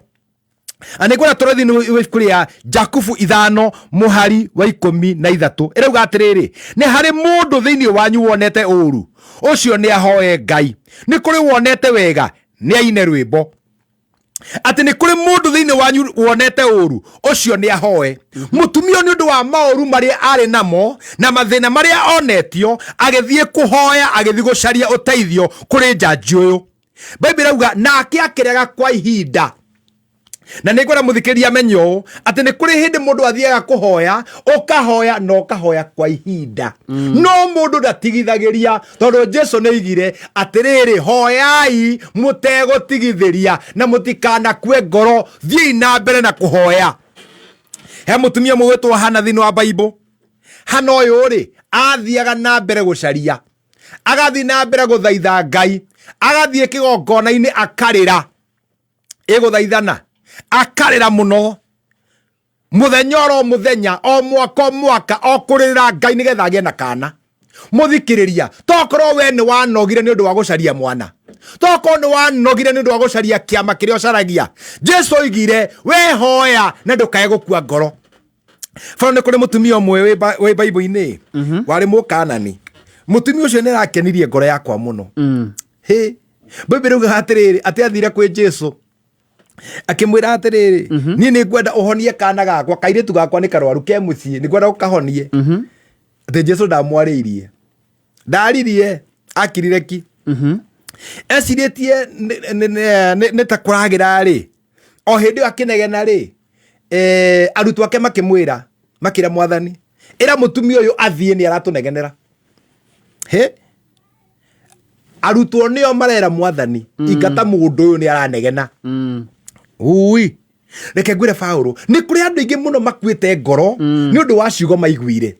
Na nĩ ngwenda tũrore thĩinĩ wa ibuku rĩa Jakubu 5 mũhari wa 13, ĩrauga atĩrĩrĩ, nĩ harĩ mũndũ thĩinĩ wanyu wonete ũũru? Ũcio nĩ ahoe Ngai. Nĩ kũrĩ wonete wega? Nĩ aine rwĩmbo. Atĩ nĩ kũrĩ mũndũ thĩinĩ wanyu wonete ũũru, ũcio nĩ ahoe. Mũtumia nĩ ũndũ wa maũru marĩa arĩ namo na mathĩna marĩa onetio, agĩthiĩ kũhoya, agĩthiĩ gũcaria ũteithio kũrĩ njanji ũyũ. Bible ĩrauga nake akĩrega kwa ihinda. Na nĩ ngwenda mũthikĩrĩria amenye ũũ, atĩ nĩ kũrĩ hĩndĩ mũndũ athiaga kũhoya, ũkahoya na ũkahoya kwa ihinda. No mũndũ ndatigithagĩria, tondũ Jesu nĩ oigire atĩrĩrĩ, hoyai mũtegũtigithĩria na mũtikanakue ngoro, thiĩi na mbere na kũhoya. He mũtumia ũmwe wĩtwo Hana thĩinĩ wa Bible. Hana ũyũ rĩ, athiaga na mbere gũcaria, agathiĩ na mbere gũthaitha Ngai, agathiĩ kĩgongona-inĩ akarĩra, ĩgũthaithana, akarĩra mũno. Mũthenya oro mũthenya, o mwaka o mwaka, o kũrĩrĩra Ngai nĩgetha agĩe na kana. Mũthikĩrĩria, tokorwo we nĩ wanogire nĩ ũndũ wa gũcaria mwana, tokorwo nĩ wanogire nĩ ũndũ wa gũcaria kĩama kĩrĩa ũcaragia. Jesu oigire we hoya na ndũkae gũkua ngoro. Bado nĩ kũrĩ mũtumia ũmwe wĩ Baibũ-inĩ warĩ Mũkanani. Mũtumia ũcio nĩ arakenirie ngoro yakwa mũno. Hĩ, Baibũ ĩrauga atĩrĩrĩ, atĩ athire kwĩ Jesu akĩmwĩra atĩrĩrĩ, niĩ nĩ ngwenda ũhonie kana gakwa, kairĩtu gakwa nĩ karwaru ke mũciĩ, nĩ ngwenda ũkahonie. Atĩ Jesu ndamwarĩirie, ndaririe, akirire ki. Ecirĩtie nĩ ta kũragĩra rĩ, o hĩndĩ ĩyo akĩnegena rĩ, arutwo ake makĩmwĩra, makĩra mwathani, ĩra mũtumia ũyũ athiĩ, nĩ aratũnegenera. Hĩ, arutwo nĩo marera mwathani, ingata mũndũ ũyũ nĩ aranegena. Ui, reke ngwĩre Paũlũ, nĩ kũrĩ andũ aingĩ mũno makuĩte ngoro nĩ ũndũ wa ciugo maiguire.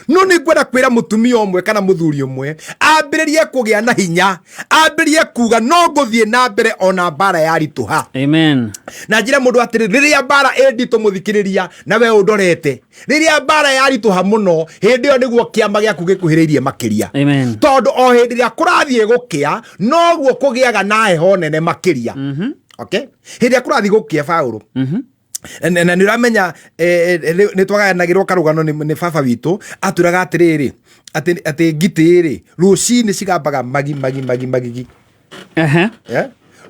No nĩ ngwenda kwĩra mũtumia ũmwe kana mũthuri ũmwe ambĩrĩrie kũgĩa na hinya, ambĩrĩrie kuga no ngũthiĩ na mbere ona mbara yaritũha. Amen. Na njĩre mũndũ atĩrĩ, rĩrĩa mbara ĩ nditũ mũthikĩrĩria na we ũndorete, rĩrĩa mbara yaritũha mũno, hĩndĩ ĩyo nĩguo kĩama gĩaku gĩkuhĩrĩirie makĩria. Amen. Tondũ o hĩndĩ ĩrĩa kũrathiĩ gũkĩa, noguo kũgĩaga na heho nene makĩria. Okay? Hĩndĩ ĩrĩa kũrathiĩ gũkĩa, Paũlũ, na nĩ ũramenya, nĩ twagayanagĩrwo karũgano nĩ baba witũ, atwĩraga atĩrĩrĩ, atĩ ngitĩ rĩ, rũcinĩ cigambaga magi magi magi magigi.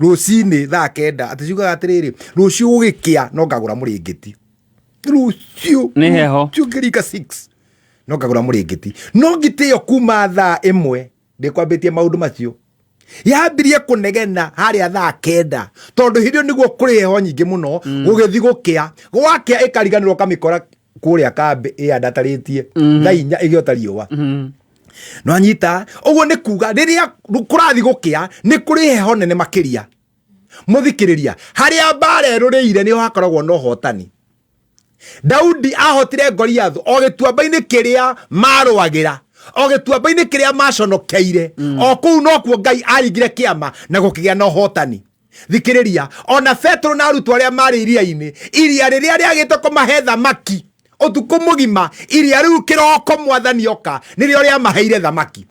Rũcinĩ thaa 9, atĩ ciugaga atĩrĩrĩ, rũciũ gũgĩkĩa no ngagũra mũrĩngĩti. Rũciũ Nĩ heho. Rũciũ ngĩringa 6 no ngagũra mũrĩngĩti. No ngitĩ ĩyo kuma thaa 1 ndĩkwambĩtie maũndũ macio, yambirie kũnegena harĩa thaa 9, tondũ hĩndĩ ĩyo nĩguo kũrĩ heho nyingĩ mũno. Gũgĩthiĩ gũkĩa, gwakĩa ĩkariganĩrwo, ũkamĩkora kũrĩa kambĩ ĩyandatarĩtie thaa 4 ĩgĩota riũa. No anyita ũguo nĩ kuga rĩrĩa kũrathiĩ gũkĩa nĩ kũrĩ heho nene makĩria. Mũthikĩrĩria, harĩa mbara ĩrũrĩire nĩho hakoragwo na ũhotani. Daudi ahotire Goliathu o gĩtuamba-inĩ kĩrĩa marũagĩra, o gĩtuamba-inĩ kĩrĩa maconokeire, o kũu nokuo Ngai aringire kĩama na gũkĩgĩa na ũhotani. Thikĩrĩria, ona Petero na arutwo arĩa marĩ iria-inĩ, iria rĩrĩa rĩagĩte kũmahe thamaki ũtukũ mũgima, iria rĩu kĩroko mwathani oka nĩrĩo rĩamaheire thamaki.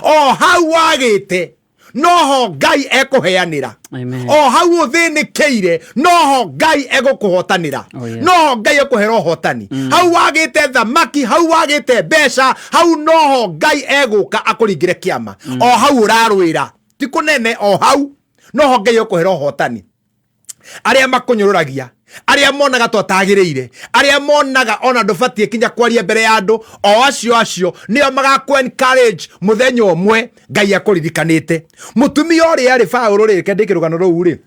O hau wagĩte noho Ngai ekũheanĩra. Amen. O hau ũthĩnĩkĩire noho Ngai egũkũhotanĩra. Oh, yes. Noho Ngai ekũhera ũhotani. Hau wagĩte thamaki, hau wagĩte mbeca, hau noho Ngai egũka akũringĩre kĩama. O hau ũrarũĩra ti kũnene, o hau noho Ngai ekũhera ũhotani. Arĩa makũnyũrũragia, arĩa monaga twatagĩrĩire, arĩa monaga ona ndũbatiĩ kinya kwaria mbere ya andũ, o acio acio nĩo magakũ encourage mũthenya ũmwe Ngai akũririkanĩte. Mũtumia ũrĩa rĩ, Paũlũ rĩ, reke ndĩke rũgano rũu rĩ,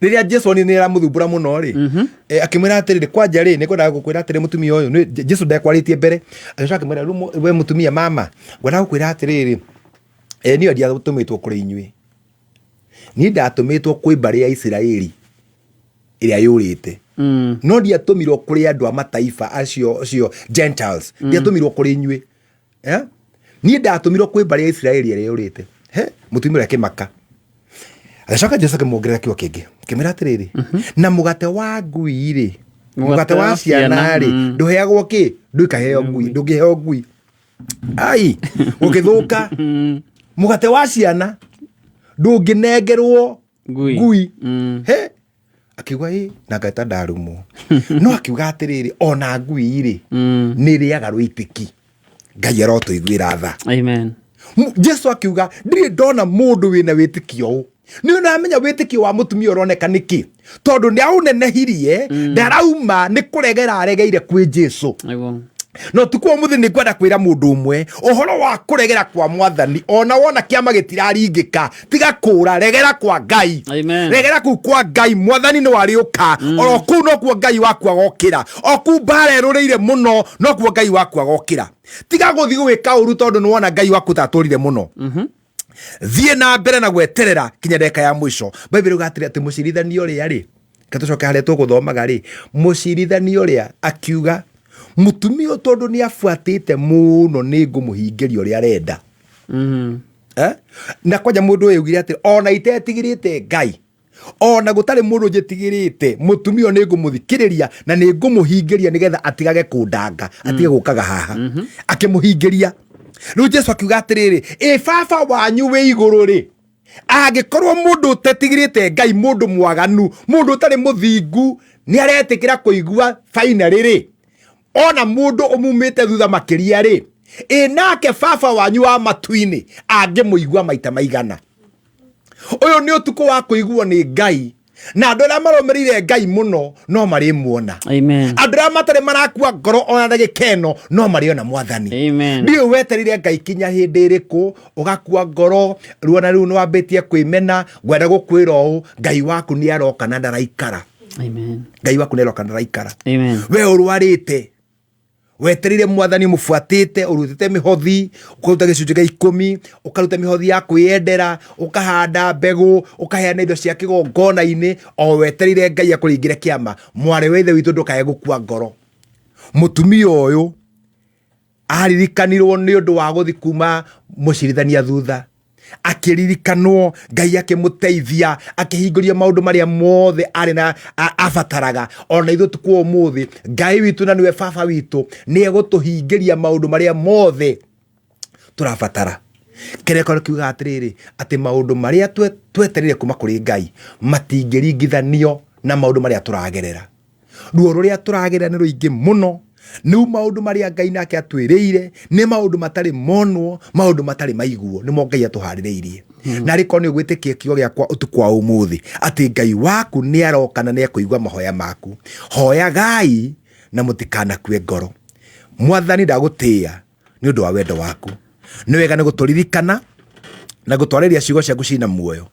rĩrĩa Jesu onire nĩ aramũthumbũra mũno rĩ, akĩmwĩra atĩrĩrĩ, kwanja rĩ, nĩngwendaga gũkwĩra atĩrĩ mũtumia ũyũ, Jesu ndekwarĩtie mbere, agĩcoka akĩmwĩra, rĩu we mũtumia mama, ngwendaga gũkwĩra atĩrĩrĩ, niĩ ndiatũmĩtwo kũrĩ inyuĩ, niĩ ndatũmĩtwo kwĩ mbarĩ ya Isiraeli ĩrĩa yũrĩte, no ndiatũmirwo kũrĩ andũ a mataifa acio Gentiles, ndiatũmirwo kũrĩ inyuĩ. Niĩ ndatũmirwo kwĩ mbarĩ ya Isiraeli ĩrĩa yũrĩte. He, mũtumia ũrĩa akĩmaka. Agĩcoka Jesu akĩmuongerera kiugo kĩngĩ, akĩmwĩra atĩrĩrĩ, na mũgate wa ngui rĩ, mũgate wa ciana rĩ, ndũheagwo kĩ? Ndũkaheo ngui, ndũngĩheo ngui. Ai, gũkĩthũka. Mũgate wa ciana ndũngĩnengerwo ngui. He, akiuga ĩ na ngaita ndarumwo. No akiuga atĩrĩrĩ, ona ngui rĩ, nĩ ĩrĩaga rũitĩki. Ngai arotũiguĩra tha. Amen. Jesu akiuga ndirĩ ndona mũndũ wĩna wĩtĩkio ũũ. Nĩ ũramenya wĩtĩkio wa mũtumia ũroneka nĩkĩ? Tondũ nĩ aũnenehirie, ndarauma nĩ kũregera aregeire kwĩ Jesu. Nĩguo. No tukũ ũmũthĩ nĩ ngwenda kwĩra mũndũ ũmwe ũhoro wa kũregera kwa mwathani. Ona wona kĩama gĩtiraringĩka, tiga kũra, regera kwa Ngai. Amen. Regera kũu kwa Ngai, mwathani nĩ warĩũka. Oro kũu nokuo Ngai waku agokĩra. O kũu mbara ĩrũrĩire mũno nokuo Ngai waku agokĩra. Tiga gũthiĩ gwĩka ũru tondũ nĩ wona Ngai waku tatũrire mũno. Thiĩ na mbere na gweterera kinya ndagĩka ya mũico. Bible ĩruga atĩrĩ, atĩ mũcirithania ũrĩa rĩ, reke tũcoke harĩa tũgũthomaga rĩ, mũcirithania ũrĩa akiuga mũtumia ũyũ tondũ nĩ abuatĩte mũno nĩ ngũmũhingĩria ũrĩa arenda. Na kwanja mũndũ ũyũ augire atĩ ona itetigĩrĩte Ngai, Ona gũtarĩ mũndũ njĩtigĩrĩte, mũtumia ũyũ nĩ ngũmũthikĩrĩria na nĩ ngũmũhingĩria nĩgetha atigage kũndanga, atige gũkaga haha. Akĩmũhingĩria. Rĩu Jesu akiuga atĩrĩrĩ, ĩ baba wanyu wĩ igũrũ rĩ, angĩkorwo mũndũ ũtetigĩrĩte Ngai, mũndũ mwaganu, mũndũ ũtarĩ mũthingu, nĩ aretĩkĩra kũigua finally rĩ, ona mũndũ ũmumĩte thutha makĩria rĩ, ĩ nake baba wanyu wa matu-inĩ angĩmũigua maita maigana? Ũyũ nĩ ũtukũ wa kũiguo nĩ Ngai, na andũ arĩa marũmĩrĩire Ngai mũno no marĩmuona. Amen. Andũ arĩa matarĩ marakua ngoro ona ndagĩka ĩno no marĩona Mwathani. Amen. Ndiũĩ wetereire Ngai kinya hĩndĩ ĩrĩkũ, ũgakua ngoro, ruona rĩu nĩ wambĩtie kwĩmena. Ngwenda gũkwĩra ũũ, Ngai waku nĩ aroka na ndaraikara. Amen. Ngai waku nĩ aroka na ndaraikara. Amen. We ũrwarĩte, wetereire Mwathani, mũbuatĩte, ũrutĩte mĩhothi, ũkaruta gĩcunjĩ gĩa 10, ũkaruta mĩhothi ya kwĩyendera, ũkahanda mbegũ, ũkaheana indo cia kĩgongona-inĩ, o wetereire Ngai akũringĩre kĩama. Mwarĩ wa ithe witũ, ndũkae gũkua ngoro. Mũtumia ũyũ aririkanirwo nĩ ũndũ wa gũthi kuma mũcirithania thutha, akĩririkanwo, Ngai akĩmũteithia, akĩhingũria maũndũ marĩa mothe arĩ na abataraga. Ona ithuĩ tukũ ũmũthĩ, Ngai witũ na nĩwe baba witũ nĩ egũtũhingĩria maũndũ marĩa mothe tũrabatara. Kĩrĩko kiugaga atĩrĩrĩ, atĩ maũndũ marĩa twetereire kuma kũrĩ Ngai matingĩringithanio na maũndũ marĩa tũragerera. Ruo rũrĩa tũragerera nĩ rũingĩ mũno. Nĩu maũndũ marĩa Ngai nake atwĩrĩire nĩ maũndũ matarĩ monwo, maũndũ matarĩ maiguo, nĩmo Ngai atũharĩrĩirie. Na arĩ korwo nĩ ũgwĩtĩkia kiugo gĩakwa ũtukũ wa ũmũthĩ, atĩ Ngai waku nĩ aroka na nĩ ekũigua mahoya maku. Hoyagai na mũtikanakue ngoro. Mwathani, ndagũtĩĩa nĩ ũndũ wa wendo waku. Nĩ wega nĩ gũtũririkana na gũtwarĩria ciugo ciaku cina muoyo.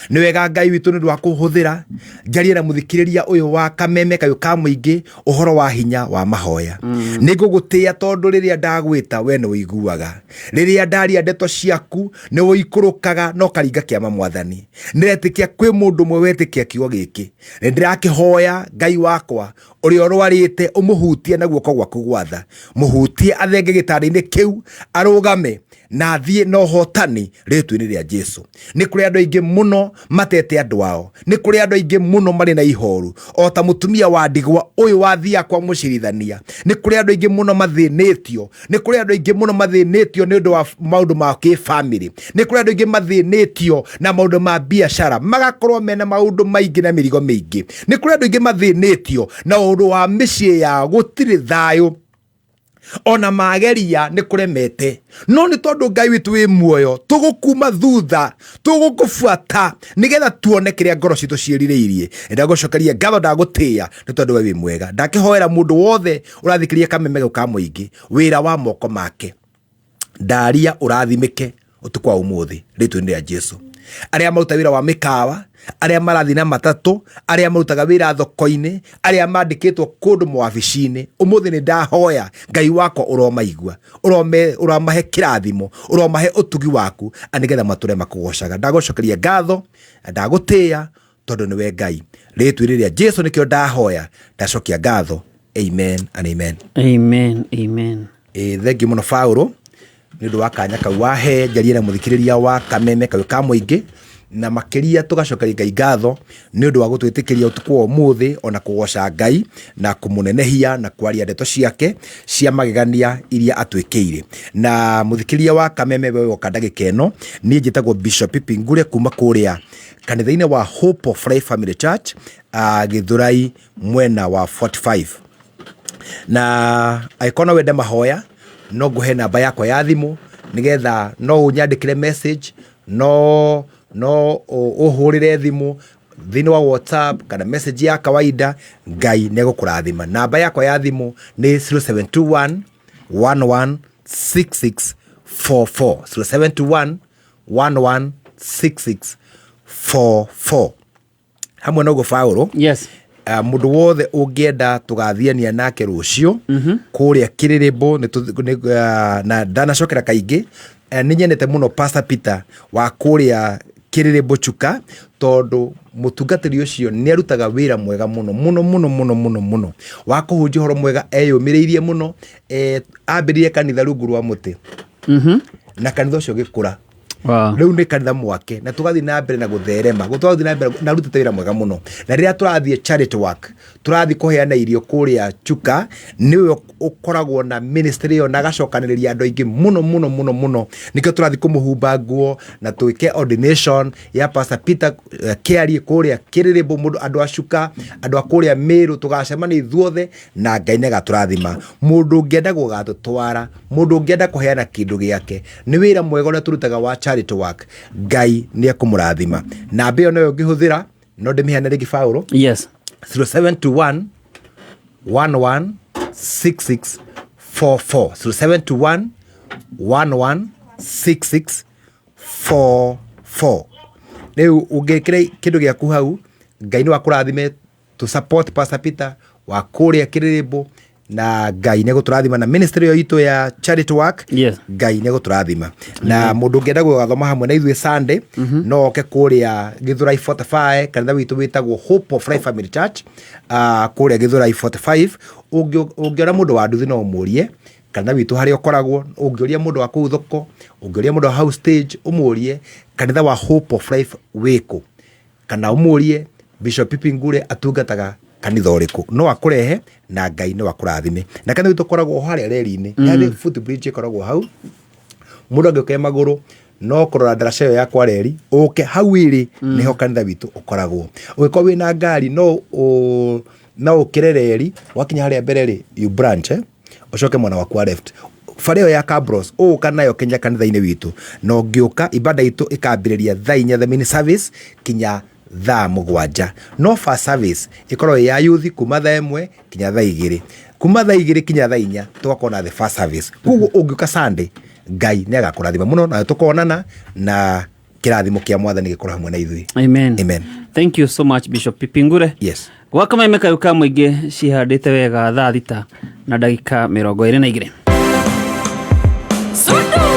Nĩ wega Ngai witũ nĩ ũndũ wa kũhũthĩra njarie na mũthikĩrĩria ũyũ wa Kameme Kayũ ka Mũingĩ ũhoro wa hinya wa mahoya. Nĩ ngũgũtĩĩa tondũ rĩrĩa ndagwĩta we nĩ ũiguaga, rĩrĩa ndaria ndeto ciaku nĩ ũikũrũkaga na ũkaringa kĩama. Mwathani, nĩretĩkia kwĩ mũndũ ũmwe wetĩkia kiugo gĩkĩ. Nĩ ndĩrakĩhoya Ngai wakwa, ũrĩa ũrwarĩte ũmũhutie na guoko gwaku gwatha, mũhutie athenge gĩtanda-inĩ kĩu, arũgame na athiĩ na ũhotani rĩtwa-inĩ rĩa Jesu. Nĩ kũrĩ andũ aingĩ mũno matete andũ ao, nĩ kũrĩ andũ aingĩ mũno marĩ na ihoru o ta mũtumia wa ndigwa ũyũ wathiaga kwa mũcirithania. Nĩ kũrĩ andũ aingĩ mũno mathĩnĩtio, nĩ kũrĩ andũ aingĩ mũno mathĩnĩtio nĩ ũndũ wa maũndũ ma kĩbamĩrĩ, nĩ kũrĩ andũ aingĩ mathĩnĩtio na maũndũ ma biacara, magakorwo mena maũndũ maingĩ na mĩrigo mĩingĩ. Nĩ kũrĩ andũ aingĩ mathĩnĩtio na ũndũ wa mĩciĩ yao, gũtirĩ thayũ, ona mageria nĩ kũremete. No nĩ tondũ Ngai witũ wĩ muoyo, tũgũkuma thutha, tũgũkũbuata nĩgetha tuone kĩrĩa ngoro citũ ciĩrirĩirie. Ndagũcokeria ngatho, ndagũtĩĩa nĩ tondũ we wĩ mwega. Ndakĩhoera mũndũ wothe ũrathikĩrĩria Kameme gau ka Mũingĩ, wĩra wa moko make, ndaria ũrathimĩke ũtukũ wa ũmũthĩ rĩtwa-inĩ rĩa Jesu. Arĩa maruta wĩra wa mĩkawa, arĩa marathiĩ na matatũ, arĩa marutaga wĩra thoko-inĩ, arĩa mandĩkĩtwo kũndũ mawabici-inĩ, ũmũthĩ nĩ ndahoya Ngai wakwa ũromaigua, ũromahe kĩrathimo, ũromahe ũtugi waku, nĩgetha matũre makũgocaga. Ndagũcokeria ngatho, ndagũtĩĩa tondũ nĩwe Ngai. Rĩtwa-inĩ rĩa Jesu nĩkĩo ndahoya, ndacokia ngatho. Amen and amen. Amen, amen. Thengiũ mũno Paũlũ nĩ ũndũ wa kanya kau wahe njarie na mũthikĩrĩria wa Kameme Kayũ ka Mũingĩ, na makĩria tũgacokeria Ngai ngatho nĩ ũndũ wa gũtwĩtĩkĩria ũtukũ wa ũmũthĩ ona kũgoca Ngai na kũmũnenehia na kwaria ndeto ciake cia magegania iria atwĩkĩire. Na mũthikĩrĩria wa Kameme, we woka ndagĩka ĩno, niĩ njĩtagwo Bishop Pipi Ngure kuma kũrĩa kanitha-inĩ wa Hope of Life Family Church, Gĩthũrai mwena wa 45. Na angĩkorwo no wende mahoya, no ngũhe namba yakwa ya thimũ nĩgetha no ũnyandĩkĩre message, no ũhũrĩre thimũ thĩinĩ wa WhatsApp kana message ya kawaida. Ngai nĩ egũkũrathima. Namba yakwa ya thimũ nĩ 0721 116644, 0721 116644. Hamwe na ũguo Paũlũ, yes, mũndũ wothe ũngĩenda tũgathiania nake rũciũ kũrĩa Kĩrĩrĩmbũ, na ndanacokera kaingĩ, nĩ nyendete mũno Pastor Peter wa kũrĩa Kĩrĩrĩmbũ Chuka, tondũ mũtungatĩri ũcio nĩ arutaga wĩra mwega mũno mũno mũno mũno mũno mũno wa kũhunjia ũhoro mwega, eyũmĩrĩirie mũno. Ambĩrĩrie kanitha rungu rwa mũtĩ, na kanitha ũcio ũgĩkũra. Wow. Rĩu nĩ kanitha mwake na tũgathiĩ na mbere na gũtherema, tũgathiĩ na mbere na arutĩte wĩra mwega mũno. Na rĩrĩa tũrathiĩ charity work, tũrathiĩ kũheana irio kũrĩa Chuka, nĩwe ũkoragwo na ministry ĩyo na agacokanĩrĩria andũ aingĩ mũno mũno mũno mũno. Nĩkĩo tũrathiĩ kũmũhumba nguo na twĩke ordination ya Pastor Peter Kĩarie kũrĩa Kĩrĩrĩmbũ, mũndũ andũ a Chuka, andũ a kũrĩa Meru, tũgacemania ithuothe na Ngai nĩ agatũrathima. Mũndũ ũngĩenda gũgatũtwara, mũndũ ũngĩenda kũheana kĩndũ gĩake, nĩ wĩra mwega ũrĩa tũrutaga wa charity work, Ngai nĩ ekũmũrathima. Namba ĩyo noyo ũngĩhũthĩra, no ndĩmĩheane rĩngĩ Paũlũ. Yes. 0721 11 66 44, 0721 11 66 44. Rĩu ũngĩkĩra kĩndũ gĩaku hau, Ngai no akũrathime. To support Pastor Peter wa kũrĩa Kĩrĩrĩmbũ, na Ngai nĩ gũtũrathima na ministry ĩyo itũ ya charity work. Ngai nĩ gũtũrathima. Na mũndũ ũngĩenda gũgathoma hamwe na ithuĩ Sunday, no oke kũrĩa Gĩthũrai 45, kanitha witũ wĩtagwo Hope of Life Family Church, kũrĩa Gĩthũrai 45. Ũngĩona mũndũ wa nduthi no ũmũrie kanitha witũ harĩa ũkoragwo. Ũngĩũria mũndũ wa kũu thoko, ũngĩũria mũndũ wa house stage, ũmũrie kanitha wa Hope of Life wĩkũ, kana ũmũrie Bishop Pipi Ngure atungataga kanitha ũrĩkũ, no akũrehe na Ngai no akũrathime. Na kanitha witũ ũkoragwo harĩa reri-inĩ, mm. Footbridge ĩkoragwo hau, mũndũ angĩũka magũrũ no kũrora ndaraca ĩyo ya kwa reri ũke hau ĩrĩ, nĩho kanitha witũ ũkoragwo. Ũngĩkorwo wĩna ngari, no ũkĩre reri, wakinya harĩa mbere rĩ, you branch, ũcoke mwena waku wa left, bara ĩyo ya Cabros ũgũka nayo kinya kanitha-inĩ witũ. Na ũngĩũka, ibada itũ ĩkambĩrĩria thaa 4, the main service, kinya thaa 7. No first service ĩkoragwo ĩ ya youth kuma thaa 1 kinya thaa 2. Kuma thaa 2 kinya thaa 4 tũgakorwo na the first service. Koguo ũngĩũka Sunday, Ngai nĩ agakũrathima mũno na tũkonana na kĩrathimo kĩa Mwathani gĩkorwo hamwe na ithuĩ. Amen. Amen. Thank you so much, Bishop Pipingure. Yes. Gwa Kameme Kayũ ka Mũingĩ cihandĩte wega thaa 6 na ndagĩka 22. Sudu.